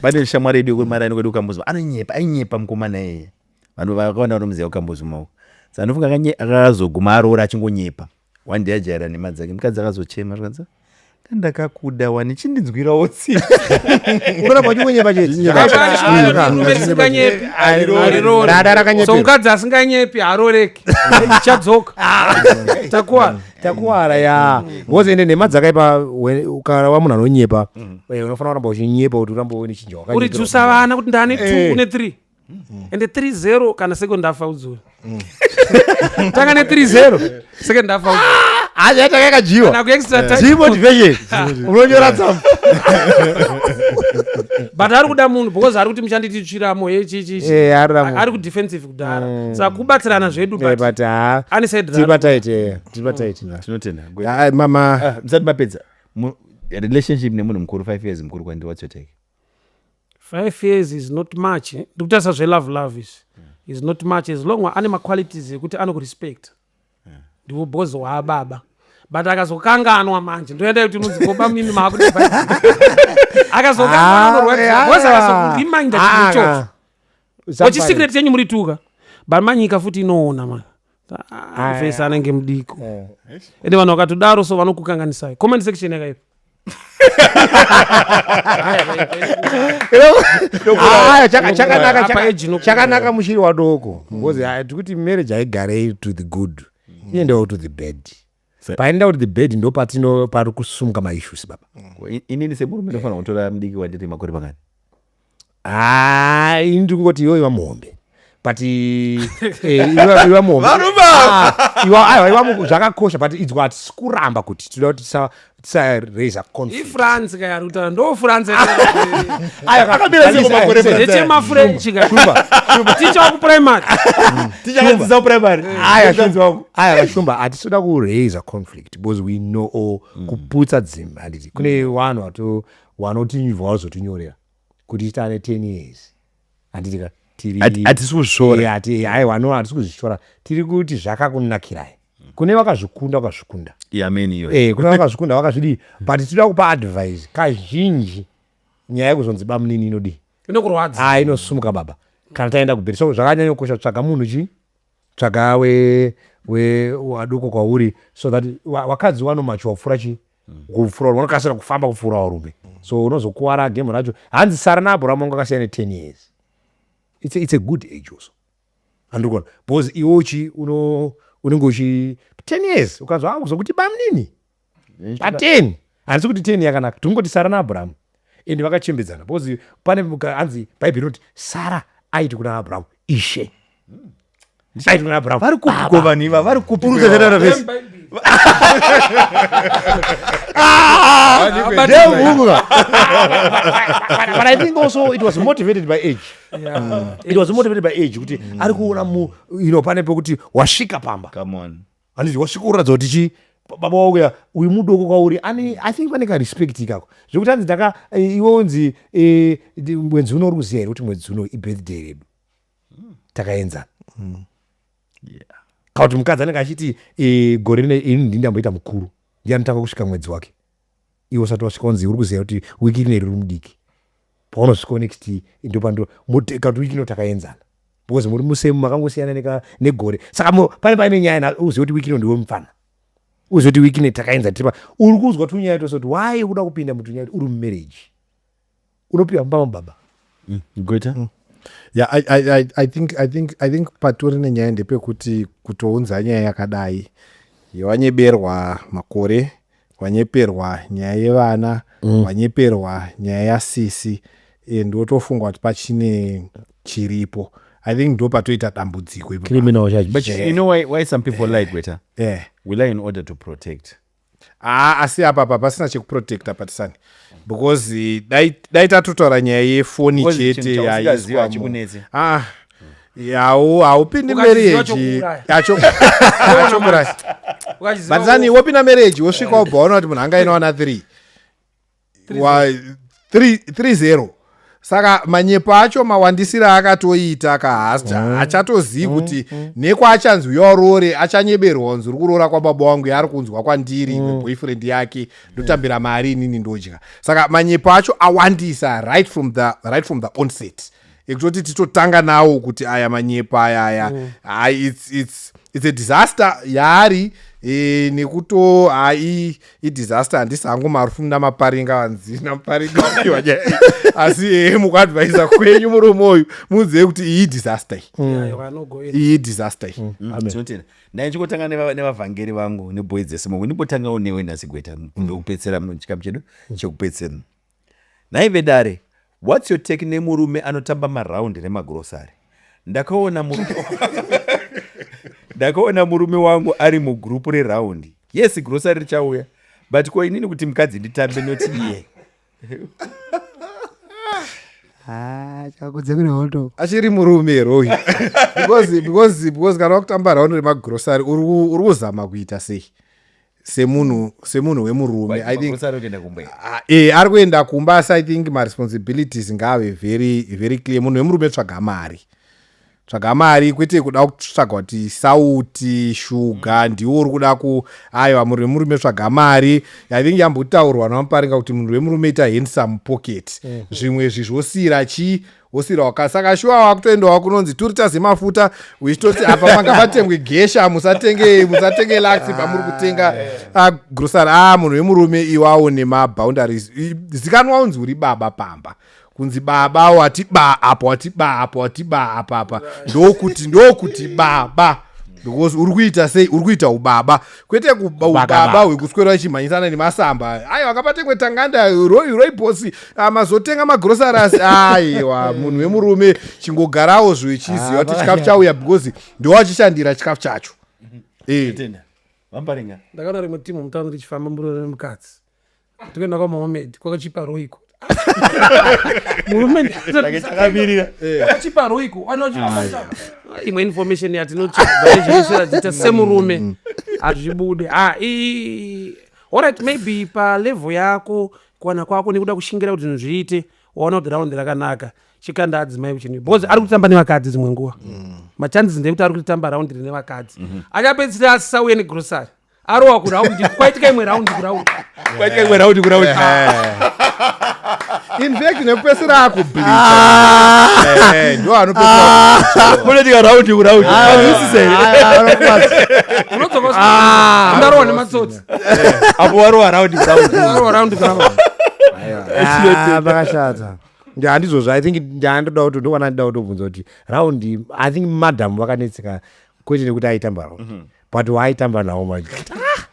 Pane shamwari yedu yekumaraini kwedu kuKambuzuma, anonyepa, ainyepa mukomana iyeye. Vanhu vakawanda vanomuziva kuKambuzuma uko. Saka ndofunga akazoguma aroora achingonyepa. One day ajaira nhema dzake, mukadzi akazochema zvikanzi, "Ndakakuda wani, chindinzwirawo tsitsi." Unoramba uchingonyepa chete. Rume risinganyepi harirori. Rada rakanyepera. So mukadzi asinganyepi haaroreki, chadzoka takuwana. Takuwara ya because ende nhema dzakaipa ukara wa munhu anonyepa unofanira kuramba uchinyepa kuti urambe uine chinja wakanyepera. Urijusa vana kuti ndane 2 une 3 ende 3 0 kana second half audzuri. Tanga ne 3 0 second half audzuri. Hayi yatanga yakajiwa. Kana ku extra time. Dzii motivation. Unonyora tsamba. But ari kuda munhu because ari kuti muchanditi tsviramo ye chi chi chi. Eh, ari kuda munhu. Ari ku defensive kudhara. Saka kubatsirana zvedu Eh, but but ha. ane side Tiri raro. pataiti, tiri pataiti. Tinotenda. Ah, mama Ah, musati mapedza. Relationship nemunhu mukuru 5 years mukuru kwandiri, what's your take? 5 years is not much. Eh? Ndikutarisa zvelove love izvi is not much as long ane maqualities ekuti anokurespect, ndiwo bhozi waababa, but akazokanganwa manje ndoenda kuti unonzi koba munini maakuti akazokanganwa anorwadzisa because akazokureminda chinhu ichocho wachisecret chenyu muri tuka, but manyika futi inoona man vese anenge mudiko, ende vanhu vakatodaro so vanokukanganisai. Comment section yakaipa. Aya, chakanaka Apa age inokuura. Chakanaka muchiri wadoko because tikuti marriage haigarei to the good, inoendawo to the bad. Painoenda to the bad ndo patino pari kusumuka maissues, baba. Inini semurume ndofanira kutora mudiki wandiri makore mangani? Ah, ini ndiri kungoti iwe iva muhombe, but iva muhombe. Ah, aiwa, iva zvakakosha, but idzwa hatisi kuramba kuti tinoda kuti tisaraise conflict. IFrance ka yari kutaura, ndo France. Aiwa, Akamira sei kumakore listen, Ndechemafrench ka, ticha wakuprimary. Tichakadzidzisa primary. Aya, Shumba, aya Shumba, hatisi kuraise conflict because we know or kuputsa dzimba, handiti? Kune vanhu vato vanotinyubva vazotinyorera kuti tane 10 years, handiti ka? Tiri Hatisi kuzvishora. Aiwa, no, hatisi kuzvishora, tiri kuti zvakakunakirai kune vakazvikunda, vakazvikunda. Yameni iyo. Kune vakazvikunda, vakazvidii, but tinoda kupa advice. Kazhinji nyaya yekuzonzi bamunini inodii? Inokurwadza. Ha, inosumuka baba kana taenda kubheri, so zvakanyanya kukosha tsvaga munhu chi tsvaga we wadoko kwauri so that wakadzi wanomachuwa kupfuura chi kupfuura, vanokasira kufamba kupfuura varume, so unozokuwara gemu racho. Hanzi Sara naAbhurahamu vanga vakasiyana ne10 years. It's a good age also, handikuona, because iwe uchi unenge uchi 10 years ukanzwa akuzokuti bamunini pa10, handisi kuti 10 yakanaka, tingoti Sara naAbhurahamu ende vakachembedzana because pane hanzi Bhaibheri rinoti Sara aiti kuna Abrahamu ishe, aiti kuna Abrahamu Vari kupi ko vanhu iva? Vari kupi? Urikutotaura vese. Ndeuka. But I think also it was motivated by age. It was motivated by age kuti ari kuona mu pane pekuti wasvika pamba. Come on. Handiti wasvika uratidza kuti chi baba wauya uyu mudoko kwauri ane, I think pane karespect ikako zvekuti hanzi ndaka iwe unzi mwedzi uno uri kuziva here kuti mwedzi uno ibirthday redu, takaenzana, kana kuti mukadzi anenge achiti gore rine ini ndini ndamboita mukuru, ndiye anotanga kusvika mwedzi wake iwe usati wasvika, unzi uri kuziva kuti wiki rine riri mudiki, paunosvikawo next ndopando kana kuti wiki ino takaenzana because muri musemu makangosiyana negore, saka pane paine nyaya uzive kuti wiki ino ndiwe mupfana, uzive kuti wiki ino takaenzana tiripa. Uri kuzwa tunyaya twese kuti why kuda kupinda mutunyaya uri mumarriage unopiwa mumba mababa. Gweta. Yeah, I think patori nenyaya ndepekuti kutounza nyaya yakadai, wanyeberwa makore, wanyeperwa nyaya yevana, wanyeperwa nyaya yasisi, and wotofunga kuti pachine chiripo. I think ndo patoita dambudziko ipapo. Criminal charge. But you know why some people lie, Gweta? Eh. We lie in order to protect. Ah, asi apa pa pasina chekuprotecta patisani because dai tatotaura nyaya yefoni Because chete chinhu chausingazivi yaiswamo. hachikunetsi. Ah, haupindi Ukachiziva marriage chokuuraya. Achokuraya. Ukachiziva. But wopinda marriage wosvika wobva waona kuti munhu anga inowana 3 wa 3 3-0, saka manyepo acho mawandisiro akatoita kahasta achatozivi kuti nekwaachanzi uya urore, achanyeberwa kunzi uri kuroora kwababa wangu, yaari kunzwa kwandiri boyfriend yake, ndotambira mari inini ndodya. Saka manyepo acho awandisa right from the onset ekutoti titotanga nawo kuti aya manyepo aya aya. Hai, it's a disaster yaari. Nekuto hai, idisaster. Handisi hangu marufu namaparinga vanzi namaparinga vapiwa nyaya iyi. Asi mukuadvaisa kwenyu murume uyu, muzive kuti iyi disaster iyi. Aiwa, anogoenda. Iyi disaster iyi. Tinotenda. Ndai ndichingotanga nevavhangeri vangu nebhoi dzese mongo. Ndimbotangawo newe nhasi, gweta, ndokupedzisira muchikamu chedu chekupedzisira. Nhai vedare, what's your take nemurume anotamba maraundi remagrosari? Ndakaona murume wangu ari mugurupu reraundi. Yes, grosari richauya, but ko inini kuti mukadzi nditambe noti iye? Chakudze kune hondo. Achiri murume here uyu? Because kana wakutamba raundi remagrosari, uri kuzama kuita sei semunhu wemurume? I think Magrosari kuenda kumba. Ah, ari kuenda kumba, asi I think maresponsibilities ngaave very very clear. Munhu wemurume, tsvaga mari, tsvaga mari, kwete kuda kutsvaga kuti sauti, shuga ndiwo uri kuda ku. Aiwa, munhu wemurume, tsvaga mari. I think yambotaurwa namaparinga kuti munhu wemurume ita handsome pocket. Zvimwe izvi zvosiyira chii? Wosiyira waka. Saka shuwa wakutoendawo kunonzi turita zemafuta, uchitoti apa manga patengwe gesha, musatenge Lux pamuri kutenga grosari. Munhu wemurume, iwawo nemaboundaries. Zikanwa unzi uri baba pamba, kunzi baba wati ba apa, wati ba apa, wati ba apa apa, ndokuti baba, because uri kuita sei? Uri kuita ubaba, kwete ubaba hwekuswera uchimhanyisana nemasamba. Aiwa, kapatengwe tanganda, rooibos, mazotenga magroceries. Aiwa, munhu wemurume, chingogarawo zvechiziva kuti chikafu chauya, because ndowachishandira chikafu chacho. Tenda vamparinga. Ndakaona rimwe timu mutauni richifamba, murume nemukadzi, tikuenda kwaMohamed, kwakachipa Royco. Murume Takamirira. kwakachipa Royco. Imwe information yatinotsvaga semurume hazvibude. Ah, alright, maybe palevel yako, kuwana kwako nekuda kushingira kuti zvinhu zviite, waona kuti raundi rakanaka, chikanda adzimai kuchini, because ari kutamba nevakadzi. Dzimwe nguva machances ndekuti ari kutamba raundi rine vakadzi, achapedzisira asisauye negrosari, arowa kuraundi, kwaitika imwe raundi kuraundi. Kwaitika imwe raundi kuraundi. In fact, nekupesera akubleacha, ndo anopesera. Kunoitika raundi kuraundi, mazwisisa here? Unodzoka ndarowa nematsotsi. Apo warowa raundi kuraundi. Arowa raundi kuraundi. Ah, pakashata. Handizvozvo. I think ndandoda kuti ndokwana ndida kutobvunza kuti raundi, I think madam vakanetseka, kwete nekuti aitamba raundi, but waaitamba nawo manje. Ah,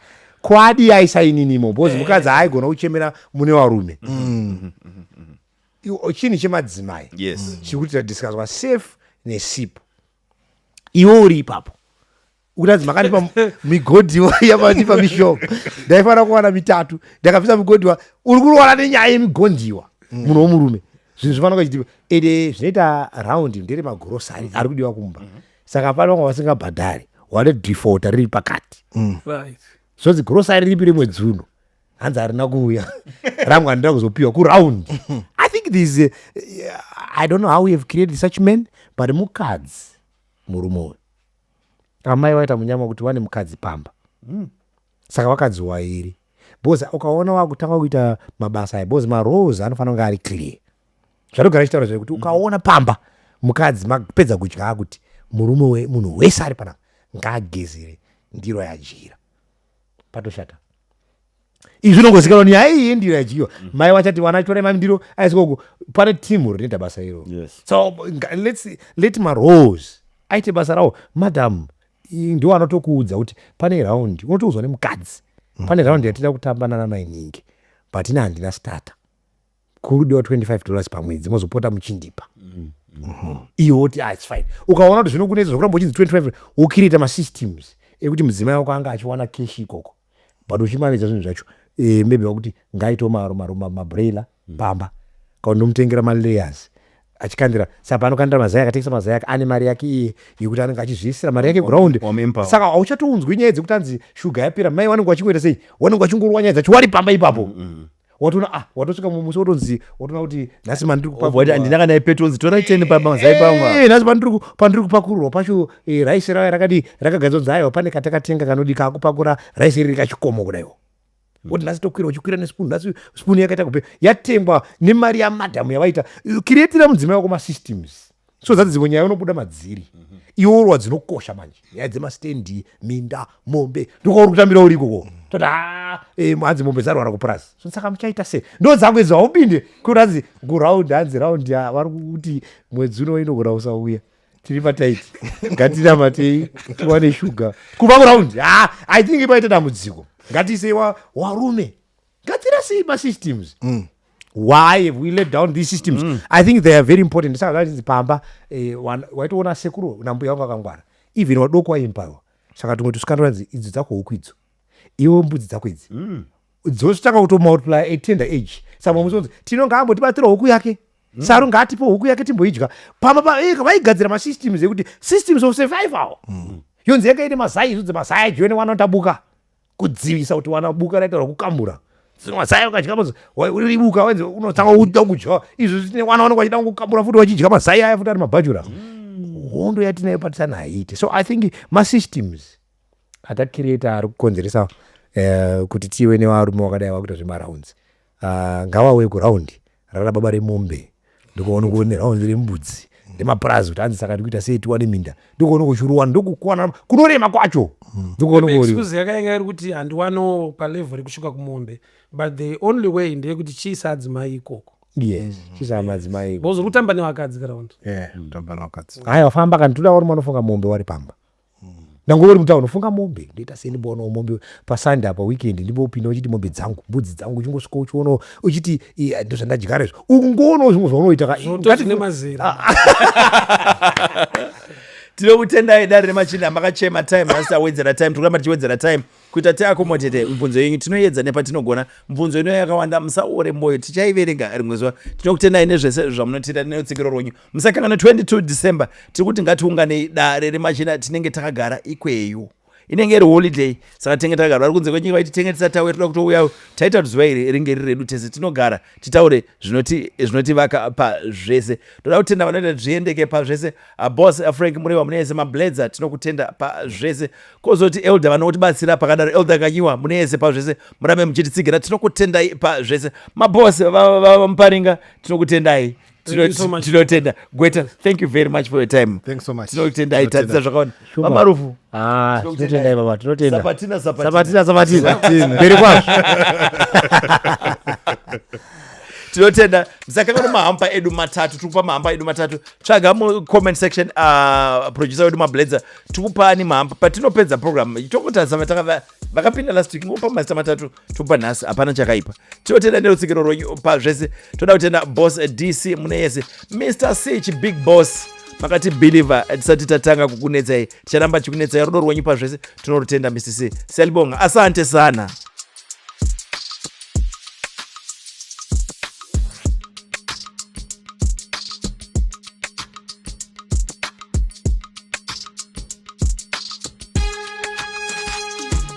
kwadi aisayininimo, because mukadzi haaigona kuchemera mune varume. Chinhu chemadzimai chikuti tadiscusswa safe nesipo, iwe uri ipapo ukutanzi makandipa migodhiwa, yamandipa mishonga, ndaifanira kuwana mitatu, ndakabvisa migodhiwa. Uri kurwara nenyaya yemigondiwa, munhu womurume. Zvinhu zvifanira kuchitipa ende zvinoita raundi ndere magorosari ari kudiwa kumba. Saka pane vamwe vasingabhadhari, wane defaulta riri pakati. Zvonzi grocery ripi remwedzi uno? Hanzi harina kuuya rangu, handina kuzopiwa kuraundi. I think this, I don't know how we have created such men, but mukadzi, murume uyu, amai vaita munyama kuti vane mukadzi pamba. Saka vakadzi wairi, because ukaona wakutanga kuita mabasa aya, because maroles anofanira kunge ari clear. Zvatogara ichitaura zvekuti ukaona pamba mukadzi mapedza kudya, akuti murume munhu wese ari panapa ngaagezere ndiro yadyira, patoshata. Izvi zvinongozikanwa, nyaya iyi yendiro yadyiwa, mai vachati vana torai mandiro aiswa uko. Pane timu rinoita basa iro. So let maroles aite basa rawo. Madam ndiwo anotokuudza kuti pane raundi, unotoudzwa nemukadzi, pane raundi yatida kutamba nana mainingi, but ina handina starter, kurudiwa $25 pamwedzi, mozopota muchindipa. Iwe woti, "Ah, it's fine." Ukaona kuti zvinokunetsa zvokuramba uchinzi 25, wocreata masystems ekuti mudzimai wako anga achiwana cash ikoko, but uchimaneja zvinhu zvacho. Maybe wakuti ngaitewo mabroiler pamba, kana ndomutengera malayers achikandira. Saka paanokandira mazai, akatengesa mazai ake, ane mari yake iye yekuti anenge achizviisira mari yake ground. Wamuempower. Saka hauchatounzwi nyaya dzekuti anzi shuga yapera. Mai vanenge vachingoita sei? Vanenge vachingorwa nyaya dzacho wari pamba ipapo. Watoona, ah, watosvika mumusi, wotonzi, watoona kuti nhasi mandiri Wati handina kana yepetrol, torai 10 pamazai pamwa. Nhasi pandiri kupakurirwa pacho, raisi rauya rakadi rakagadzwa, nzi aiwa, pane katakatenga kanodika akupakura raisi riri kachikomo kudaiwo. Woti nhasi tokwira, uchikwira nespoon, nhasi spoon yakaita kupe yatengwa nemari yamadhamu yavaita. Creatira mudzimai wako masystems. So dzati dzimwe nyaya unobuda madziri. Iwe urwa dzinokosha manje. Nyaya dzemastendi, minda, mombe. Ndokwauri kutambira uri ikoko. Toti ah, eh, hanzi mombe dzarwara kupurazi. So saka muchaita sei? Ndo dzangu idzo haupinde. Kuti hanzi kuround hanzi round ya vari kuti mwedzi uno inogona kusauya. Tiri pataiti. Ngatinamatei tiwane shuga. Kubva kuround. Ah, I think paita dambudziko. Ngatiisei warume. Gadzira sei masystems. Why have we let down these systems? I think they are very important. Saka vachinzi pamba eh, waitoona sekuru nambuya vangu vakangwara. Even wadoko waimpawa. Saka tumwe tusikana twanzi idzi dzako huku idzo. Iwe mbudzi dzako idzi. Dzosvika kutomultiply at tender age. Saka mumwe musi Tino ngaambotibatsira huku yake. Saru ngaatipe huku yake timboidya. Pamba vaigadzira masystems ekuti systems of survival. Yonzi yanga ine mazai izvo dzemazai adyiwe nevana tabuka. Kudzivisa kuti wana buka raita rakukambura. Mazai ukadya mazi uri buka wenzi unotanga kuda kudya. Izvo zvine wana vanenge vachida kukambura futi vachidya mazai aya futi ari mabhajura. Hondo yatinayo patisana haiite. So I think masystems atacreata ari kukonzeresa kuti tive nevarume vakadai vakuita zvemarounds. Ngavauye kuround rara baba remombe. Ndikuona kuone round rembudzi remapurazi kuti hanzi saka ndikuita sei tiwane minda. Ndikuona kuchuruwana ndokukwana kunorema kwacho. Ndikuona kuori. Excuse yakainga iri kuti handiwano palevel rekusvika kumombe, but the only way ndeyekuti chiisa adzimai ikoko. Yes, chiisa madzimai ikoko. Because uri kutamba nevakadzi ground. Yeah, kutamba nevakadzi. Haiwa famba kana toda varume vanofunga mombe vari pamba. Nangove uri mutauni unofunga mombe ndoita sei ndimboona mombe paSunday apa weekend ndimbopinda uchiti mombe dzangu mbudzi dzangu uchingosvika uchionawo uchiti ndozvandadyara izvo ukungoonawo zvimwe zvaunoita ka Zvoto zvine mazera. Tinokutendai dare remachinda makachema time nhasi tawedzera time tirikuramba tichiwedzera time kuita tiaccommodate mibvunzo yenyu tinoedza nepatinogona mibvunzo ino yakawanda musaore moyo tichaiverenga rimwe zuva tinokutendai nezvese zvamunotiita nerutsigiro rwenyu musakanganwe 22 December tiri kuti ngatiunganei dare remachina tinenge takagara ikweyo inenge iri holiday saka tinenge takagara vari kunze kwenyika vaiti tinenge tisati tauya toda kutouyawo taita kuti zuva iri ringe riri redu tese tinogara titaure zvinotivaka pazvese toda kutenda vanoita kuti zviendeke pazvese boss Frank Murewa mune yese mabledza tinokutenda pazvese kozoti elder vanotibatsira pakadaro elder Kanyiwa mune yese pazvese murambe muchititsigira tinokutendai pazvese maboss vaMuparinga tinokutendai Thank you so much. Tinotenda gweta thank you very much for your time. Thanks so much. Tinokutendai tatidza zvakaona vamarufu. Tinotendai baba, tinotenda. Sapatina, sapatina. Sapatina, sapatina. Mberi kwazvo. Tinotenda musakanganwa mahampa edu matatu tiri kupa mahampa edu matatu tsvaga mucomment section producer wedu mabledza tikupani mahampa patinopedza program tongotarisa vakapinda last week ngopa mazita matatu topa nhasi hapana chakaipa tinotenda nerutsigiro rwenyu pazvese toda kutenda boss DC mune yese Mr C chibig boss makati believer tisati tatanga kukunetsai ticharamba tichikunetsai rudo rwenyu pazvese tinorutenda Mr C selibonga asante sana.